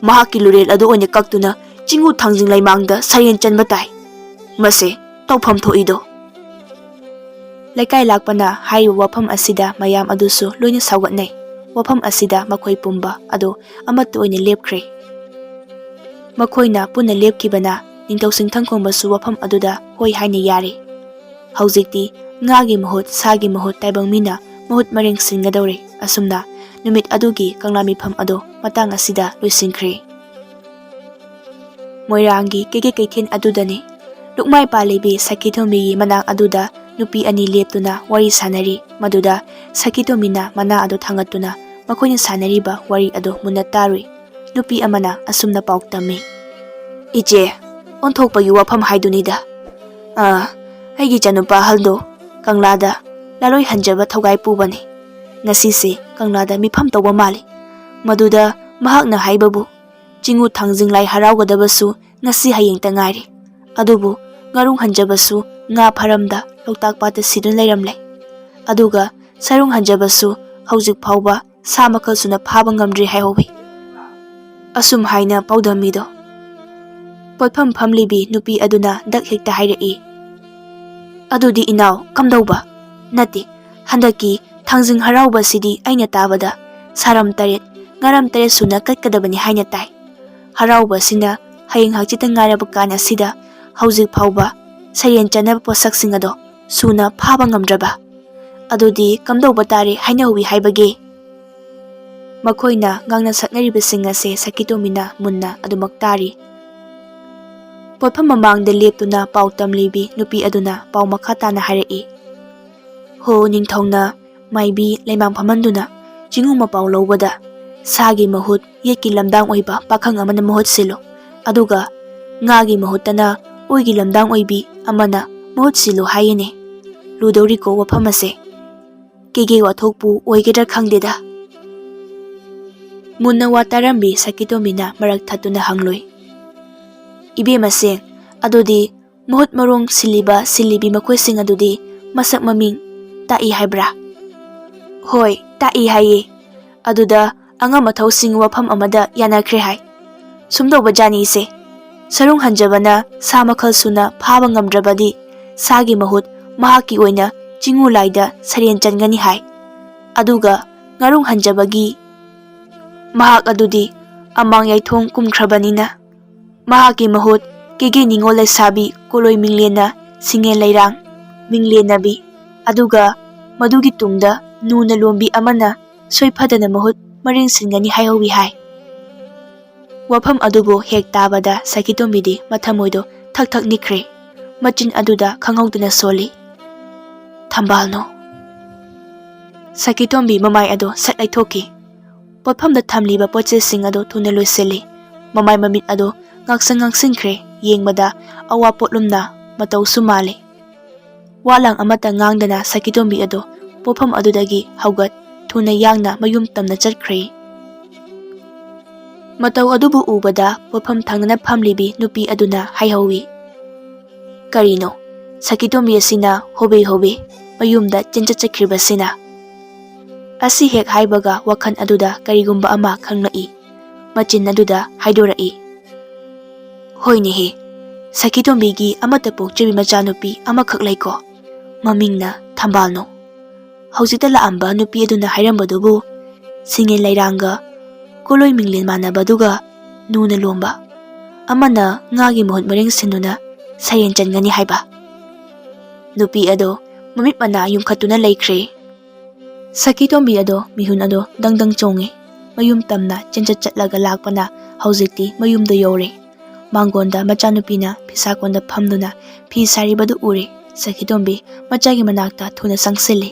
ꯃꯍꯥꯛꯀꯤ ꯂꯨꯔꯦꯜ ꯑꯗꯨ ꯑꯣꯏꯅ ꯀꯛꯇꯨꯅ ꯆꯤꯡꯉꯨ ꯊꯥꯡꯖꯤꯡ ꯂꯩꯃꯥꯡꯗ ꯁꯔꯦꯟ ꯆꯟꯕ ꯇꯥꯏ꯫ ꯃꯁꯦ ꯇꯧꯐꯝ ꯊꯣꯛꯏꯗꯣ꯫" ꯂꯩꯀꯥꯏ ꯂꯥꯛꯄꯅ ꯍꯥꯏꯔꯤꯕ ꯋꯥꯐꯝ ꯑꯁꯤꯗ ꯃꯌꯥꯝ ꯑꯗꯨꯁꯨ ꯂꯣꯏꯅ ꯁꯥꯎꯒꯠꯅꯩ꯫ ꯋꯥꯐꯝ ꯑꯁꯤꯗ ꯃꯈꯣꯏ ꯄꯨꯝꯕ ꯑꯗꯨ ꯑꯃꯠꯇ ꯑꯣꯏꯅ ꯂꯦꯞꯈ꯭ꯔꯦ꯫ ꯃꯈꯣꯏꯅ ꯄꯨꯟꯅ ꯂꯦꯞꯈꯤꯕꯅ ꯅꯤꯡꯊꯧ ꯁꯤꯡꯊꯪꯈꯣꯡꯕꯁꯨ ꯋꯥꯐꯝ ꯑꯗꯨꯗ ꯍꯣꯏ ꯍꯥꯏꯅ ꯌꯥꯔꯦ꯫ ꯍꯧꯖꯤꯛꯇꯤ ꯉꯥꯒꯤ ꯃꯍꯨꯠ ꯁꯥꯒꯤ ꯃꯍꯨꯠ ꯇꯥꯏꯕꯪ ꯃꯤꯅ ꯃꯍꯨꯠ ꯃꯔꯦꯡ ꯁꯤꯟꯒꯗꯧꯔꯦ꯫ ꯑꯁꯨꯝꯅ ꯅꯨꯃꯤꯠ ꯑꯗꯨꯒꯤ ꯀꯪꯂꯥ ꯃꯤꯐꯝ ꯑꯗꯨ ꯃꯇꯥꯡ ꯑꯁꯤꯗ ꯂꯣꯏꯁꯤꯟꯈ꯭ꯔꯦ꯫ ꯃꯣꯏꯔꯥꯡꯒꯤ ꯀꯦꯒꯦ ꯀꯩꯊꯦꯜ ꯑꯗꯨꯗꯅꯤ꯫ ꯂꯨꯛꯃꯥꯏ ꯄꯥꯜꯂꯤꯕꯤ ꯁꯈꯤꯇꯣꯝꯕꯤꯒꯤ ꯃꯅꯥꯛ ꯑꯗꯨꯗ ꯅꯨꯄꯤ ꯑꯅꯤ ꯂꯦꯞꯇꯨꯅ ꯋꯥꯔꯤ ꯁꯥꯅꯔꯤ꯫ ꯃꯗꯨꯗ ꯁꯈꯤꯇꯣꯝꯕꯤꯅ ꯃꯅꯥ ꯑꯗꯨ ꯊꯥꯡꯒꯠꯇꯨꯅ ꯃꯈꯣꯏꯅ ꯁꯥꯟꯅꯔꯤꯕ ꯋꯥꯔꯤ ꯑꯗꯨ ꯃꯨꯟꯅ ꯇꯥꯔꯨꯏ꯫ ꯅꯨꯄꯤ ꯑꯃꯅ ꯑꯁꯨꯝꯅ ꯄꯥꯎ ꯇꯝꯃꯤ, "ꯏꯆꯦ, ꯑꯣꯟꯊꯣꯛꯄꯒꯤ ꯋꯥꯐꯝ ꯍꯥꯏꯗꯨꯅꯤꯗ꯫ ꯑꯥ, ꯑꯩꯒꯤ ꯏꯆꯥꯅꯨꯄꯥ ꯑꯍꯜꯗꯣ ꯀꯪꯂꯥꯗ ꯂꯥꯂꯣꯏ ꯍꯟꯖꯕ ꯊꯧꯒꯥꯏ ꯄꯨꯕꯅꯤ꯫ ꯉꯁꯤꯁꯦ ꯀꯪꯂꯥꯗ ꯃꯤꯐꯝ ꯇꯧꯕ ꯃꯥꯜꯂꯤ꯫ ꯃꯗꯨꯗ ꯃꯍꯥꯛꯅ ꯍꯥꯏꯕꯕꯨ ꯆꯤꯡꯉꯨ ꯊꯥꯡꯖꯤꯡ ꯂꯥꯏ ꯍꯔꯥꯎꯒꯗꯕꯁꯨ ꯉꯁꯤ ꯍꯌꯦꯡꯇ ꯉꯥꯏꯔꯦ꯫ ꯑꯗꯨꯕꯨ ꯉꯥꯔꯨꯡ ꯍꯟꯖꯕꯁꯨ ꯉꯥ ꯐꯥꯔꯝꯗ ꯂꯣꯛꯇꯥꯛ ꯄꯥꯠꯇ ꯁꯤꯗꯨꯅ ꯂꯩꯔꯝꯂꯦ꯫ ꯑꯗꯨꯒ ꯁꯔꯨꯡ ꯍꯟꯖꯕꯁꯨ ꯍꯧꯖꯤꯛ ꯐꯥꯎꯕ ꯁꯥ ꯃꯈꯜ ꯁꯨꯅ ꯐꯥꯕ ꯉꯝꯗ꯭ꯔꯤ ꯍꯥꯏꯍꯧꯋꯤ"꯫ ꯑꯁꯨꯝ ꯍꯥꯏꯅ ꯄꯥꯎꯗꯝꯃꯤꯗꯣ ꯄꯣꯠꯐꯝ ꯐꯝꯂꯤꯕꯤ ꯅꯨꯄꯤ ꯑꯗꯨꯅ ꯗꯛ ꯍꯦꯛꯇ ꯍꯥꯏꯔꯛꯏ, "ꯑꯗꯨꯗꯤ ꯏꯅꯥꯎ, ꯀꯝꯗꯧꯕ? ꯅꯠꯇꯦ, ꯍꯟꯗꯛꯀꯤ ꯊꯥꯡꯖꯤꯡ ꯍꯔꯥꯎꯕꯁꯤꯗꯤ ꯑꯩꯅ ꯇꯥꯕꯗ ꯁꯥꯔꯝ ꯇꯔꯦꯠ, ꯉꯥꯔꯝ ꯇꯔꯦꯠ ꯁꯨꯅ ꯀꯠꯀꯗꯕꯅꯤ ꯍꯥꯏꯅ ꯇꯥꯏ꯫ ꯍꯔꯥꯎꯕꯁꯤꯅ ꯍꯌꯦꯡ ꯍꯪꯆꯤꯠꯇ ꯉꯥꯏꯔꯕ ꯀꯥꯟ ꯑꯁꯤꯗ ꯍꯧꯖꯤꯛ ꯐꯥꯎꯕ ꯁꯔꯦꯟ ꯆꯟꯅꯕ ꯄꯣꯠꯁꯛꯁꯤꯡ ꯑꯗꯣ ꯁꯨꯅ ꯐꯥꯕ ꯉꯝꯗ꯭ꯔꯕ꯫ ꯑꯗꯨꯗꯤ ꯀꯝꯗꯧꯕ ꯇꯥꯔꯦ ꯍꯥꯏꯅꯍꯧꯋꯤ ꯍꯥꯏꯕꯒꯦ?" ꯃꯈꯣꯏꯅ ꯉꯥꯡꯅ ꯁꯛꯅꯔꯤꯕꯁꯤꯡ ꯑꯁꯦ ꯁꯈꯤꯇꯣꯝꯕꯤꯅ ꯃꯨꯟꯅ ꯑꯗꯨꯃꯛ ꯇꯥꯔꯤ꯫ ꯄꯣꯠꯐꯝ ꯃꯃꯥꯡꯗ ꯂꯦꯞꯇꯨꯅ ꯄꯥꯎ ꯇꯝꯂꯤꯕꯤ ꯅꯨꯄꯤ ꯑꯗꯨꯅ ꯄꯥꯎ ꯃꯈꯥ ꯇꯥꯅ ꯍꯥꯏꯔꯛꯏ, "ꯍꯣ ꯅꯤꯡꯊꯧꯅ ꯃꯥꯏꯕꯤ ꯂꯩꯃꯥꯡ ꯐꯝꯍꯟꯗꯨꯅ ꯆꯤꯡꯉꯨ ꯃꯄꯥꯎ ꯂꯧꯕꯗ ꯁꯥꯒꯤ ꯃꯍꯨꯠ ꯌꯦꯠꯀꯤ ꯂꯝꯗꯥꯡ ꯑꯣꯏꯕ ꯄꯥꯈꯪ ꯑꯃꯅ ꯃꯍꯨꯠ ꯁꯤꯜꯂꯨ, ꯑꯗꯨꯒ ꯉꯥꯒꯤ ꯃꯍꯨꯠꯇꯅ ꯑꯣꯏꯒꯤ ꯂꯝꯗꯥꯡ ꯑꯣꯏꯕꯤ ꯑꯃꯅ ꯃꯍꯨꯠ ꯁꯤꯜꯂꯨ ꯍꯥꯏꯌꯦꯅꯦ꯫ ꯂꯨꯗꯧꯔꯤꯀꯣ ꯋꯥꯐꯝ ꯑꯁꯦ꯫ ꯀꯦꯒꯦ ꯋꯥꯊꯣꯛꯄꯨ ꯑꯣꯏꯒꯗ꯭ꯔꯥ ꯈꯪꯗꯦꯗ"꯫ ꯃꯨꯟꯅ ꯋꯥ ꯇꯥꯔꯝꯕꯤ ꯁꯈꯤꯇꯣꯝꯕꯤꯅ ꯃꯔꯛ ꯊꯠꯇꯨꯅ ꯍꯪꯂꯨꯏ, "ꯏꯕꯦꯝꯃꯁꯦ, ꯑꯗꯨꯗꯤ ꯃꯍꯨꯠ ꯃꯔꯣꯡ ꯁꯤꯜꯂꯤꯕ ꯁꯤꯜꯂꯤꯕꯤ ꯃꯈꯣꯏꯁꯤꯡ ꯑꯗꯨꯗꯤ ꯃꯁꯛ ꯃꯃꯤꯡ ꯇꯥꯛꯏ ꯍꯥꯏꯕ꯭ꯔꯥ?" "ꯍꯣꯏ, ꯇꯥꯛꯏ ꯍꯥꯏꯌꯦ꯫ ꯑꯗꯨꯗ ꯑꯉꯝ ꯑꯊꯧꯁꯤꯡ ꯋꯥꯐꯝ ꯑꯃꯗ ꯌꯥꯅꯈ꯭ꯔꯦ ꯍꯥꯏ꯫ ꯁꯨꯝꯗꯧꯕ ꯖꯥꯅꯤꯁꯦ, ꯁꯔꯨꯡ ꯍꯟꯖꯕꯅ ꯁꯥ ꯃꯈꯜ ꯁꯨꯅ ꯐꯥꯕ ꯉꯝꯗ꯭ꯔꯕꯗꯤ ꯁꯥꯒꯤ ꯃꯍꯨꯠ ꯃꯍꯥꯛꯀꯤ ꯑꯣꯏꯅ ꯆꯤꯡꯉꯨ ꯂꯥꯏꯗ ꯁꯔꯦꯟ ꯆꯟꯒꯅꯤ ꯍꯥꯏ꯫ ꯑꯗꯨꯒ ꯉꯥꯔꯨꯡ ꯍꯟꯖꯕꯒꯤ ꯃꯍꯥꯛ ꯑꯗꯨꯗꯤ ꯑꯃꯥꯡ ꯌꯥꯏꯊꯣꯡ ꯀꯨꯝꯈ꯭ꯔꯕꯅꯤꯅ ꯃꯍꯥꯛꯀꯤ ꯃꯍꯨꯠ ꯀꯦꯒꯦ ꯅꯤꯉꯣꯜ ꯂꯩꯁꯥꯕꯤ ꯀꯣꯂꯣꯏ ꯃꯤꯡꯂꯦꯟꯅ ꯁꯤꯡꯉꯦꯟ ꯂꯩꯔꯥꯡ ꯃꯤꯡꯂꯦꯟꯅꯕꯤ, ꯑꯗꯨꯒ ꯃꯗꯨꯒꯤ ꯇꯨꯡꯗ ꯅꯨꯅ ꯂꯣꯝꯕꯤ ꯑꯃꯅ ꯁꯣꯏꯐꯗꯅ ꯃꯍꯨꯠ ꯃꯔꯤꯡ ꯁꯤꯟꯒꯅꯤ ꯍꯥꯏꯍꯧꯋꯤ ꯍꯥꯏ"꯫ ꯋꯥꯐꯝ ꯑꯗꯨꯕꯨ ꯍꯦꯛ ꯇꯥꯕꯗ ꯁꯈꯤꯇꯣꯝꯕꯤꯗꯤ ꯃꯊꯃꯣꯏꯗꯣ ꯊꯛ ꯊꯛ ꯅꯤꯛꯈ꯭ꯔꯦ꯫ ꯃꯆꯤꯟ ꯑꯗꯨꯗ ꯈꯪꯍꯧꯗꯅ ꯁꯣꯜꯂꯤ, "ꯊꯝꯕꯥꯜꯅꯨ!" ꯁꯈꯤꯇꯣꯝꯕꯤ ꯃꯃꯥꯏ ꯑꯗꯨ ꯁꯠ ꯂꯩꯊꯣꯛꯈꯤ꯫ ꯄꯣꯠꯐꯝꯗ ꯊꯝꯂꯤꯕ ꯄꯣꯠꯆꯩꯁꯤꯡ ꯑꯗꯨ ꯊꯨꯅ ꯂꯣꯏꯁꯤꯜꯂꯤ꯫ ꯃꯃꯥꯏ ꯃꯃꯤꯠ ꯑꯗꯨ ꯉꯥꯡꯁꯪ ꯉꯥꯡꯁꯤꯟꯈ꯭ꯔꯦ꯫ ꯌꯦꯡꯕꯗ ꯑꯋꯥ ꯄꯣꯠꯂꯨꯝꯅ ꯃꯇꯧꯁꯨ ꯃꯥꯜꯂꯤ꯫ ꯋꯥ ꯂꯥꯡ ꯑꯃꯠꯇ ꯉꯥꯡꯗꯅ ꯁꯈꯤꯇꯣꯝꯕꯤ ꯑꯗꯨ ꯄꯣꯠꯐꯝ ꯑꯗꯨꯗꯒꯤ ꯍꯧꯒꯠ ꯊꯨꯅ ꯌꯥꯡꯅ ꯃꯌꯨꯝ ꯇꯝꯅ ꯆꯠꯈ꯭ꯔꯦ꯫ ꯃꯇꯧ ꯑꯗꯨꯕꯨ ꯎꯕꯗ ꯄꯣꯠꯐꯝ ꯊꯪꯅꯅ ꯐꯝꯂꯤꯕꯤ ꯅꯨꯄꯤ ꯑꯗꯨꯅ ꯍꯥꯏꯍꯧꯋꯤ, "ꯀꯔꯤꯅꯣ, ꯁꯈꯤꯇꯣꯝꯕꯤ ꯑꯁꯤꯅ ꯍꯣꯕꯦ ꯍꯣꯕꯦ ꯃꯌꯨꯝꯗ ꯆꯦꯟꯆꯠ ꯆꯠꯈ꯭ꯔꯤꯕꯁꯤꯅ?" ꯑꯁꯤ ꯍꯦꯛ ꯍꯥꯏꯕꯒ ꯋꯥꯈꯜ ꯑꯗꯨꯗ ꯀꯔꯤꯒꯨꯝꯕ ꯑꯃ ꯈꯪꯂꯛꯏ꯫ ꯃꯆꯤꯟ ꯑꯗꯨꯗ ꯍꯥꯏꯗꯣꯔꯛꯏ, "ꯍꯣꯏꯅꯦꯍꯦ, ꯁꯈꯤꯇꯣꯝꯕꯤꯒꯤ ꯑꯃꯠꯇ ꯄꯣꯛꯆꯕꯤ ꯃꯆꯥꯅꯨꯄꯤ ꯑꯃꯈꯛ ꯂꯩꯀꯣ, ꯃꯃꯤꯡꯅ ꯊꯝꯕꯥꯜꯅꯨ꯫ ꯍꯧꯖꯤꯛꯇ ꯂꯥꯛꯑꯝꯕ ꯅꯨꯄꯤ ꯑꯗꯨꯅ ꯍꯥꯏꯔꯝꯕꯗꯨꯕꯨ ꯁꯤꯡꯉꯦꯟ ꯂꯩꯔꯥꯡꯒ ꯀꯣꯂꯣꯏ ꯃꯤꯡꯂꯦꯟ ꯃꯥꯟꯅꯕꯗꯨꯒ ꯅꯨꯅ ꯂꯣꯝꯕ, ꯑꯃꯅ ꯉꯥꯒꯤ ꯃꯍꯨꯠ ꯃꯔꯦꯡ ꯁꯤꯟꯗꯨꯅ ꯁꯩꯔꯦꯡ ꯆꯟꯒꯅꯤ ꯍꯥꯏꯕ?" ꯅꯨꯄꯤ ꯑꯗꯣ ꯃꯃꯤꯠ ꯃꯅꯥ ꯌꯨꯝꯈꯠꯇꯨꯅ ꯂꯩꯈ꯭ꯔꯦ꯫ ꯁꯈꯤꯇꯣꯝꯕꯤ ꯑꯗꯣ ꯃꯤꯍꯨꯟ ꯑꯗꯣ ꯗꯪ ꯗꯪ ꯆꯣꯡꯉꯦ꯫ ꯃꯌꯨꯝ ꯇꯝꯅ ꯆꯦꯟꯆꯠ ꯆꯠꯂꯒ ꯂꯥꯛꯄꯅ ꯍꯧꯖꯤꯛꯇꯤ ꯃꯌꯨꯝꯗ ꯌꯧꯔꯦ꯫ ꯃꯥꯡꯒꯣꯟꯗ ꯃꯆꯥꯅꯨꯄꯤꯅ ꯐꯤꯁꯥ ꯀꯣꯟꯗ ꯐꯝꯗꯨꯅ ꯐꯤ ꯁꯥꯔꯤꯕꯗꯨ ꯎꯔꯦ꯫ ꯁꯈꯤꯇꯣꯝꯕꯤ ꯃꯆꯥꯒꯤ ꯃꯅꯥꯛꯇ ꯊꯨꯅ ꯆꯪꯁꯤꯜꯂꯤ꯫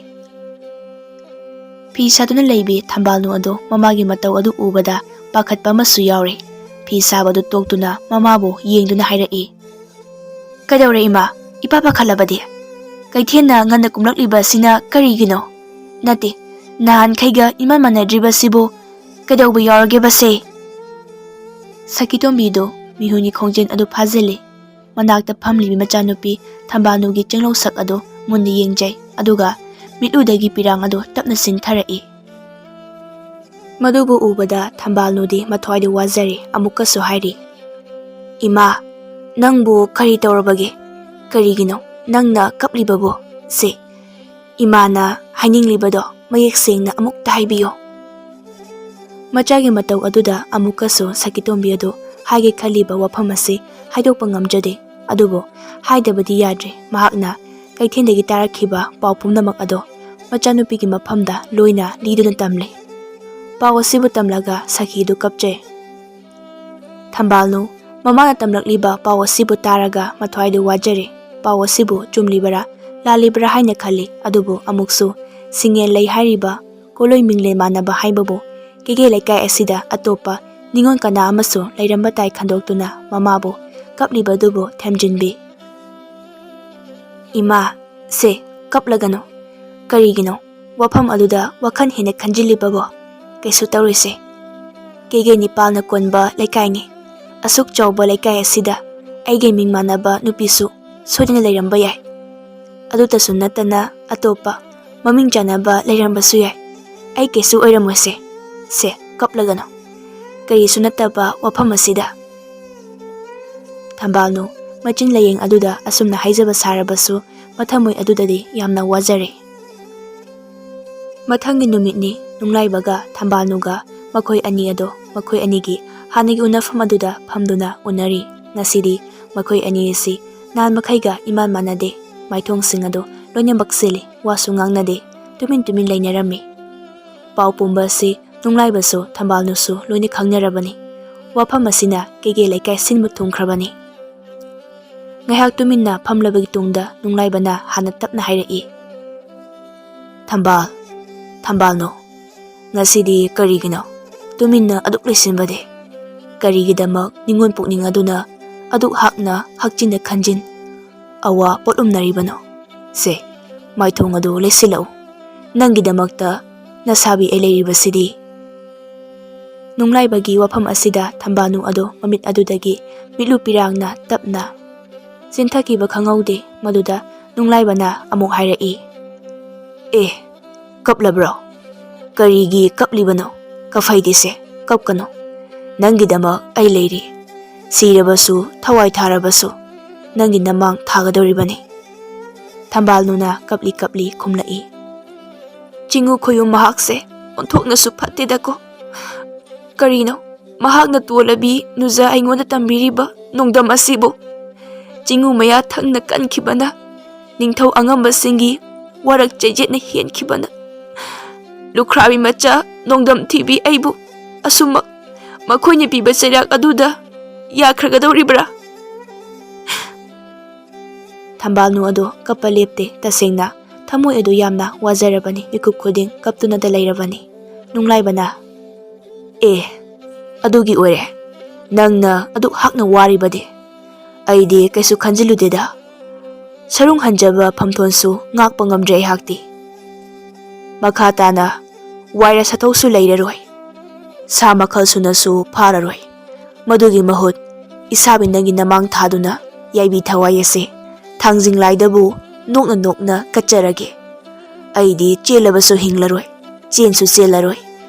ꯐꯤ ꯁꯥꯗꯨꯅ ꯂꯩꯕꯤ ꯊꯝꯕꯥꯜꯅꯨ ꯑꯗꯣ ꯃꯃꯥꯒꯤ ꯃꯇꯧ ꯑꯗꯨ ꯎꯕꯗ ꯄꯥꯈꯠꯄ ꯑꯃꯁꯨ ꯌꯥꯎꯔꯦ꯫ ꯐꯤ ꯁꯥꯕꯗꯨ ꯇꯣꯛꯇꯨꯅ ꯃꯃꯥꯕꯨ ꯌꯦꯡꯗꯨꯅ ꯍꯥꯏꯔꯛꯏ, "ꯀꯩꯗꯧꯔꯦ ꯏꯃꯥ? ꯏꯄꯥ ꯄꯥꯈꯠꯂꯕꯗꯤ? ꯀꯩꯊꯦꯜꯗ ꯉꯟꯅ ꯀꯨꯝꯂꯛꯂꯤꯕ ꯑꯁꯤꯅ ꯀꯔꯤꯒꯤꯅꯣ? ꯅꯠꯇꯦ, ꯅꯍꯥꯟꯈꯩꯒ ꯏꯃꯥꯟ ꯃꯥꯟꯅꯗ꯭ꯔꯤꯕꯁꯤꯕꯨ ꯀꯩꯗꯧꯕ ꯌꯥꯎꯔꯒꯦꯕꯁꯦ?" ꯁꯈꯤꯇꯣꯝꯕꯤꯗꯨ ꯃꯤꯍꯨꯟꯒꯤ ꯈꯣꯡꯖꯦꯜ ꯑꯗꯨ ꯐꯥꯖꯤꯜꯂꯤ꯫ ꯃꯅꯥꯛꯇ ꯐꯝꯂꯤꯕꯤ ꯃꯆꯥꯅꯨꯄꯤ ꯊꯝꯕꯥꯜꯅꯨꯒꯤ ꯆꯤꯡꯂꯧ ꯁꯛ ꯑꯗꯨ ꯃꯨꯟꯅ ꯌꯦꯡꯖꯩ, ꯑꯗꯨꯒ ꯃꯤꯠꯂꯨꯗꯒꯤ ꯄꯤꯔꯥꯡ ꯑꯗꯨ ꯇꯞꯅ ꯆꯤꯟꯊꯔꯛꯏ꯫ ꯃꯗꯨꯕꯨ ꯎꯕꯗ ꯊꯝꯕꯥꯜꯅꯨꯗꯤ ꯃꯊ꯭ꯋꯥꯏꯗ ꯋꯥꯖꯔꯦ꯫ ꯑꯃꯨꯛꯀꯁꯨ ꯍꯥꯏꯔꯤ, "ꯏꯃꯥ, ꯅꯪꯕꯨ ꯀꯔꯤ ꯇꯧꯔꯕꯒꯦ? ꯀꯔꯤꯒꯤꯅꯣ ꯅꯪꯅ ꯀꯞꯂꯤꯕꯕꯨ? ꯁꯦ, ꯏꯃꯥꯅ ꯍꯥꯏꯅꯤꯡꯂꯤꯕꯗꯣ ꯃꯌꯦꯛ ꯁꯦꯡꯅ ꯑꯃꯨꯛꯇ ꯍꯥꯏꯕꯤꯌꯨ꯫" ꯃꯆꯥꯒꯤ ꯃꯇꯧ ꯑꯗꯨꯗ ꯑꯃꯨꯛꯀꯁꯨ ꯁꯈꯤꯇꯣꯝꯕꯤ ꯑꯗꯨ ꯍꯥꯏꯒꯦ ꯈꯜꯂꯤꯕ ꯋꯥꯐꯝ ꯑꯁꯤ ꯍꯥꯏꯗꯣꯛꯄ ꯉꯝꯖꯗꯦ꯫ ꯑꯗꯨꯕꯨ ꯍꯥꯏꯗꯕꯗꯤ ꯌꯥꯗ꯭ꯔꯦ꯫ ꯃꯍꯥꯛꯅ ꯀꯩꯊꯦꯜꯗꯒꯤ ꯇꯥꯔꯛꯈꯤꯕ ꯄꯥꯎ ꯄꯨꯝꯅꯃꯛ ꯑꯗꯣ ꯃꯆꯥꯅꯨꯄꯤꯒꯤ ꯃꯐꯝꯗ ꯂꯣꯏꯅ ꯂꯤꯗꯨꯅ ꯇꯝꯂꯦ꯫ ꯄꯥꯎ ꯑꯁꯤꯕꯨ ꯇꯝꯂꯒ ꯁꯈꯤꯗꯨ ꯀꯞꯆꯩ꯫ ꯊꯝꯕꯥꯜꯅꯨ, ꯃꯃꯥꯅ ꯇꯝꯂꯛꯂꯤꯕ ꯄꯥꯎ ꯑꯁꯤꯕꯨ ꯇꯥꯔꯒ ꯃꯊ꯭ꯋꯥꯏꯗꯨ ꯋꯥꯖꯔꯦ꯫ ꯄꯥꯎ ꯑꯁꯤꯕꯨ ꯆꯨꯝꯂꯤꯕꯔꯥ, ꯂꯥꯜꯂꯤꯕꯔꯥ ꯍꯥꯏꯅ ꯈꯜꯂꯤ꯫ ꯑꯗꯨꯕꯨ ꯑꯃꯨꯛꯁꯨ ꯁꯤꯡꯉꯦꯜ ꯂꯩ ꯍꯥꯏꯔꯤꯕ ꯀꯣꯂꯣꯏ ꯃꯤꯡꯂꯦꯟ ꯃꯥꯟꯅꯕ ꯍꯥꯏꯕꯕꯨ ꯀꯦꯒꯦ ꯂꯩꯀꯥꯏ ꯑꯁꯤꯗ ꯑꯇꯣꯞꯄ ꯅꯤꯉꯣꯜ ꯀꯅꯥ ꯑꯃꯁꯨ ꯂꯩꯔꯝꯕ ꯇꯥꯏ ꯈꯟꯗꯣꯛꯇꯨꯅ ꯃꯃꯥꯕꯨ ꯀꯞꯂꯤꯕꯗꯨꯕꯨ ꯊꯦꯝꯖꯤꯟꯕꯤ꯫ ꯏꯃꯥ, ꯁꯦ, ꯀꯞꯂꯒꯅꯨ꯫ ꯀꯔꯤꯒꯤꯅꯣ ꯋꯥꯐꯝ ꯑꯗꯨꯗ ꯋꯥꯈꯜ ꯍꯦꯟꯅ ꯈꯟꯖꯤꯜꯂꯤꯕꯕꯣ? ꯀꯩꯁꯨ ꯇꯧꯔꯣꯏꯁꯦ꯫ ꯀꯦꯒꯦ ꯅꯤꯄꯥꯜꯅ ꯀꯣꯟꯕ ꯂꯩꯀꯥꯏꯅꯤ꯫ ꯑꯁꯨꯛ ꯆꯥꯎꯕ ꯂꯩꯀꯥꯏ ꯑꯁꯤꯗ ꯑꯩꯒꯤ ꯃꯤꯡ ꯃꯥꯟꯅꯕ ꯅꯨꯄꯤꯁꯨ ꯁꯣꯏꯗꯅ ꯂꯩꯔꯝꯕ ꯌꯥꯏ꯫ ꯑꯗꯨꯇꯁꯨ ꯅꯠꯇꯅ ꯑꯇꯣꯞꯄ ꯃꯃꯤꯡ ꯆꯥꯟꯅꯕ ꯂꯩꯔꯝꯕꯁꯨ ꯌꯥꯏ꯫ ꯑꯩ ꯀꯩꯁꯨ ꯑꯣꯏꯔꯝꯃꯣꯏꯁꯦ꯫ ꯁꯦ, ꯀꯞꯂꯒꯅꯨ꯫ ꯀꯔꯤꯁꯨ ꯅꯠꯇꯕ ꯋꯥꯐꯝ ꯑꯁꯤꯗ꯫ ꯊꯝꯕꯥꯜꯅꯨ ꯃꯆꯤꯟ ꯂꯥꯌꯦꯡ ꯑꯗꯨꯗ ꯑꯁꯨꯝꯅ ꯍꯥꯏꯖꯕ ꯁꯥꯔꯕꯁꯨ ꯃꯊꯃꯣꯏ ꯑꯗꯨꯗꯗꯤ ꯌꯥꯝꯅ ꯋꯥꯖꯔꯦ꯫ ꯃꯊꯪꯒꯤ ꯅꯨꯃꯤꯠꯅꯤ꯫ ꯅꯨꯡꯂꯥꯏꯕꯒ ꯊꯝꯕꯥꯜꯅꯨꯒ ꯃꯈꯣꯏ ꯑꯅꯤ ꯑꯗꯣ ꯃꯈꯣꯏ ꯑꯅꯤꯒꯤ ꯍꯥꯟꯅꯒꯤ ꯎꯅꯐꯝ ꯑꯗꯨꯗ ꯐꯝꯗꯨꯅ ꯎꯅꯔꯤ꯫ ꯉꯁꯤꯗꯤ ꯃꯈꯣꯏ ꯑꯅꯤ ꯑꯁꯤ ꯅꯍꯥꯟ ꯃꯈꯩꯒ ꯏꯃꯥꯟ ꯃꯥꯟꯅꯗꯦ꯫ ꯃꯥꯏꯊꯣꯡꯁꯤꯡ ꯑꯗꯨ ꯂꯣꯏꯅꯃꯛ ꯁꯤꯜꯂꯤ, ꯋꯥꯁꯨ ꯉꯥꯡꯅꯗꯦ, ꯇꯨꯃꯤꯟ ꯇꯨꯃꯤꯟ ꯂꯩꯅꯔꯝꯃꯤ꯫ ꯄꯥꯎ ꯄꯨꯝꯕ ꯑꯁꯤ ꯅꯨꯡꯂꯥꯏꯕꯁꯨ ꯊꯝꯕꯥꯜꯅꯨꯁꯨ ꯂꯣꯏꯅ ꯈꯪꯅꯔꯕꯅꯤ꯫ ꯋꯥꯐꯝ ꯑꯁꯤꯅ ꯀꯦꯒꯦ ꯂꯩꯀꯥꯏ ꯁꯤꯟꯕ ꯊꯨꯡꯈ꯭ꯔꯕꯅꯤ꯫ ꯉꯥꯏꯍꯥꯛ ꯇꯨꯃꯤꯟꯅ ꯐꯝꯂꯕꯒꯤ ꯇꯨꯡꯗ ꯅꯨꯡꯂꯥꯏꯕꯅ ꯍꯥꯟꯅ ꯇꯞꯅ ꯍꯥꯏꯔꯛꯏ, "ꯊꯝꯕꯥꯜ, ꯊꯝꯕꯥꯜꯅꯨ, ꯉꯁꯤꯗꯤ ꯀꯔꯤꯒꯤꯅꯣ ꯇꯨꯃꯤꯟꯅ ꯑꯗꯨꯛ ꯂꯩꯁꯤꯟꯕꯗꯤ? ꯀꯔꯤꯒꯤꯗꯃꯛ ꯅꯤꯉꯣꯜ ꯄꯨꯛꯅꯤꯡ ꯑꯗꯨꯅ ꯑꯗꯨꯛ ꯍꯥꯛꯅ ꯍꯛꯆꯤꯟꯅ ꯈꯟꯖꯤꯟ ꯑꯋꯥ ꯄꯣꯠꯂꯨꯝꯅꯔꯤꯕꯅꯣ? ꯁꯦ, ꯃꯥꯏꯊꯣꯡ ꯑꯗꯨ ꯂꯩꯁꯤꯜꯂꯛꯎ꯫ ꯅꯪꯒꯤꯗꯃꯛꯇ ꯅꯁꯥꯕꯤ ꯑꯩ ꯂꯩꯔꯤꯕꯁꯤꯗꯤ꯫" ꯅꯨꯡꯂꯥꯏꯕꯒꯤ ꯋꯥꯐꯝ ꯑꯁꯤꯗ ꯊꯝꯕꯥꯜꯅꯨ ꯑꯗꯨ ꯃꯃꯤꯠ ꯑꯗꯨꯗꯒꯤ ꯃꯤꯠꯂꯨ ꯄꯤꯔꯥꯡꯅ ꯇꯞꯅ ꯆꯦꯟꯊꯈꯤꯕ ꯈꯪꯍꯧꯗꯦ꯫ ꯃꯗꯨꯗ ꯅꯨꯡꯂꯥꯏꯕꯅ ꯑꯃꯨꯛ ꯍꯥꯏꯔꯛꯏ, "ꯑꯦ, ꯀꯞꯂꯕ꯭ꯔꯣ? ꯀꯔꯤꯒꯤ ꯀꯞꯂꯤꯕꯅꯣ? ꯀꯐꯩꯗꯤꯁꯦ, ꯀꯞꯀꯅꯨ꯫ ꯅꯪꯒꯤꯗꯃꯛ ꯑꯩ ꯂꯩꯔꯤ꯫ ꯁꯤꯔꯕꯁꯨ, ꯊꯋꯥꯏ ꯊꯥꯔꯕꯁꯨ, ꯅꯪꯒꯤ ꯅꯃꯥꯡ ꯊꯥꯒꯗꯧꯔꯤꯕꯅꯤ꯫" ꯊꯝꯕꯥꯜꯅꯨꯅ ꯀꯞꯂꯤ ꯀꯞꯂꯤ ꯈꯨꯝꯂꯛꯏ, "ꯆꯤꯡꯉꯨ ꯈꯣꯏꯌꯨꯝ ꯃꯍꯥꯛꯁꯦ ꯑꯣꯟꯊꯣꯛꯅꯁꯨ ꯐꯠꯇꯦꯗꯀꯣ꯫ ꯀꯔꯤꯅꯣ ꯃꯍꯥꯛꯅ ꯇꯣꯜꯂꯕꯤ ꯅꯨꯖ ꯑꯩꯉꯣꯟꯗ ꯇꯝꯕꯤꯔꯤꯕ ꯅꯣꯡꯗꯝ ꯑꯁꯤꯕꯨ? ꯆꯤꯡꯉꯨ ꯃꯌꯥ ꯊꯪꯅ ꯀꯟꯈꯤꯕꯅ, ꯅꯤꯡꯊꯧ ꯑꯉꯝꯕꯁꯤꯡꯒꯤ ꯋꯥꯔꯛ ꯆꯩꯖꯦꯠꯅ ꯍꯦꯟꯈꯤꯕꯅ, ꯂꯨꯈ꯭ꯔꯥꯕꯤ ꯃꯆꯥ ꯅꯣꯡꯗꯝ ꯊꯤꯕꯤ ꯑꯩꯕꯨ ꯑꯁꯨꯝꯃꯛ ꯃꯈꯣꯏꯅ ꯄꯤꯕ ꯆꯩꯔꯥꯛ ꯑꯗꯨꯗ ꯌꯥꯈ꯭ꯔꯒꯗꯧꯔꯤꯕ꯭ꯔꯥ? ꯊꯝꯕꯥꯜꯅꯨ ꯑꯗꯨ ꯀꯞꯄ ꯂꯦꯞꯇꯦ꯫ ꯇꯁꯦꯡꯅ ꯊꯃꯣꯏ ꯑꯗꯨ ꯌꯥꯝꯅ ꯋꯥꯖꯔꯕꯅꯤ꯫ ꯃꯤꯀꯨꯞ ꯈꯨꯗꯤꯡ ꯀꯞꯇꯨꯅꯇ ꯂꯩꯔꯕꯅꯤ꯫ ꯅꯨꯡꯂꯥꯏꯕꯅ, "ꯑꯦ, ꯑꯗꯨꯒꯤ ꯑꯣꯏꯔꯦ꯫ ꯅꯪꯅ ꯑꯗꯨꯛ ꯍꯥꯛꯅ ꯋꯥꯔꯤꯕꯗꯤ꯫ ꯑꯩꯗꯤ ꯀꯩꯁꯨ ꯈꯟꯖꯤꯜꯂꯨꯗꯦꯗ꯫ ꯁꯔꯨꯡ ꯍꯟꯖꯕ ꯐꯝꯊꯣꯟꯁꯨ ꯉꯥꯛꯄ ꯉꯝꯗ꯭ꯔꯦ ꯑꯩꯍꯥꯛꯇꯤ꯫ ꯃꯈꯥ ꯇꯥꯅ ꯋꯥꯏꯔ ꯁꯥꯊꯧꯁꯨ ꯂꯩꯔꯔꯣꯏ꯫ ꯁꯥ ꯃꯈꯜ ꯁꯨꯅꯁꯨ ꯐꯥꯔꯔꯣꯏ꯫ ꯃꯗꯨꯒꯤ ꯃꯍꯨꯠ ꯏꯁꯥꯕꯤ ꯅꯪꯒꯤ ꯅꯃꯥꯡ ꯊꯥꯗꯨꯅ ꯌꯥꯏꯕꯤ ꯊꯋꯥꯏ ꯑꯁꯦ ꯊꯥꯡꯖꯤꯡ ꯂꯥꯏꯗꯕꯨ ꯅꯣꯛꯅ ꯅꯣꯛꯅ ꯀꯠꯆꯔꯒꯦ꯫ ꯑꯩꯗꯤ ꯆꯦꯜꯂꯕꯁꯨ ꯍꯤꯡꯂꯔꯣꯏ, ꯆꯦꯟꯁꯨ ꯆꯦꯜꯂꯔꯣꯏ꯫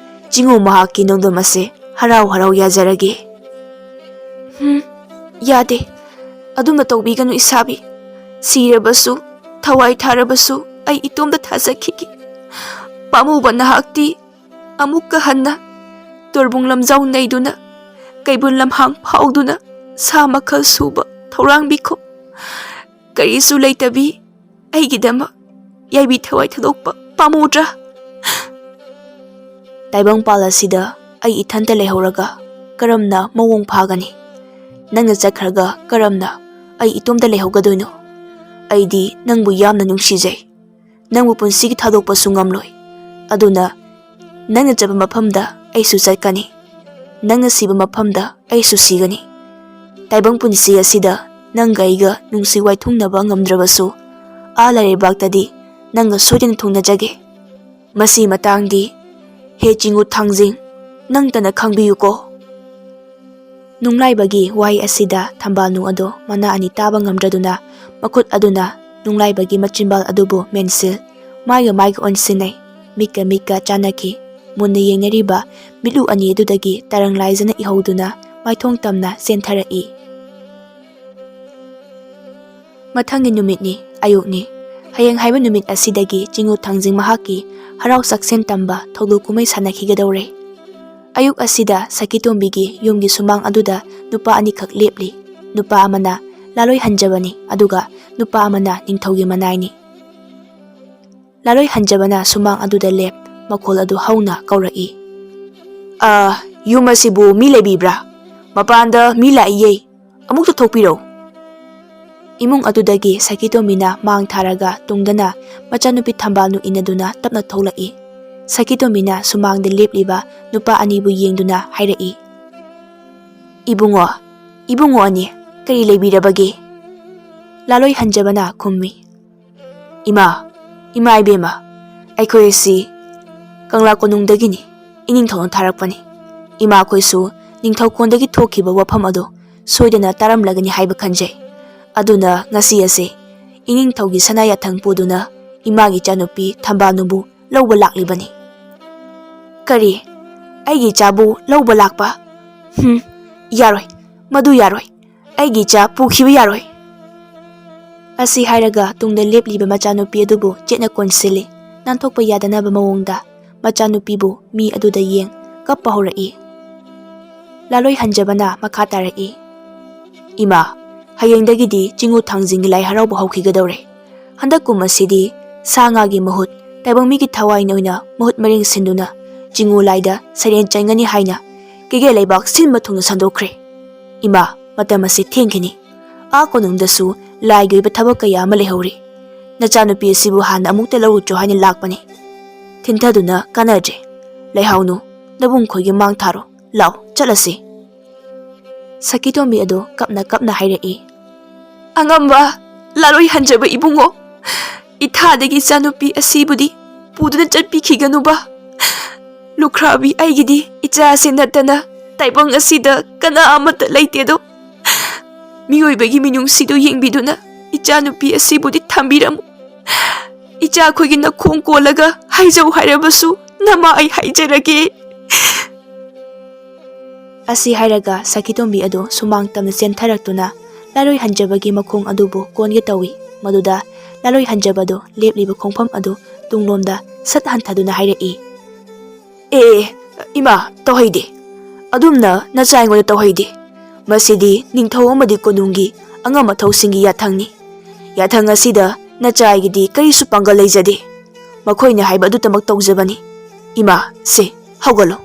ꯆꯤꯡꯉꯨ ꯃꯍꯥꯛꯀꯤ ꯅꯣꯡꯗꯝ ꯑꯁꯦ ꯍꯔꯥꯎ ꯍꯔꯥꯎ ꯌꯥꯖꯔꯒꯦ꯫" "ꯍꯝ, ꯌꯥꯗꯦ꯫ ꯑꯗꯨꯝꯅ ꯇꯧꯕꯤꯒꯅꯨ ꯏꯁꯥꯕꯤ꯫ ꯁꯤꯔꯕꯁꯨ, ꯊꯋꯥꯏ ꯊꯥꯔꯕꯁꯨ ꯑꯩ ꯏꯇꯣꯝꯇ ꯊꯥꯖꯈꯤꯒꯦ꯫ ꯄꯥꯝꯃꯨꯕ ꯅꯍꯥꯛꯇꯤ ꯑꯃꯨꯛꯀ ꯍꯟꯅ ꯇꯣꯔꯕꯨꯡ ꯂꯝꯖꯥꯎ ꯅꯩꯗꯨꯅ, ꯀꯩꯕꯨꯜ ꯂꯝꯍꯥꯡ ꯐꯥꯎꯗꯨꯅ ꯁꯥ ꯃꯈꯜ ꯁꯨꯕ ꯊꯧꯔꯥꯡꯕꯤꯈꯣ꯫ ꯀꯔꯤꯁꯨ ꯂꯩꯇꯕꯤ ꯑꯩꯒꯤꯗꯃꯛ ꯌꯥꯏꯕꯤ ꯊꯋꯥꯏ ꯊꯥꯗꯣꯛꯄ ꯄꯥꯝꯃꯨꯗ꯭ꯔꯥ? ꯇꯥꯏꯕꯪꯄꯥꯜ ꯑꯁꯤꯗ ꯑꯩ ꯏꯊꯟꯇ ꯂꯩꯍꯧꯔꯒ ꯀꯔꯝꯅ ꯃꯑꯣꯡ ꯐꯥꯒꯅꯤ? ꯅꯪꯅ ꯆꯠꯈ꯭ꯔꯒ ꯀꯔꯝꯅ ꯑꯩ ꯏꯇꯣꯝꯇ ꯂꯩꯍꯧꯒꯗꯣꯏꯅꯣ? ꯑꯩꯗꯤ ꯅꯪꯕꯨ ꯌꯥꯝꯅ ꯅꯨꯡꯁꯤꯖꯩ꯫ ꯅꯪꯕꯨ ꯄꯨꯟꯁꯤꯒꯤ ꯊꯥꯗꯣꯛꯄꯁꯨ ꯉꯝꯂꯣꯏ꯫ ꯑꯗꯨꯅ ꯅꯪꯅ ꯆꯠꯄ ꯃꯐꯝꯗ ꯑꯩꯁꯨ ꯆꯠꯀꯅꯤ꯫ ꯅꯪꯅ ꯁꯤꯕ ꯃꯐꯝꯗ ꯑꯩꯁꯨ ꯁꯤꯒꯅꯤ꯫ ꯇꯥꯏꯕꯪ ꯄꯨꯟꯁꯤ ꯑꯁꯤꯗ ꯅꯪꯒ ꯑꯩꯒ ꯅꯨꯡꯁꯤ ꯋꯥꯏꯊꯨꯡꯅꯕ ꯉꯝꯗ꯭ꯔꯕꯁꯨ, ꯑꯥ ꯂꯩꯔꯩꯕꯥꯛꯇꯗꯤ ꯅꯪꯒ ꯁꯣꯏꯗꯅ ꯊꯨꯡꯅꯖꯒꯦ꯫ ꯃꯁꯤ ꯃꯇꯥꯡꯗꯤ ꯍꯦ ꯆꯤꯡꯉꯨ ꯊꯥꯡꯖꯤꯡ, ꯅꯪꯇꯅ ꯈꯪꯕꯤꯌꯨꯀꯣ꯫" ꯅꯨꯡꯂꯥꯏꯕꯒꯤ ꯋꯥꯍꯩ ꯑꯁꯤꯗ ꯊꯝꯕꯥꯜꯅꯨ ꯑꯗꯣ ꯃꯅꯥ ꯑꯅꯤ ꯇꯥꯕ ꯉꯝꯗ꯭ꯔꯗꯨꯅ, ꯃꯈꯨꯠ ꯑꯗꯨꯅ ꯅꯨꯡꯂꯥꯏꯕꯒꯤ ꯃꯆꯤꯟꯕꯥꯜ ꯑꯗꯨꯕꯨ ꯃꯦꯟꯁꯤꯜ, ꯃꯥꯏꯒ ꯃꯥꯏꯒ ꯑꯣꯟꯁꯤꯟꯅꯩ꯫ ꯃꯤꯠꯀ ꯃꯤꯠꯀ ꯆꯥꯟꯅꯈꯤ꯫ ꯃꯨꯟꯅ ꯌꯦꯡꯅꯔꯤꯕ ꯃꯤꯠꯂꯨ ꯑꯅꯤ ꯑꯗꯨꯗꯒꯤ ꯇꯔꯪ ꯂꯥꯏꯖꯅ ꯏꯍꯧꯗꯨꯅ ꯃꯥꯏꯊꯣꯡ ꯇꯝꯅ ꯆꯦꯟꯊꯔꯛꯏ꯫ ꯃꯊꯪꯒꯤ ꯅꯨꯃꯤꯠꯅꯤ, ꯑꯌꯨꯛꯅꯤ꯫ ꯍꯌꯦꯡ ꯍꯥꯏꯕ ꯅꯨꯃꯤꯠ ꯑꯁꯤꯗꯒꯤ ꯆꯤꯡꯉꯨ ꯊꯥꯡꯖꯤꯡ ꯃꯍꯥꯛꯀꯤ ꯍꯔꯥꯎ ꯆꯥꯛꯁꯦꯟ ꯇꯝꯕ ꯊꯧꯗꯣꯛ ꯀꯨꯝꯍꯩ ꯁꯥꯟꯅꯈꯤꯒꯗꯧꯔꯦ꯫ ꯑꯌꯨꯛ ꯑꯁꯤꯗ ꯁꯈꯤꯇꯣꯝꯕꯤꯒꯤ ꯌꯨꯝꯒꯤ ꯁꯨꯃꯥꯡ ꯑꯗꯨꯗ ꯅꯨꯄꯥ ꯑꯅꯤꯈꯛ ꯂꯦꯞꯂꯤ꯫ ꯅꯨꯄꯥ ꯑꯃꯅ ꯂꯥꯂꯣꯏ ꯍꯟꯖꯕꯅꯤ, ꯑꯗꯨꯒ ꯅꯨꯄꯥ ꯑꯃꯅ ꯅꯤꯡꯊꯧꯒꯤ ꯃꯅꯥꯏꯅꯤ꯫ ꯂꯥꯂꯣꯏ ꯍꯟꯖꯕꯅ ꯁꯨꯃꯥꯡ ꯑꯗꯨꯗ ꯂꯦꯞ, ꯃꯈꯣꯜ ꯑꯗꯨ ꯍꯧꯅ ꯀꯧꯔꯛꯏ꯫ "ꯑ, ꯌꯨꯝ ꯑꯁꯤꯕꯨ ꯃꯤ ꯂꯩꯕꯤꯕ꯭ꯔꯥ? "ꯃꯄꯥꯟꯗ ꯃꯤ ꯂꯥꯛꯏꯌꯦ, ꯑꯃꯨꯛꯇ ꯊꯣꯛꯄꯤꯔꯧ꯫" ꯏꯃꯨꯡ ꯑꯗꯨꯗꯒꯤ ꯁꯈꯤꯇꯣꯝꯕꯤꯅ ꯃꯥꯡ ꯊꯥꯔꯒ ꯇꯨꯡꯗꯅ ꯃꯆꯥꯅꯨꯄꯤ ꯊꯝꯕꯥꯜꯅꯨ ꯏꯟꯅꯗꯨꯅ ꯇꯞꯅ ꯊꯣꯛꯂꯛꯏ꯫ ꯁꯈꯤꯇꯣꯝꯕꯤꯅ ꯁꯨꯃꯥꯡꯗ ꯂꯦꯞꯂꯤꯕ ꯅꯨꯄꯥ ꯑꯅꯤꯕꯨ ꯌꯦꯡꯗꯨꯅ ꯍꯥꯏꯔꯛꯏ, "ꯏꯕꯨꯡꯉꯣ, ꯏꯕꯨꯡꯉꯣ ꯑꯅꯤ, ꯀꯔꯤ ꯂꯩꯕꯤꯔꯕꯒꯦ?" ꯂꯥꯂꯣꯏ ꯍꯟꯖꯕꯅ ꯈꯨꯝꯃꯤ, "ꯏꯃꯥ, ꯏꯃꯥ ꯏꯕꯦꯝꯃ, ꯑꯩꯈꯣꯏ ꯑꯁꯤ ꯀꯪꯂꯥ ꯀꯣꯅꯨꯡꯗꯒꯤꯅꯤ, ꯏꯅꯤꯡꯊꯧꯅ ꯊꯥꯔꯛꯄꯅꯤ꯫ ꯏꯃꯥꯈꯣꯏꯁꯨ ꯅꯤꯡꯊꯧꯀꯣꯟꯗꯒꯤ ꯊꯣꯛꯈꯤꯕ ꯋꯥꯐꯝ ꯑꯗꯨ ꯁꯣꯏꯗꯅ ꯇꯥꯔꯝꯂꯒꯅꯤ ꯍꯥꯏꯕ ꯈꯟꯖꯩ꯫ ꯑꯗꯨꯅ ꯉꯁꯤ ꯑꯁꯤ ꯏꯅꯤꯡꯊꯧꯒꯤ ꯁꯅꯥ ꯌꯥꯊꯪ ꯄꯨꯗꯨꯅ ꯏꯃꯥꯒꯤ ꯏꯆꯥꯅꯨꯄꯤ ꯊꯝꯕꯥꯜꯅꯨꯕꯨ ꯂꯧꯕ ꯂꯥꯛꯂꯤꯕꯅꯤ꯫" "ꯀꯔꯤ? ꯑꯩꯒꯤ ꯏꯆꯥꯕꯨ ꯂꯧꯕ ꯂꯥꯛꯄ? ꯍꯨꯝ, ꯌꯥꯔꯣꯏ, ꯃꯗꯨ ꯌꯥꯔꯣꯏ꯫ ꯑꯩꯒꯤ ꯏꯆꯥ ꯄꯨꯈꯤꯕ ꯌꯥꯔꯣꯏ꯫" ꯑꯁꯤ ꯍꯥꯏꯔꯒ ꯇꯨꯡꯗ ꯂꯦꯞꯂꯤꯕ ꯃꯆꯥꯅꯨꯄꯤ ꯑꯗꯨꯕꯨ ꯆꯦꯠꯅ ꯀꯣꯟꯁꯤꯜꯂꯤ꯫ ꯅꯥꯟꯊꯣꯛꯄ ꯌꯥꯗꯅꯕ ꯃꯑꯣꯡꯗ ꯃꯆꯥꯅꯨꯄꯤꯕꯨ ꯃꯤ ꯑꯗꯨꯗ ꯌꯦꯡ ꯀꯞꯄ ꯍꯧꯔꯛꯏ꯫ ꯂꯥꯂꯣꯏ ꯍꯟꯖꯕꯅ ꯃꯈꯥ ꯇꯥꯔꯛꯏ, "ꯏꯃꯥ, ꯍꯌꯦꯡꯗꯒꯤꯗꯤ ꯆꯤꯡꯉꯨ ꯊꯥꯡꯖꯤꯡꯒꯤ ꯂꯥꯏ ꯍꯔꯥꯎꯕ ꯍꯧꯈꯤꯒꯗꯧꯔꯦ꯫ ꯍꯟꯗꯛ ꯀꯨꯝ ꯑꯁꯤꯗꯤ ꯁꯥ ꯉꯥꯒꯤ ꯃꯍꯨꯠ ꯇꯥꯏꯕꯪ ꯃꯤꯒꯤ ꯊꯋꯥꯏꯅ ꯑꯣꯏꯅ ꯃꯍꯨꯠ ꯃꯔꯦꯡ ꯁꯤꯟꯗꯨꯅ ꯆꯤꯡꯉꯨ ꯂꯥꯏꯗ ꯁꯩꯔꯦꯡ ꯆꯟꯒꯅꯤ ꯍꯥꯏꯅ ꯀꯩꯒꯦꯜ ꯂꯩꯕꯥꯛ ꯁꯤꯟꯕ ꯊꯨꯡꯅ ꯁꯟꯗꯣꯛꯈ꯭ꯔꯦ꯫ ꯏꯃꯥ, ꯃꯇꯝ ꯑꯁꯤ ꯊꯦꯡꯈꯤꯅꯤ꯫ ꯑꯥ ꯀꯣꯅꯨꯡꯗꯁꯨ ꯂꯥꯏꯒꯤ ꯑꯣꯏꯕ ꯊꯕꯛ ꯀꯌꯥ ꯑꯃ ꯂꯩꯍꯧꯔꯤ꯫ ꯅꯆꯥꯅꯨꯄꯤ ꯑꯁꯤꯕꯨ ꯍꯥꯟꯅ ꯑꯃꯨꯛꯇ ꯂꯧꯔꯨꯆꯣ ꯍꯥꯏꯅ ꯂꯥꯛꯄꯅꯤ꯫ ꯊꯤꯟꯊꯗꯨꯅ ꯀꯥꯟꯅꯗ꯭ꯔꯦ꯫ ꯂꯩꯍꯥꯎꯅꯨ, ꯅꯕꯨꯡ ꯈꯣꯏꯒꯤ ꯃꯥꯡ ꯊꯥꯔꯣ꯫ ꯂꯥꯎ, ꯆꯠꯂꯁꯤ꯫" ꯁꯈꯤꯇꯣꯝꯕꯤ ꯑꯗꯨ ꯀꯞꯅ ꯀꯞꯅ ꯍꯥꯏꯔꯛꯏ, "ꯑꯉꯝꯕ ꯂꯥꯂꯣꯏ ꯍꯟꯖꯕ ꯏꯕꯨꯡꯉꯣ, ꯏꯊꯥꯗꯒꯤ ꯏꯆꯥꯅꯨꯄꯤ ꯑꯁꯤꯕꯨꯗꯤ ꯄꯨꯗꯨꯅ ꯆꯠꯄꯤꯈꯤꯒꯅꯨꯕ꯫ ꯂꯨꯈ꯭ꯔꯥꯕꯤ ꯑꯩꯒꯤꯗꯤ ꯏꯆꯥꯁꯦ ꯅꯠꯇꯅ ꯇꯥꯏꯕꯪ ꯑꯁꯤꯗ ꯀꯅꯥ ꯑꯃꯠꯇ ꯂꯩꯇꯦꯗꯣ꯫ ꯃꯤꯑꯣꯏꯕꯒꯤ ꯃꯤꯅꯨꯡꯁꯤꯗꯨ ꯌꯦꯡꯕꯤꯗꯨꯅ ꯏꯆꯥꯅꯨꯄꯤ ꯑꯁꯤꯕꯨꯗꯤ ꯊꯝꯕꯤꯔꯝꯃꯨ꯫ ꯏꯆꯥꯈꯣꯏꯒꯤ ꯅꯈꯣꯡ ꯀꯣꯜꯂꯒ ꯍꯥꯏꯖꯧ ꯍꯥꯏꯔꯕꯁꯨ ꯅꯃꯥ ꯑꯩ ꯍꯥꯏꯖꯔꯒꯦ꯫" ꯑꯁꯤ ꯍꯥꯏꯔꯒ ꯁꯈꯤꯇꯣꯝꯕꯤ ꯑꯗꯨ ꯁꯨꯃꯥꯡ ꯇꯝꯅ ꯆꯦꯟꯊꯔꯛꯇꯨꯅ ꯂꯥꯂꯣꯏ ꯍꯟꯖꯕꯒꯤ ꯃꯈꯣꯡ ꯑꯗꯨꯕꯨ ꯀꯣꯟꯒꯦ ꯇꯧꯏ꯫ ꯃꯗꯨꯗ ꯂꯥꯂꯣꯏ ꯍꯟꯖꯕꯗꯨ ꯂꯦꯞꯂꯤꯕ ꯈꯣꯡꯐꯝ ꯑꯗꯨ ꯇꯨꯡꯂꯣꯝꯗ ꯁꯠ ꯍꯟꯊꯗꯨꯅ ꯍꯥꯏꯔꯛꯏ, "ꯑꯦ, ꯏꯃꯥ, ꯇꯧꯍꯩꯗꯦ꯫ ꯑꯗꯨꯝꯅ ꯅꯆꯥ ꯑꯩꯉꯣꯟꯗ ꯇꯧꯍꯩꯗꯦ꯫ ꯃꯁꯤꯗꯤ ꯅꯤꯡꯊꯧ ꯑꯃꯗꯤ ꯀꯣꯅꯨꯡꯒꯤ ꯑꯉꯝ ꯑꯊꯧꯁꯤꯡꯒꯤ ꯌꯥꯊꯪꯅꯤ꯫ ꯌꯥꯊꯪ ꯑꯁꯤꯗ ꯅꯆꯥ ꯑꯩꯒꯤꯗꯤ ꯀꯔꯤꯁꯨ ꯄꯥꯡꯒꯜ ꯂꯩꯖꯗꯦ꯫ ꯃꯈꯣꯏꯅ ꯍꯥꯏꯕ ꯑꯗꯨꯇꯃꯛ ꯇꯧꯖꯕꯅꯤ꯫ ꯏꯃꯥ, ꯁꯦ, ꯍꯧꯒꯠꯂꯣ꯫"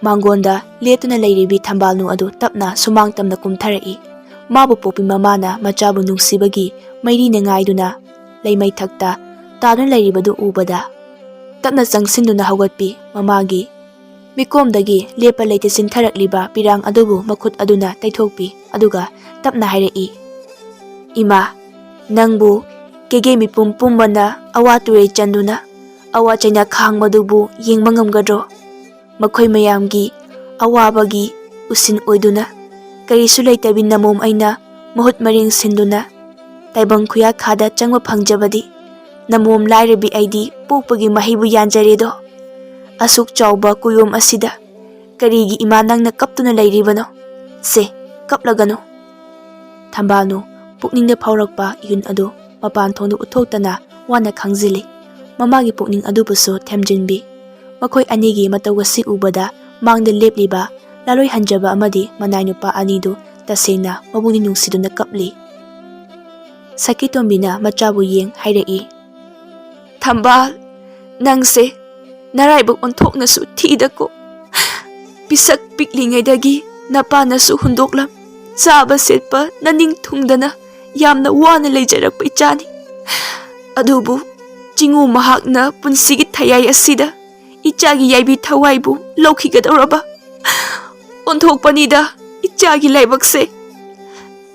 ꯃꯥꯡꯒꯣꯟꯗ ꯂꯦꯞꯇꯨꯅ ꯂꯩꯔꯤꯕꯤ ꯊꯝꯕꯥꯜꯅꯨ ꯑꯗꯨ ꯇꯞꯅ ꯁꯨꯃꯥꯡ ꯇꯝꯅ ꯀꯨꯝꯊꯔꯛꯏ꯫ ꯃꯥꯕꯨ ꯄꯣꯛꯄꯤ ꯃꯃꯥꯅ ꯃꯆꯥꯕꯨ ꯅꯨꯡꯁꯤꯕꯒꯤ ꯃꯩꯔꯤꯅ ꯉꯥꯏꯗꯨꯅ ꯂꯩꯃꯩꯊꯛꯇ ꯇꯥꯗꯨꯅ ꯂꯩꯔꯤꯕꯗꯨ ꯎꯕꯗ, ꯇꯞꯅ ꯆꯪꯁꯤꯟꯗꯨꯅ ꯍꯧꯒꯠꯄꯤ꯫ ꯃꯃꯥꯒꯤ ꯃꯤꯀꯣꯝꯗꯒꯤ ꯂꯦꯞꯄ ꯂꯩꯇ ꯆꯤꯟꯊꯔꯛꯂꯤꯕ ꯄꯤꯔꯥꯡ ꯑꯗꯨꯕꯨ ꯃꯈꯨꯠ ꯑꯗꯨꯅ ꯇꯩꯊꯣꯛꯄꯤ, ꯑꯗꯨꯒ ꯇꯞꯅ ꯍꯥꯏꯔꯛꯏ, "ꯏꯃꯥ, ꯅꯪꯕꯨ ꯀꯦꯒꯦ ꯃꯤꯄꯨꯝ ꯄꯨꯝꯕꯅ ꯑꯋꯥ ꯇꯨꯔꯩ ꯆꯟꯗꯨꯅ ꯑꯋꯥ ꯆꯩꯅꯥ ꯈꯥꯡꯕꯗꯨꯕꯨ ꯌꯦꯡꯕ ꯉꯝꯒꯗ꯭ꯔꯣ? ꯃꯈꯣꯏ ꯃꯌꯥꯝꯒꯤ ꯑꯋꯥꯕꯒꯤ ꯎꯁꯤꯟ ꯑꯣꯏꯗꯨꯅ, ꯀꯔꯤꯁꯨ ꯂꯩꯇꯕꯤ ꯅꯃꯣꯝ ꯑꯩꯅ ꯃꯍꯨꯠ ꯃꯔꯦꯡ ꯁꯤꯟꯗꯨꯅ ꯇꯥꯏꯕꯪ ꯈꯨꯌꯥꯈꯥꯗ ꯆꯪꯕ ꯐꯪꯖꯕꯗꯤ ꯅꯃꯣꯝ ꯂꯥꯏꯔꯕꯤ ꯑꯩꯗꯤ ꯄꯣꯛꯄꯒꯤ ꯃꯍꯩꯕꯨ ꯌꯥꯟꯖꯔꯦꯗꯣ꯫ ꯑꯁꯨꯛ ꯆꯥꯎꯕ ꯀꯨꯌꯣꯝ ꯑꯁꯤꯗ ꯀꯔꯤꯒꯤ ꯏꯃꯥ ꯅꯪꯅ ꯀꯞꯇꯨꯅ ꯂꯩꯔꯤꯕꯅꯣ? ꯁꯦ, ꯀꯞꯂꯒꯅꯨ꯫" ꯊꯝꯕꯥꯜꯅꯨ ꯄꯨꯛꯅꯤꯡꯗ ꯐꯥꯎꯔꯛꯄ ꯏꯍꯨꯟ ꯑꯗꯨ ꯃꯄꯥꯟ ꯊꯣꯡꯗ ꯎꯠꯊꯣꯛꯇꯅ ꯋꯥꯅ ꯈꯥꯡꯖꯤꯜꯂꯤ꯫ ꯃꯃꯥꯒꯤ ꯄꯨꯛꯅꯤꯡ ꯑꯗꯨꯕꯨꯁꯨ ꯊꯦꯝꯖꯤꯟꯕꯤ꯫ ꯃꯈꯣꯏ ꯑꯅꯤꯒꯤ ꯃꯇꯧ ꯑꯁꯤ ꯎꯕꯗ ꯃꯥꯡꯗ ꯂꯦꯞꯂꯤꯕ ꯂꯥꯂꯣꯏ ꯍꯟꯖꯕ ꯑꯃꯗꯤ ꯃꯅꯥꯏ ꯅꯨꯄꯥ ꯑꯅꯤꯗꯨ ꯇꯁꯦꯡꯅ ꯃꯕꯨꯛꯅꯤꯡ ꯅꯨꯡꯁꯤꯗꯨꯅ ꯀꯞꯂꯤ꯫ ꯁꯈꯤꯇꯣꯝꯕꯤꯅ ꯃꯆꯥꯕꯨ ꯌꯦꯡ ꯍꯥꯏꯔꯛꯏ, "ꯊꯝꯕꯥꯜ, ꯅꯪꯁꯦ ꯅꯔꯥꯏꯕꯛ ꯑꯣꯟꯊꯣꯛꯅꯁꯨ ꯊꯤꯗꯀꯣ꯫ ꯄꯤꯁꯛ ꯄꯤꯛꯂꯤꯉꯩꯗꯒꯤ ꯅꯄꯥꯅꯁꯨ ꯍꯨꯟꯗꯣꯛꯂꯝ, ꯆꯥꯕ ꯁꯦꯠꯄ ꯅꯅꯤꯡ ꯊꯨꯡꯗꯅ ꯌꯥꯝꯅ ꯋꯥꯅ ꯂꯩꯖꯔꯛꯄ ꯏꯆꯥꯅꯤ꯫ ꯑꯗꯨꯕꯨ ꯆꯤꯡꯉꯨ ꯃꯍꯥꯛꯅ ꯄꯨꯟꯁꯤꯒꯤ ꯊꯌꯥꯏ ꯑꯁꯤꯗ ꯏꯆꯥꯒꯤ ꯌꯥꯏꯕꯤ ꯊꯋꯥꯏꯕꯨ ꯂꯧꯈꯤꯒꯗꯧꯔꯕ ꯑꯣꯟꯊꯣꯛꯄꯅꯤꯗ ꯏꯆꯥꯒꯤ ꯂꯥꯏꯕꯛꯁꯦ꯫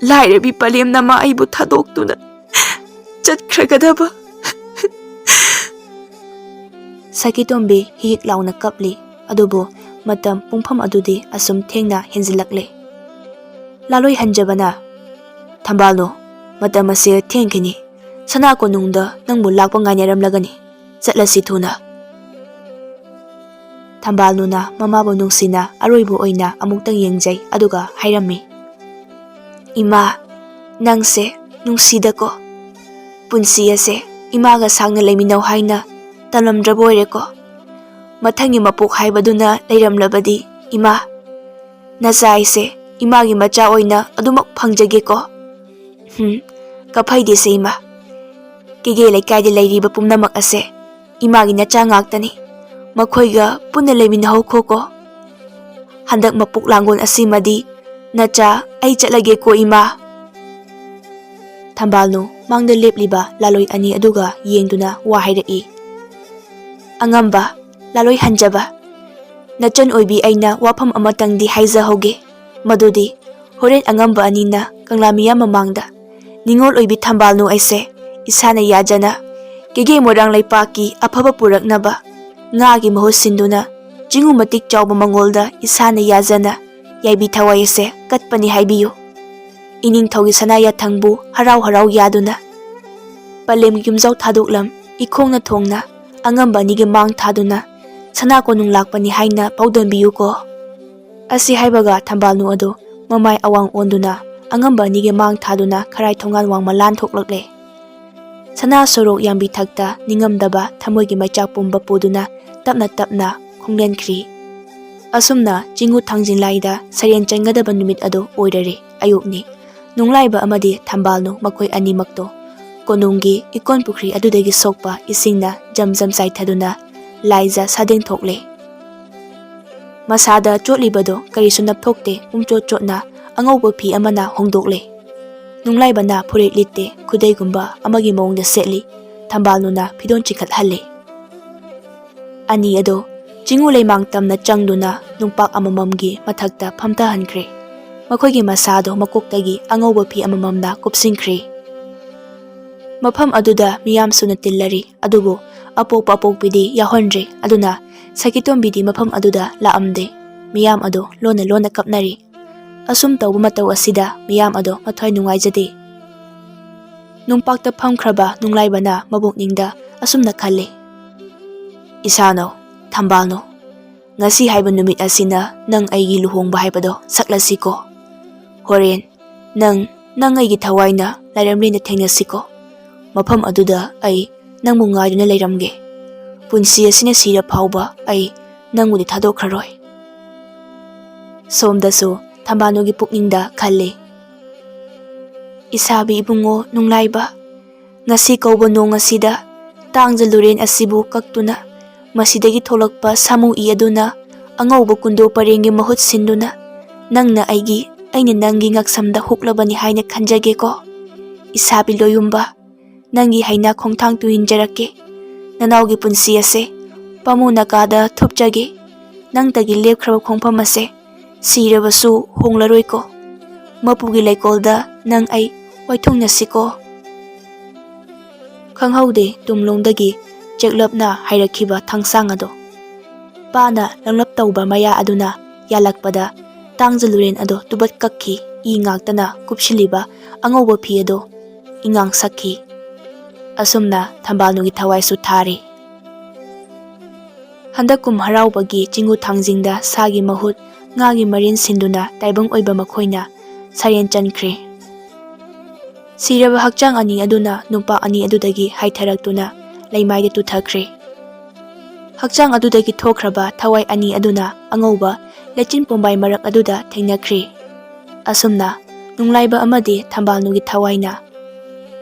ꯂꯥꯏꯔꯕꯤ ꯄꯂꯦꯝ ꯅꯃꯥ ꯑꯩꯕꯨ ꯊꯥꯗꯣꯛꯇꯨꯅ ꯆꯠꯈ꯭ꯔꯒꯗꯕ꯫" ꯁꯈꯤꯇꯣꯝꯕꯤ ꯍꯤꯛ ꯂꯥꯎꯅ ꯀꯞꯂꯤ꯫ ꯑꯗꯨꯕꯨ ꯃꯇꯝ ꯄꯨꯡꯐꯝ ꯑꯗꯨꯗꯤ ꯑꯁꯨꯝ ꯊꯦꯡꯅ ꯍꯦꯟꯖꯤꯜꯂꯛꯂꯦ꯫ ꯂꯥꯂꯣꯏ ꯍꯟꯖꯕꯅ, "ꯊꯝꯕꯥꯜꯅꯨ, ꯃꯇꯝ ꯑꯁꯤ ꯊꯦꯡꯈꯤꯅꯤ꯫ ꯁꯅꯥ ꯀꯣꯅꯨꯡꯗ ꯅꯪꯕꯨ ꯂꯥꯛꯄ ꯉꯥꯏꯅꯔꯝꯂꯒꯅꯤ꯫ ꯆꯠꯂꯁꯤ ꯊꯨꯅ꯫" ꯊꯝꯕꯥꯜꯅꯨꯅ ꯃꯃꯥꯕꯨ ꯅꯨꯡꯁꯤꯅ ꯑꯔꯣꯏꯕ ꯑꯣꯏꯅ ꯑꯃꯨꯛꯇꯪ ꯌꯦꯡꯖꯩ, ꯑꯗꯨꯒ ꯍꯥꯏꯔꯝꯃꯤ, "ꯏꯃꯥ, ꯅꯪꯁꯦ ꯅꯨꯡꯁꯤꯗꯀꯣ꯫ ꯄꯨꯟꯁꯤ ꯑꯁꯦ ꯏꯃꯥꯒ ꯁꯥꯡꯅ ꯂꯩꯃꯤꯟꯅꯧ ꯍꯥꯏꯅ ꯇꯝꯂꯝꯗ꯭ꯔꯕ ꯑꯣꯏꯔꯦꯀꯣ꯫ ꯃꯊꯪꯒꯤ ꯃꯄꯣꯛ ꯍꯥꯏꯕꯗꯨꯅ ꯂꯩꯔꯝꯂꯕꯗꯤ ꯏꯃꯥ, ꯅꯆꯥ ꯑꯩꯁꯦ ꯏꯃꯥꯒꯤ ꯃꯆꯥ ꯑꯣꯏꯅ ꯑꯗꯨꯃꯛ ꯐꯪꯖꯒꯦꯀꯣ꯫ ꯍꯨꯝ, ꯀꯐꯩꯗꯦꯁꯦ ꯏꯃꯥ꯫ ꯀꯦꯒꯦ ꯂꯩꯀꯥꯏꯗ ꯂꯩꯔꯤꯕ ꯄꯨꯝꯅꯃꯛ ꯑꯁꯦ ꯏꯃꯥꯒꯤ ꯅꯆꯥ ꯉꯥꯛꯇꯅꯤ꯫ ꯃꯈꯣꯏꯒ ꯄꯨꯟꯅ ꯂꯩꯃꯤꯟꯅꯍꯧꯈꯣꯀꯣ꯫ ꯍꯟꯗꯛ ꯃꯄꯣꯛ ꯂꯥꯡꯒꯣꯜ ꯑꯁꯤꯃꯗꯤ ꯅꯆꯥ ꯑꯩ ꯆꯠꯂꯒꯦꯀꯣ ꯏꯃꯥ꯫ ꯊꯝꯕꯥꯜꯅꯨ ꯃꯥꯡꯗ ꯂꯦꯞꯂꯤꯕ ꯂꯥꯂꯣꯏ ꯑꯅꯤ ꯑꯗꯨꯒ ꯌꯦꯡꯗꯨꯅ ꯋꯥ ꯍꯥꯏꯔꯛꯏ꯫ ꯑꯉꯝꯕ, ꯂꯥꯂꯣꯏ ꯍꯟꯖꯕ, ꯅꯆꯟ ꯑꯣꯏꯕꯤ ꯑꯩꯅ ꯋꯥꯐꯝ ꯑꯃꯇꯪꯗꯤ ꯍꯥꯏꯖꯍꯧꯒꯦ꯫ ꯃꯗꯨꯗꯤ ꯍꯣꯔꯦꯟ ꯑꯉꯝꯕ ꯑꯅꯤꯅ ꯀꯪꯂꯥ ꯃꯤꯌꯥꯝ ꯃꯃꯥꯡꯗ ꯅꯤꯉꯣꯜ ꯑꯣꯏꯕꯤ ꯊꯝꯕꯥꯜꯅꯨ ꯑꯩꯁꯦ ꯏꯁꯥꯅ ꯌꯥꯖꯅ ꯀꯦꯒꯦ ꯃꯣꯏꯔꯥꯡ ꯂꯩꯄꯥꯛꯀꯤ ꯑꯐꯕ ꯄꯨꯔꯛꯅꯕ ꯉꯥꯒꯤ ꯃꯍꯨꯠ ꯁꯤꯟꯗꯨꯅ ꯆꯤꯡꯉꯨ ꯃꯇꯤꯛ ꯆꯥꯎꯕ ꯃꯉꯣꯜꯗ ꯏꯁꯥꯅ ꯌꯥꯖꯅ ꯌꯥꯏꯕꯤ ꯊꯋꯥꯏ ꯑꯁꯦ ꯀꯠꯄꯅꯤ ꯍꯥꯏꯕꯤꯌꯨ꯫ ꯏꯅꯤꯡꯊꯧꯒꯤ ꯁꯅꯥ ꯌꯥꯊꯪꯕꯨ ꯍꯔꯥꯎ ꯍꯔꯥꯎ ꯌꯥꯗꯨꯅ ꯄꯂꯦꯝꯒꯤ ꯌꯨꯝꯖꯥꯎ ꯊꯥꯗꯣꯛꯂꯝ ꯏꯈꯣꯡꯅ ꯊꯣꯡꯅ ꯑꯉꯝꯕ ꯑꯅꯤꯒꯤ ꯃꯥꯡ ꯊꯥꯗꯨꯅ ꯁꯅꯥ ꯀꯣꯅꯨꯡ ꯂꯥꯛꯄꯅꯤ ꯍꯥꯏꯅ ꯄꯥꯎꯗꯝꯕꯤꯌꯨꯀꯣ꯫ ꯑꯁꯤ ꯍꯥꯏꯕꯒ ꯊꯝꯕꯥꯜꯅꯨ ꯑꯗꯨ ꯃꯃꯥꯏ ꯑꯋꯥꯡ ꯑꯣꯟꯗꯨꯅ ꯑꯉꯝꯕ ꯑꯅꯤꯒꯤ ꯃꯥꯡ ꯊꯥꯗꯨꯅ ꯈꯔꯥꯏ ꯊꯣꯡꯒꯥꯟ ꯋꯥꯡꯃ ꯂꯥꯟ ꯊꯣꯛꯂꯛꯂꯦ꯫ ꯁꯅꯥ ꯁꯣꯔꯣꯛ ꯌꯥꯝꯕꯤ ꯊꯛꯇ ꯅꯤꯡꯉꯝꯗꯕ ꯊꯃꯣꯏꯒꯤ ꯃꯩꯆꯥꯛ ꯄꯨꯝꯕ ꯄꯨꯗꯨꯅ ꯇꯞꯅ ꯇꯞꯅ ꯈꯣꯡꯂꯦꯟꯈ꯭ꯔꯤ꯫ ꯑꯁꯨꯝꯅ ꯆꯤꯡꯉꯨ ꯊꯥꯡꯖꯤꯡ ꯂꯥꯏꯗ ꯁꯔꯦꯟ ꯆꯟꯒꯗꯕ ꯅꯨꯃꯤꯠ ꯑꯗꯨ ꯑꯣꯏꯔꯔꯦ꯫ ꯑꯌꯨꯛꯅꯤ꯫ ꯅꯨꯡꯂꯥꯏꯕ ꯑꯃꯗꯤ ꯊꯝꯕꯥꯜꯅꯨ ꯃꯈꯣꯏ ꯑꯅꯤꯃꯛꯇꯣ ꯀꯣꯅꯨꯡꯒꯤ ꯏꯀꯣꯟ ꯄꯨꯈ꯭ꯔꯤ ꯑꯗꯨꯗꯒꯤ ꯁꯣꯛꯄ ꯏꯁꯤꯡꯅ ꯖꯝ ꯖꯝ ꯆꯥꯏꯊꯗꯨꯅ ꯂꯥꯏꯖ ꯁꯥꯗꯦꯡ ꯊꯣꯛꯂꯦ꯫ ꯃꯁꯥꯗ ꯆꯣꯠꯂꯤꯕꯗꯣ ꯀꯔꯤꯁꯨ ꯅꯞꯊꯣꯛꯇꯦ, ꯄꯨꯝꯆꯣꯠ ꯆꯣꯠꯅ ꯑꯉꯧꯕ ꯐꯤ ꯑꯃꯅ ꯍꯣꯡꯗꯣꯛꯂꯦ꯫ ꯅꯨꯡꯂꯥꯏꯕꯅ ꯐꯨꯔꯤꯠ ꯂꯤꯠꯇꯦ, ꯈꯨꯗꯩꯒꯨꯝꯕ ꯑꯃꯒꯤ ꯃꯑꯣꯡꯗ ꯁꯦꯠꯂꯤ꯫ ꯊꯝꯕꯥꯜꯅꯨꯅ ꯐꯤꯗꯣꯟ ꯆꯤꯡꯈꯠꯍꯜꯂꯦ꯫ ꯑꯅꯤ ꯑꯗꯣ ꯆꯤꯡꯉꯨ ꯂꯩꯃꯥꯡ ꯇꯝꯅ ꯆꯪꯗꯨꯅ ꯅꯨꯡꯄꯥꯛ ꯑꯃꯃꯝꯒꯤ ꯃꯊꯛꯇ ꯐꯝꯊꯍꯟꯈ꯭ꯔꯦ꯫ ꯃꯈꯣꯏꯒꯤ ꯃꯁꯥꯗꯣ ꯃꯀꯣꯛꯇꯒꯤ ꯑꯉꯧꯕ ꯐꯤ ꯑꯃꯃꯝꯅ ꯀꯨꯞꯁꯤꯟꯈ꯭ꯔꯦ꯫ ꯃꯐꯝ ꯑꯗꯨꯗ ꯃꯤꯌꯥꯝ ꯁꯨꯅ ꯇꯤꯜꯂꯔꯤ, ꯑꯗꯨꯕꯨ ꯑꯄꯣꯛꯄ ꯑꯄꯣꯛꯄꯤꯗꯤ ꯌꯥꯎꯍꯟꯗ꯭ꯔꯦ꯫ ꯑꯗꯨꯅ ꯁꯈꯤꯇꯣꯝꯕꯤꯗꯤ ꯃꯐꯝ ꯑꯗꯨꯗ ꯂꯥꯛꯑꯝꯗꯦ꯫ ꯃꯤꯌꯥꯝ ꯑꯗꯣ ꯂꯣꯟꯅ ꯂꯣꯟꯅ ꯀꯞꯅꯔꯤ꯫ ꯑꯁꯨꯝ ꯇꯧꯕ ꯃꯇꯧ ꯑꯁꯤꯗ ꯃꯤꯌꯥꯝ ꯑꯗꯣ ꯃꯊ꯭ꯋꯥꯏ ꯅꯨꯡꯉꯥꯏꯖꯗꯦ꯫ ꯅꯨꯡꯄꯥꯛꯇ ꯐꯝꯈ꯭ꯔꯕ ꯅꯨꯡꯂꯥꯏꯕꯅ ꯃꯕꯨꯛꯅꯤꯡꯗ ꯑꯁꯨꯝꯅ ꯈꯜꯂꯤ, "ꯏꯁꯥꯅꯧ, ꯊꯝꯕꯥꯜꯅꯧ, ꯉꯁꯤ ꯍꯥꯏꯕ ꯅꯨꯃꯤꯠ ꯑꯁꯤꯅ ꯅꯪ ꯑꯩꯒꯤ ꯂꯨꯍꯣꯡꯕ ꯍꯥꯏꯕꯗꯣ ꯁꯛꯂꯁꯤꯀꯣ꯫ ꯍꯣꯔꯦꯟ ꯅꯪ, ꯅꯪ ꯑꯩꯒꯤ ꯊꯋꯥꯏꯅ ꯂꯥꯏꯔꯝꯂꯦꯟꯗ ꯊꯦꯡꯅꯁꯤꯀꯣ꯫ ꯃꯐꯝ ꯑꯗꯨꯗ ꯑꯩ ꯅꯪꯕꯨ ꯉꯥꯏꯗꯨꯅ ꯂꯩꯔꯝꯒꯦ꯫ ꯄꯨꯟꯁꯤ ꯑꯁꯤꯅ ꯁꯤꯔ ꯐꯥꯎꯕ ꯑꯩ ꯅꯪꯕꯨꯗꯤ ꯊꯥꯗꯣꯛꯈ꯭ꯔꯔꯣꯏ"꯫ ꯁꯣꯝꯗꯁꯨ ꯊꯝꯕꯥꯜꯅꯨꯒꯤ ꯄꯨꯛꯅꯤꯡꯗ ꯈꯜꯂꯤ, "ꯏꯁꯥꯕꯤ ꯏꯕꯨꯡꯉꯣ ꯅꯨꯡꯂꯥꯏꯕ, ꯉꯁꯤ ꯀꯧꯕ ꯅꯣꯡ ꯑꯁꯤꯗ ꯇꯥꯡꯖ ꯂꯨꯔꯦꯟ ꯑꯁꯤꯕꯨ ꯀꯛꯇꯨꯅ ꯃꯁꯤꯗꯒꯤ ꯊꯣꯛꯂꯛꯄ ꯁꯥꯃꯨ ꯏ ꯑꯗꯨꯅ ꯑꯉꯧꯕ ꯀꯨꯟꯗꯣ ꯄꯔꯦꯡꯒꯤ ꯃꯍꯨꯠ ꯁꯤꯟꯗꯨꯅ, "ꯅꯪꯅ ꯑꯩꯒꯤ, ꯑꯩꯅ ꯅꯪꯒꯤ ꯉꯛꯁꯝꯗ ꯍꯨꯛꯂꯕꯅꯤ ꯍꯥꯏꯅ ꯈꯟꯖꯒꯦꯀꯣ, ꯏꯁꯥꯕꯤ ꯂꯣꯌꯨꯝꯕ꯫ ꯅꯪꯒꯤ ꯍꯩꯅꯥ ꯈꯣꯡꯊꯥꯡ ꯇꯨ ꯏꯟꯖꯔꯛꯀꯦ꯫ ꯅꯅꯥꯎꯒꯤ ꯄꯨꯟꯁꯤ ꯑꯁꯦ ꯄꯥꯃꯨ ꯅꯥꯀꯥꯗ ꯊꯨꯞꯆꯒꯦ꯫ ꯅꯪꯇꯒꯤ ꯂꯦꯞꯈ꯭ꯔꯕ ꯈꯣꯡꯐꯝ ꯑꯁꯦ ꯁꯤꯔꯕꯁꯨ ꯍꯣꯡꯂꯔꯣꯏꯀꯣ꯫ ꯃꯄꯨꯒꯤ ꯂꯩꯀꯣꯜꯗ ꯅꯪ ꯑꯩ ꯋꯥꯏꯊꯨꯡꯅꯁꯤꯀꯣ"꯫ ꯈꯪꯍꯧꯗꯦ ꯇꯨꯝꯂꯣꯡꯗꯒꯤ ꯆꯦꯛꯂꯞꯅ ꯍꯥꯏꯔꯛꯈꯤꯕ ꯊꯥꯡꯁꯥꯡ ꯑꯗꯣ꯫ ꯄꯥꯅ ꯂꯪꯂꯞ ꯇꯧꯕ ꯃꯌꯥ ꯑꯗꯨꯅ ꯌꯥꯜꯂꯛꯄꯗ ꯇꯥꯡꯖ ꯂꯨꯔꯦꯟ ꯑꯗꯣ ꯇꯨꯕꯠ ꯀꯛꯈꯤ꯫ ꯏ ꯉꯥꯛꯇꯅ ꯀꯨꯞꯁꯤꯜꯂꯤꯕ ꯑꯉꯧꯕ ꯐꯤ ꯑꯗꯣ ꯏꯉꯥꯡ ꯁꯛꯈꯤ꯫ ꯑꯁꯨꯝꯅ ꯊꯝꯕꯥꯜꯅꯨꯒꯤ ꯊꯋꯥꯏꯁꯨ ꯊꯥꯔꯦ꯫ ꯍꯟꯗꯛ ꯀꯨꯝ ꯍꯔꯥꯎꯕꯒꯤ ꯆꯤꯡꯉꯨ ꯊꯥꯡꯖꯤꯡꯗ ꯁꯥꯒꯤ ꯃꯍꯨꯠ ꯉꯥꯒꯤ ꯃꯔꯤꯟ ꯁꯤꯟꯗꯨꯅ ꯇꯥꯏꯕꯪ ꯑꯣꯏꯕ ꯃꯈꯣꯏꯅ ꯁꯔꯦꯟ ꯆꯟꯈ꯭ꯔꯦ꯫ ꯁꯤꯔꯕ ꯍꯛꯆꯥꯡ ꯑꯅꯤ ꯑꯗꯨꯅ ꯅꯨꯄꯥ ꯑꯅꯤ ꯑꯗꯨꯗꯒꯤ ꯍꯥꯏꯊꯔꯛꯇꯨꯅ ꯂꯩꯃꯥꯏꯗ ꯇꯨꯊꯈ꯭ꯔꯦ꯫ ꯍꯛꯆꯥꯡ ꯑꯗꯨꯗꯒꯤ ꯊꯣꯛꯈ꯭ꯔꯕ ꯊꯋꯥꯏ ꯑꯅꯤ ꯑꯗꯨꯅ ꯑꯉꯧꯕ ꯂꯩꯆꯤꯟ ꯄꯣꯝꯕꯥꯏ ꯃꯔꯛ ꯑꯗꯨꯗ ꯊꯦꯡꯅꯈ꯭ꯔꯦ꯫ ꯑꯁꯨꯝꯅ ꯅꯨꯡꯂꯥꯏꯕ ꯑꯃꯗꯤ ꯊꯝꯕꯥꯜꯅꯨꯒꯤ ꯊꯋꯥꯏꯅ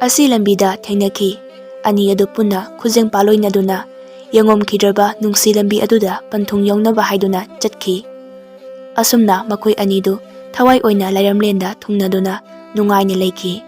ꯑꯁꯤ ꯂꯝꯕꯤꯗ ꯊꯦꯡꯅꯈꯤ꯫ ꯑꯅꯤ ꯑꯗꯨ ꯄꯨꯟꯅ ꯈꯨꯖꯦꯡ ꯄꯥꯂꯣꯏꯅꯗꯨꯅ ꯌꯦꯡꯉꯝꯈꯤꯗ꯭ꯔꯕ ꯅꯨꯡꯁꯤ ꯂꯝꯕꯤ ꯑꯗꯨꯗ ꯄꯟꯊꯨꯡ ꯌꯧꯅꯕ ꯍꯥꯏꯗꯨꯅ ꯆꯠꯈꯤ꯫ ꯑꯁꯨꯝꯅ ꯃꯈꯣꯏ ꯑꯅꯤꯗꯨ ꯊꯋꯥꯏ ꯑꯣꯏꯅ ꯂꯥꯏꯔꯝꯂꯦꯟꯗ ꯊꯨꯡꯅꯗꯨꯅ ꯅꯨꯡꯉꯥꯏꯅ ꯂꯩꯈꯤ꯫